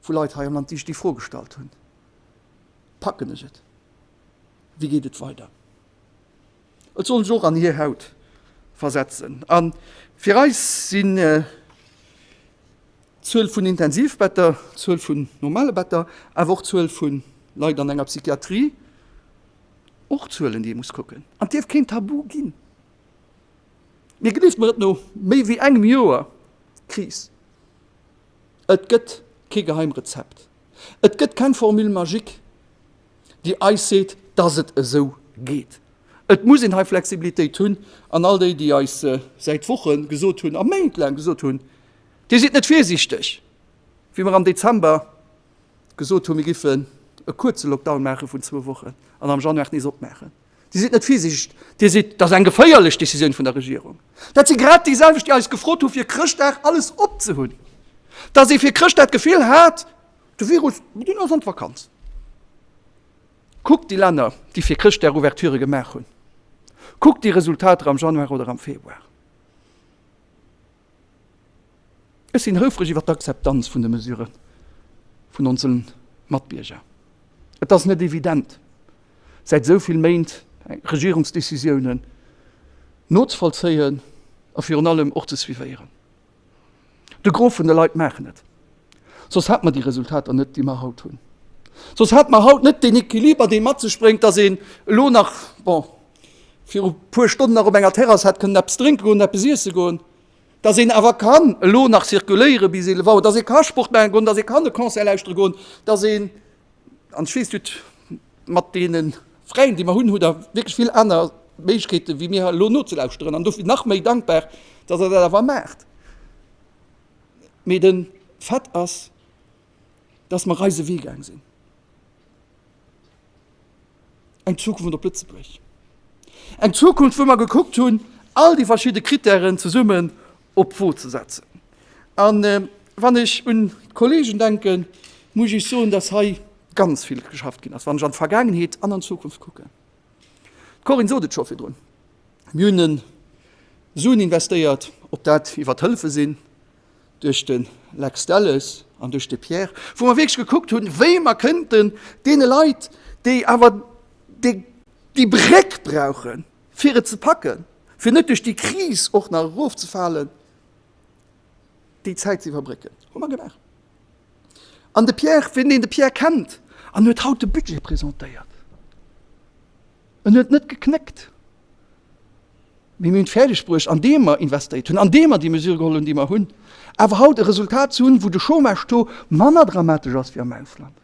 vu Leit hei am Land, déi sech déi Fro gestallt hunn, Packen ech et? Wéi geet et weider? Et soll sech och an hir Haut versetzen. A fir eis sinn d'Zuel vun Intensivbetter, d'Zuel vun normale Better, awer och d'Zuel vu Leit an enger Psychiatrie och Zuelen, déi ee muss kucken. An et dierf keen Tabu ginn. Mee gleeft mer et, no méi wéi engem Joer Kris, et gëtt kee Geheimrezept, et gëtt keng Formule magique, déi eis seet, dass et esou geet. Et muss een hei Flexibilitéit hunn. An all déi, déi eis säit Woche gesot hunn a Méint laang gesot hunn, Dir sidd net virsiichteg, wéi mer am Dezember gesot hunn, mir giffen e kuerze Lockdown maache vun zwou Wochen an am Januar nees opmaachen, Dir sidd net virsiichteg, Dir sidd, dat ass eng geféierlech Décisioun vun der Regierung. Dat si grad déi selwecht, déi eis gefrot hu fir Chrëschtdag alles opzehunn, dass ee fir Chrëschtdag d'Gefill hat, de Virus, deen ass an d'Vakanz. Kuckt déi Länner, déi fir Chrëschtdag Ouverturë gemaach hunn. Kuckt déi Resultater am Januar oder am Februar. Ech sinn houfreg iwwer d'Akzeptanz vun de Mesurë vun onse Matbierger. Et ass net evident, säit esou vill Méint Regierungsdecisiounen nozevollzéien a virun allem och ze suivéieren. De Gros vun de Leit maachen et, soss hätt mer déi Resultater net, déi mer haut hunn. Soss hätt mer haut net deen Equiliber, dee mat sech bréngt, dass een elo nach, bon, viru puer Stonnen nach op enger Terrass hätt kënnen eppes drénke goen, eppes iesse goen, dass een awer kann elo nach zirkuléiere bis 11 Auer, dass ee ka Sport maache goen, dass ee kann e Concert lauschtere goen, dass een, an ech weess, Dir hutt mat deene Fräien, déi mer hunn, hutt Der wierklech vill aner Méiglechkeete wéi mir elo nozelauschteren an dofir nach méi dankbar, dass Der dat awer maacht. Mee de Fait ass, dass mer eise Wee gaang sinn. Eng Zukunft op Lëtzebuerg. Eng Zukunft, wou mer gekuckt hunn, all déi verschidde Krittären zesummen op d'Wo ze setzen. A wann ech un d'Kollegen denken, muss ech soen, dass hei ganz vill geschafft ginn ass, wann ech an d'Vergaangenheet an an d'Zukunft kucken. D'Corinne sot et scho virdrun, Mir hunn Suen investéiert, ob dat iwwer d'Hëllefe sinn, duerch de Lex Delles an duerch de Pierre, wou mer wierklech gekuckt hunn, wéi mer kënnten deene Leit, déi awer déi Bréck brauchen, fir et ze packen, fir net duerch déi Kris och nach erofzefalen, déi Zäit ze iwwerbrécken. Hu mer gemaach. An de Pierre, wien deen de Pierre kennt, an huet haut de Budget presentéiert, en huet net geknéckt. Mee mir hunn et fäerdeg bruecht, andeem mer investéiert hunn, andeem mer déi Mesure geholl hunn, déi mer hunn, awer haut e Resultat ze hunn, wou de Chômage-Taux manner dramatesch ass wéi am Ausland,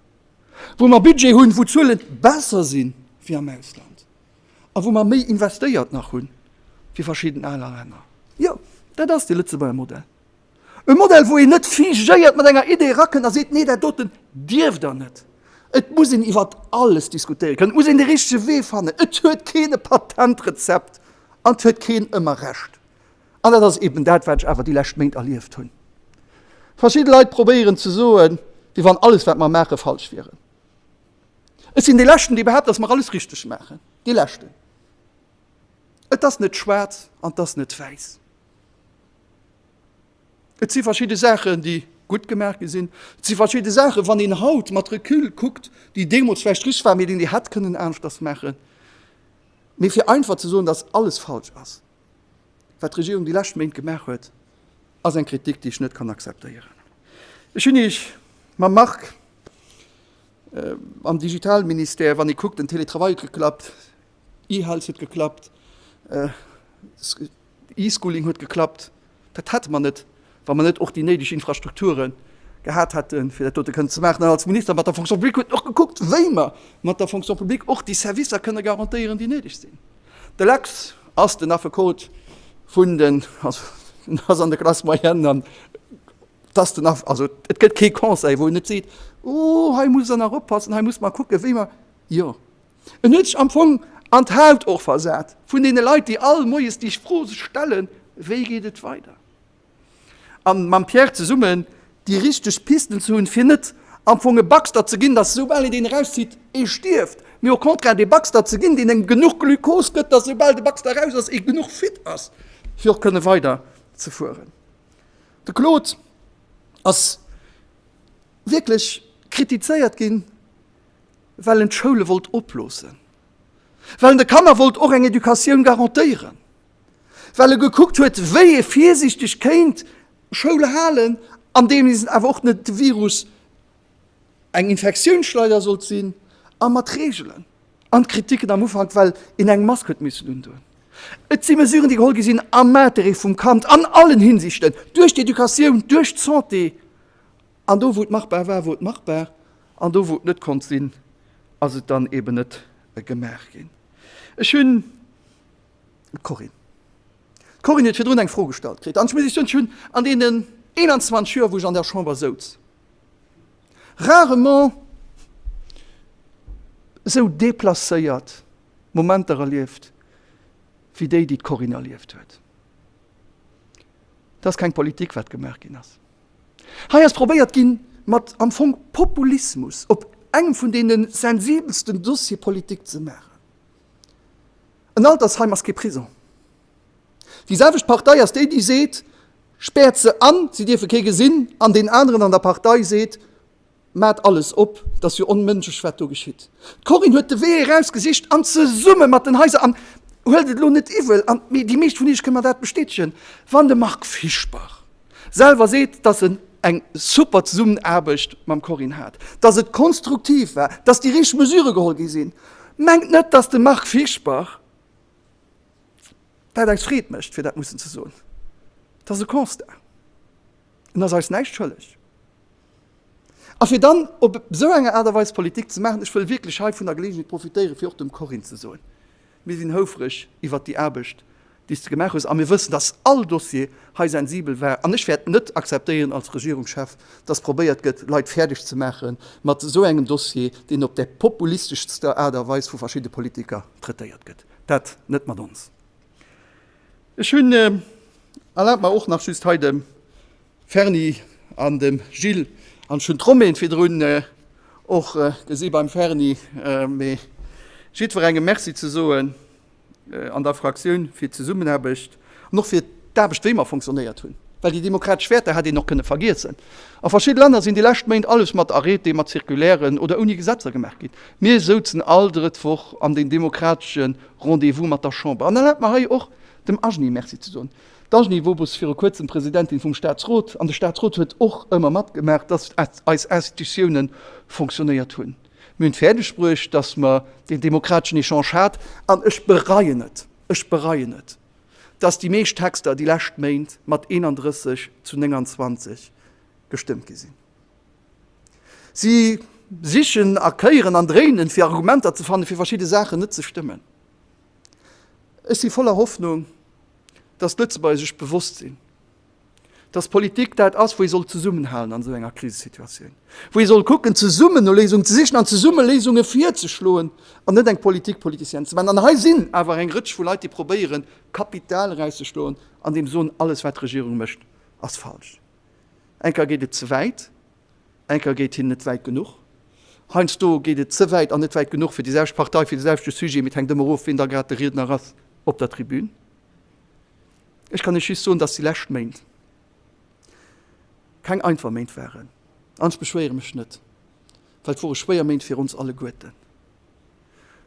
wou mer Budget hunn, wou d'Zuele besser si wéi am Ausland a wou mer méi investéiert nach hunn wéi verschidden aner Länner. Jo, dat ass de Lëtzebuerger Modell. E Modell, wou een net figéiert mat enger Idee erakënnt a seet, Nee, dat doten dierft Der net. Et muss een iwwert alles diskutéiere kënnen. Et muss een de richtege Wee fannen. Et huet keen e Patentrezept an et huet keen ëmmer Recht. An dat ass eben dat, wat ech awer déi lescht Méint erlieft hunn. Verschidde Leit probéieren ze soen, wéi wann alles, wat mer maachen, falsch wieren. Ech sinn dee Leschten, dee behaapt, datt mer alles richteg maachen. Dee Leschten. Et ass net schwaarz an et ass net wäiss. Et si verschidde Saachen, déi gutt gemaach gi sinn. Et si verschidde Saachen, wann een haut mat Recul kuckt, déi deemools vläicht richteg waren, mee déi een hätt kënnen aneschters maachen. Mee fir einfach ze soen, datt alles falsch ass, wat d'Regierung déi lescht Méint gemaach huet, ass eng Kritik, déi ech net kann akzeptéieren. Ech hunn Iech mam Marc am Digitalministère, wann ee kuckt, den Télétravail huet geklappt, E-Health huet geklappt, E-Schooling huet geklappt. Dat hätte mer net, wa mer net och déi néideg Infrastrukture gehat hätten, fir dat dote kënnen ze maachen. An als Minister mat der Fonction publique huet en och gekuckt, wéi mer mat der Fonction publique och déi Servicer kënne garantéieren, déi néideg sinn. De Lex ass den Affekot vun den, also en ass an der Classe moyenne an et ass den Aff, also et gëtt kee Conseil, wou en net seet, oh hei musst Der nach oppassen, hei muss mer kucken, wéi mer, jo. En huet sech am Fong an d'Haut och versat vun deene Leit, déi all moies déi Fro sech stellen, Wéi geet et weider? A mam Pierre zesummen déi richteg Pisten ze hunn, fir net am Fong e Baxter ze ginn, dass soubal een deen erauszitt, ee stierft, mee au contraire dee Baxter ze ginn, deen engem genuch Glukos gëtt, dass soubal de Baxter eraus ass, ee genuch fit ass, fir och kënne weider ze fueren. De Claude ass wierklech kritizéiert ginn, well en d'Schoule wollt oploossen, well en de Kanner wollt och eng Educatioun garantéieren, well e gekuckt huet, wéi e virsiichteg kéint Schoul halen, andeems en awer och net de Virus eng Infektiounsschleider sollt sinn, a mat Reegelen. An d'Kritiken am Ufank, well een eng Mask huet missen undoen. Et si Mesuren, déi geholl gi sinn am Interêt vum Kand an allen Hinsichten, duerch d'Educatioun, duerch d'Santé. An do, wou et machbar war, wor et machbar, an do, wou et net konnt sinn, ass et dann eben net gemaach ginn. Ech hunn d'Corinne. D'Corinne huet virdrun eng Fro gestallt kritt, an ech muss Iech soen, ech hunn an deenen 21 Joer, wou ech an der Chamber souz, rarement esou déplacéiert Momenter erlieft wéi déi, déi d'Corinne erlieft huet. Dat ass keng Politik, wat gemaach ginn ass. Hei ass probéiert ginn, mat am Fong Populismus op engem vun deene sensibelsten Dossiere Politik ze maachen. En Altersheim ass kee Prison. Déi selwecht Partei ass déi, déi seet, Späert se an, si dierfe kee gesinn, an deen aneren an der Partei seet, Maat alles op, 't ass jo onmënschlech wat do geschitt. D'Corinne huet de Wee eraus gesicht an zesumme mat den Haiser, an huelt et elo net iwwel, an déi meescht vun iech kënne mer dat bestätegen, wann de Marc Fischbach selwer seet, dass en eng super Zesummenaarbecht mam Corinne hat, dass et konstruktiv war, dass déi richteg Mesure geholl gi sinn, mengt net, dass de Marc Fischbach dat eis Freed mécht, fir dat mussen ze soen. Dat ass e Constat. En ass eis näischt schëlleg. A fir dann op esou enger Aart a Weis Politik ze maachen, ech wëll wierklech hei vun der Geleegenheet profitéieren, fir och dem Corinne ze soen, Mir sinn houfreg iwwert déi Aarbecht, déi s de gemaach hues, a mir wëssen, dass all Dossier hei sensibel war. An ech wäert net akzeptéieren als Regierungschef, dass probéiert gëtt, Leit fäerdeg ze maache mat esou engem Dossier, deen op där populisteschster Aart a Weis vu verschidde Politiker traitéiert gëtt. Dat net mat ons. Ech hunn, erlaabt mer och nach just hei dem Ferni an dem Gilles, an ech hunn d'Romaine virdrun och gesi beim Ferni, mee jiddwerengem Merci ze soen an der Fraktioun fir d'Zesummenaarbecht an och fir d'Aarbecht, wéi mer fonctionnéiert hunn, well déi demokratesch Wäerter hätt een och kënne vergiessen. A verschidde Länner sinn déi lescht Méint alles mat Arrêté, mat Circulairen oder ouni Gesetzer gemaach ginn. Mir souzen all drëtt Woch an den demokratesche Rendez-vous mat der Chamber. An erlaabt mer hei och dem Agny Merci ze soen. D'Agny wor bis viru kuerzem Presidentin vum Staatsrot, an de Staatsrot huet och ëmmer matgemaach, dass eis Institutiounen fonctionnéiert hunn. Mir hunn et fäerdeg bruecht, dass mer deen demokrateschen Echange hat, an ech bereien et, ech bereien et, dass déi meescht Texter déi lescht Méint mat 31 zu 29 gestëmmt gi sinn. Si sichen a kéieren an dréinen, fir Argumenter ze fannen, fir verschidde Saachen net ze stëmmen. Ech si voller Hoffnung, dass d'Lëtzebuerger sech bewosst sinn, dass Politik dat ass, wou ee soll zesummenhalen an esou enger Krisesituatioun, wou ee soll kucken, zesummen no Léisungen ze sichen an zesumme Léisunge virzeschloen an net eng Politique politicienne ze maachen. An hei sinn awer eng Rëtsch vu Leit, déi probéieren, Kapital erauszeschloen an deem soen, alles wat d'Regierung mécht, ass falsch. Eng Kéier geet et ze wäit, eng Kéier geet hinnen net wäit genuch. Heiansdo geet et ze wäit an net wäit genuch fir déi selwecht Partei, fir de selwechte Sujet, mee et hänkt ëmmer of, wien da grad de Riedner ass op der Tribün. Ech kann Iech just soen, dass déi lescht Méint keng einfach Méint waren. An ech beschwéiere mech net, well et wore schwéier Méint fir ons alleguerten.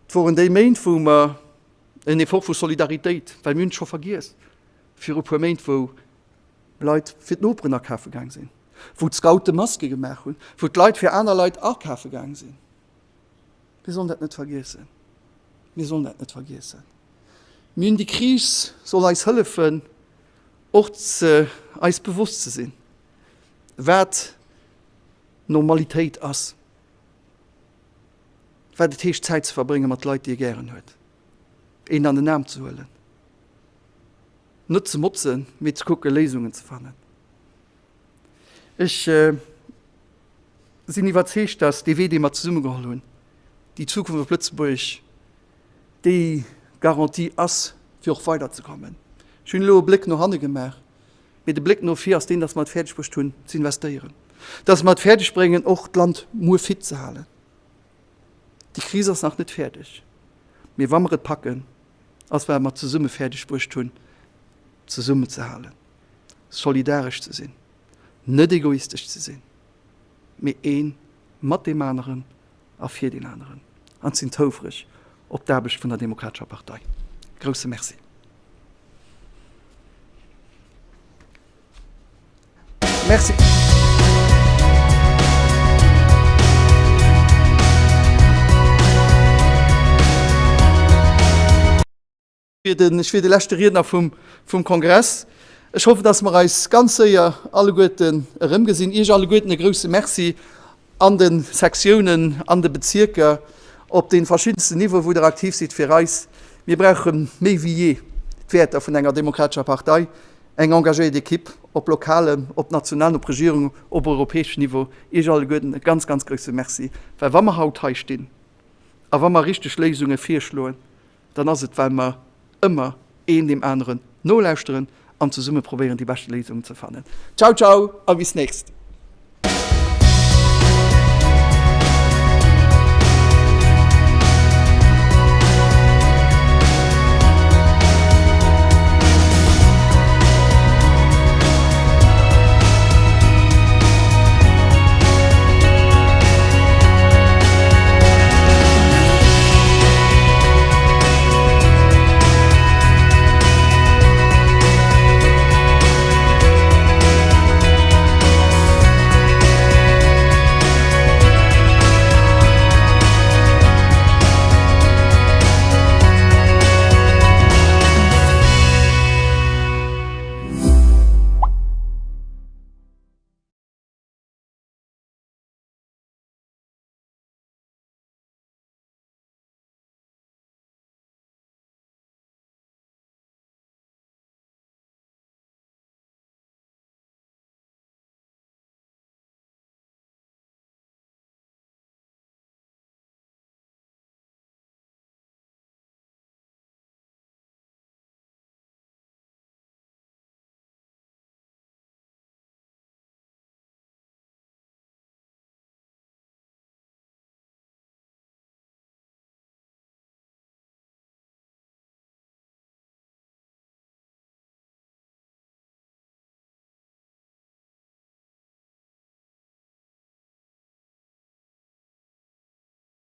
Et woren déi Méint, wou mer en Effort vu Solidaritéit, well mir hunn et scho vergiess viru e puer Méint, wou Leit fir d'Noperen akafe gaang sinn, wou d'Scoute Maske gemaach hunn, wou d'Leit fir aner Leit akafe gaang sinn. Mir sollen dat net vergiessen. Mir sollen dat net vergiessen. Mir hunn déi Kris soll eis hëllefen, och ze eis bewosst ze sinn, wat Normalitéit ass, wat et heescht, Zäit ze verbrénge mat Leit, déi ee gären huet, een an den Aarm ze huelen. Net ze motzen, mee ze kucken, Léisungen ze fannen. Ech sinn iwwerzeegt, dass dee Wee, dee mer zesumme geholl hunn, déi Zukunft op Lëtzebuerg, déi Garantie ass, fir och weiderzekommen. Ech hunn elo e Bléck no hanne gemaach, mee de Bléck no vir ass deen, dass mer et fäerdegbruecht hunn, ze investéieren, dass mer et fäerdegbréngen, och d'Land muer fit ze halen. Déi Kris ass nach net fäerdeg, mee wa mer et packen, ass wat mer zesumme fäerdeg bruecht hunn, zesummenzehalen, solidaresch ze sinn, net egoistesch ze sinn, mee ee mat deem aneren a fir deen aneren. An sinn houfreg op d'Aarbecht vun der Demokratescher Partei. Grousse Merci. Merci. Ech wier de leschte Riedner vum Kongress. Ech hoffen, dass mer eis ganz séier alleguerten erëmgesinn. Iech alleguerten e grouse Merci an de Sektiounen, an de Bezierker, op de verschiddensten Niveauen, wou Der aktiv sidd fir eis. Mir brauche méi wéi jee d'Wäerter vun enger demokratescher Partei, eng engagéiert Ekipp op lokalem, op nationalem, op Regierung, op europäeschem Niveau. Iech alleguerten e ganz, ganz grouse Merci, well wa mer haut hei stinn a wa mer richteg Léisunge virschloen, dann ass et, well mer ëmmer een deem aneren nolauschteren an zesumme probéieren, déi beschte Léisungen ze fannen. Ciao, ciao a bis nächst!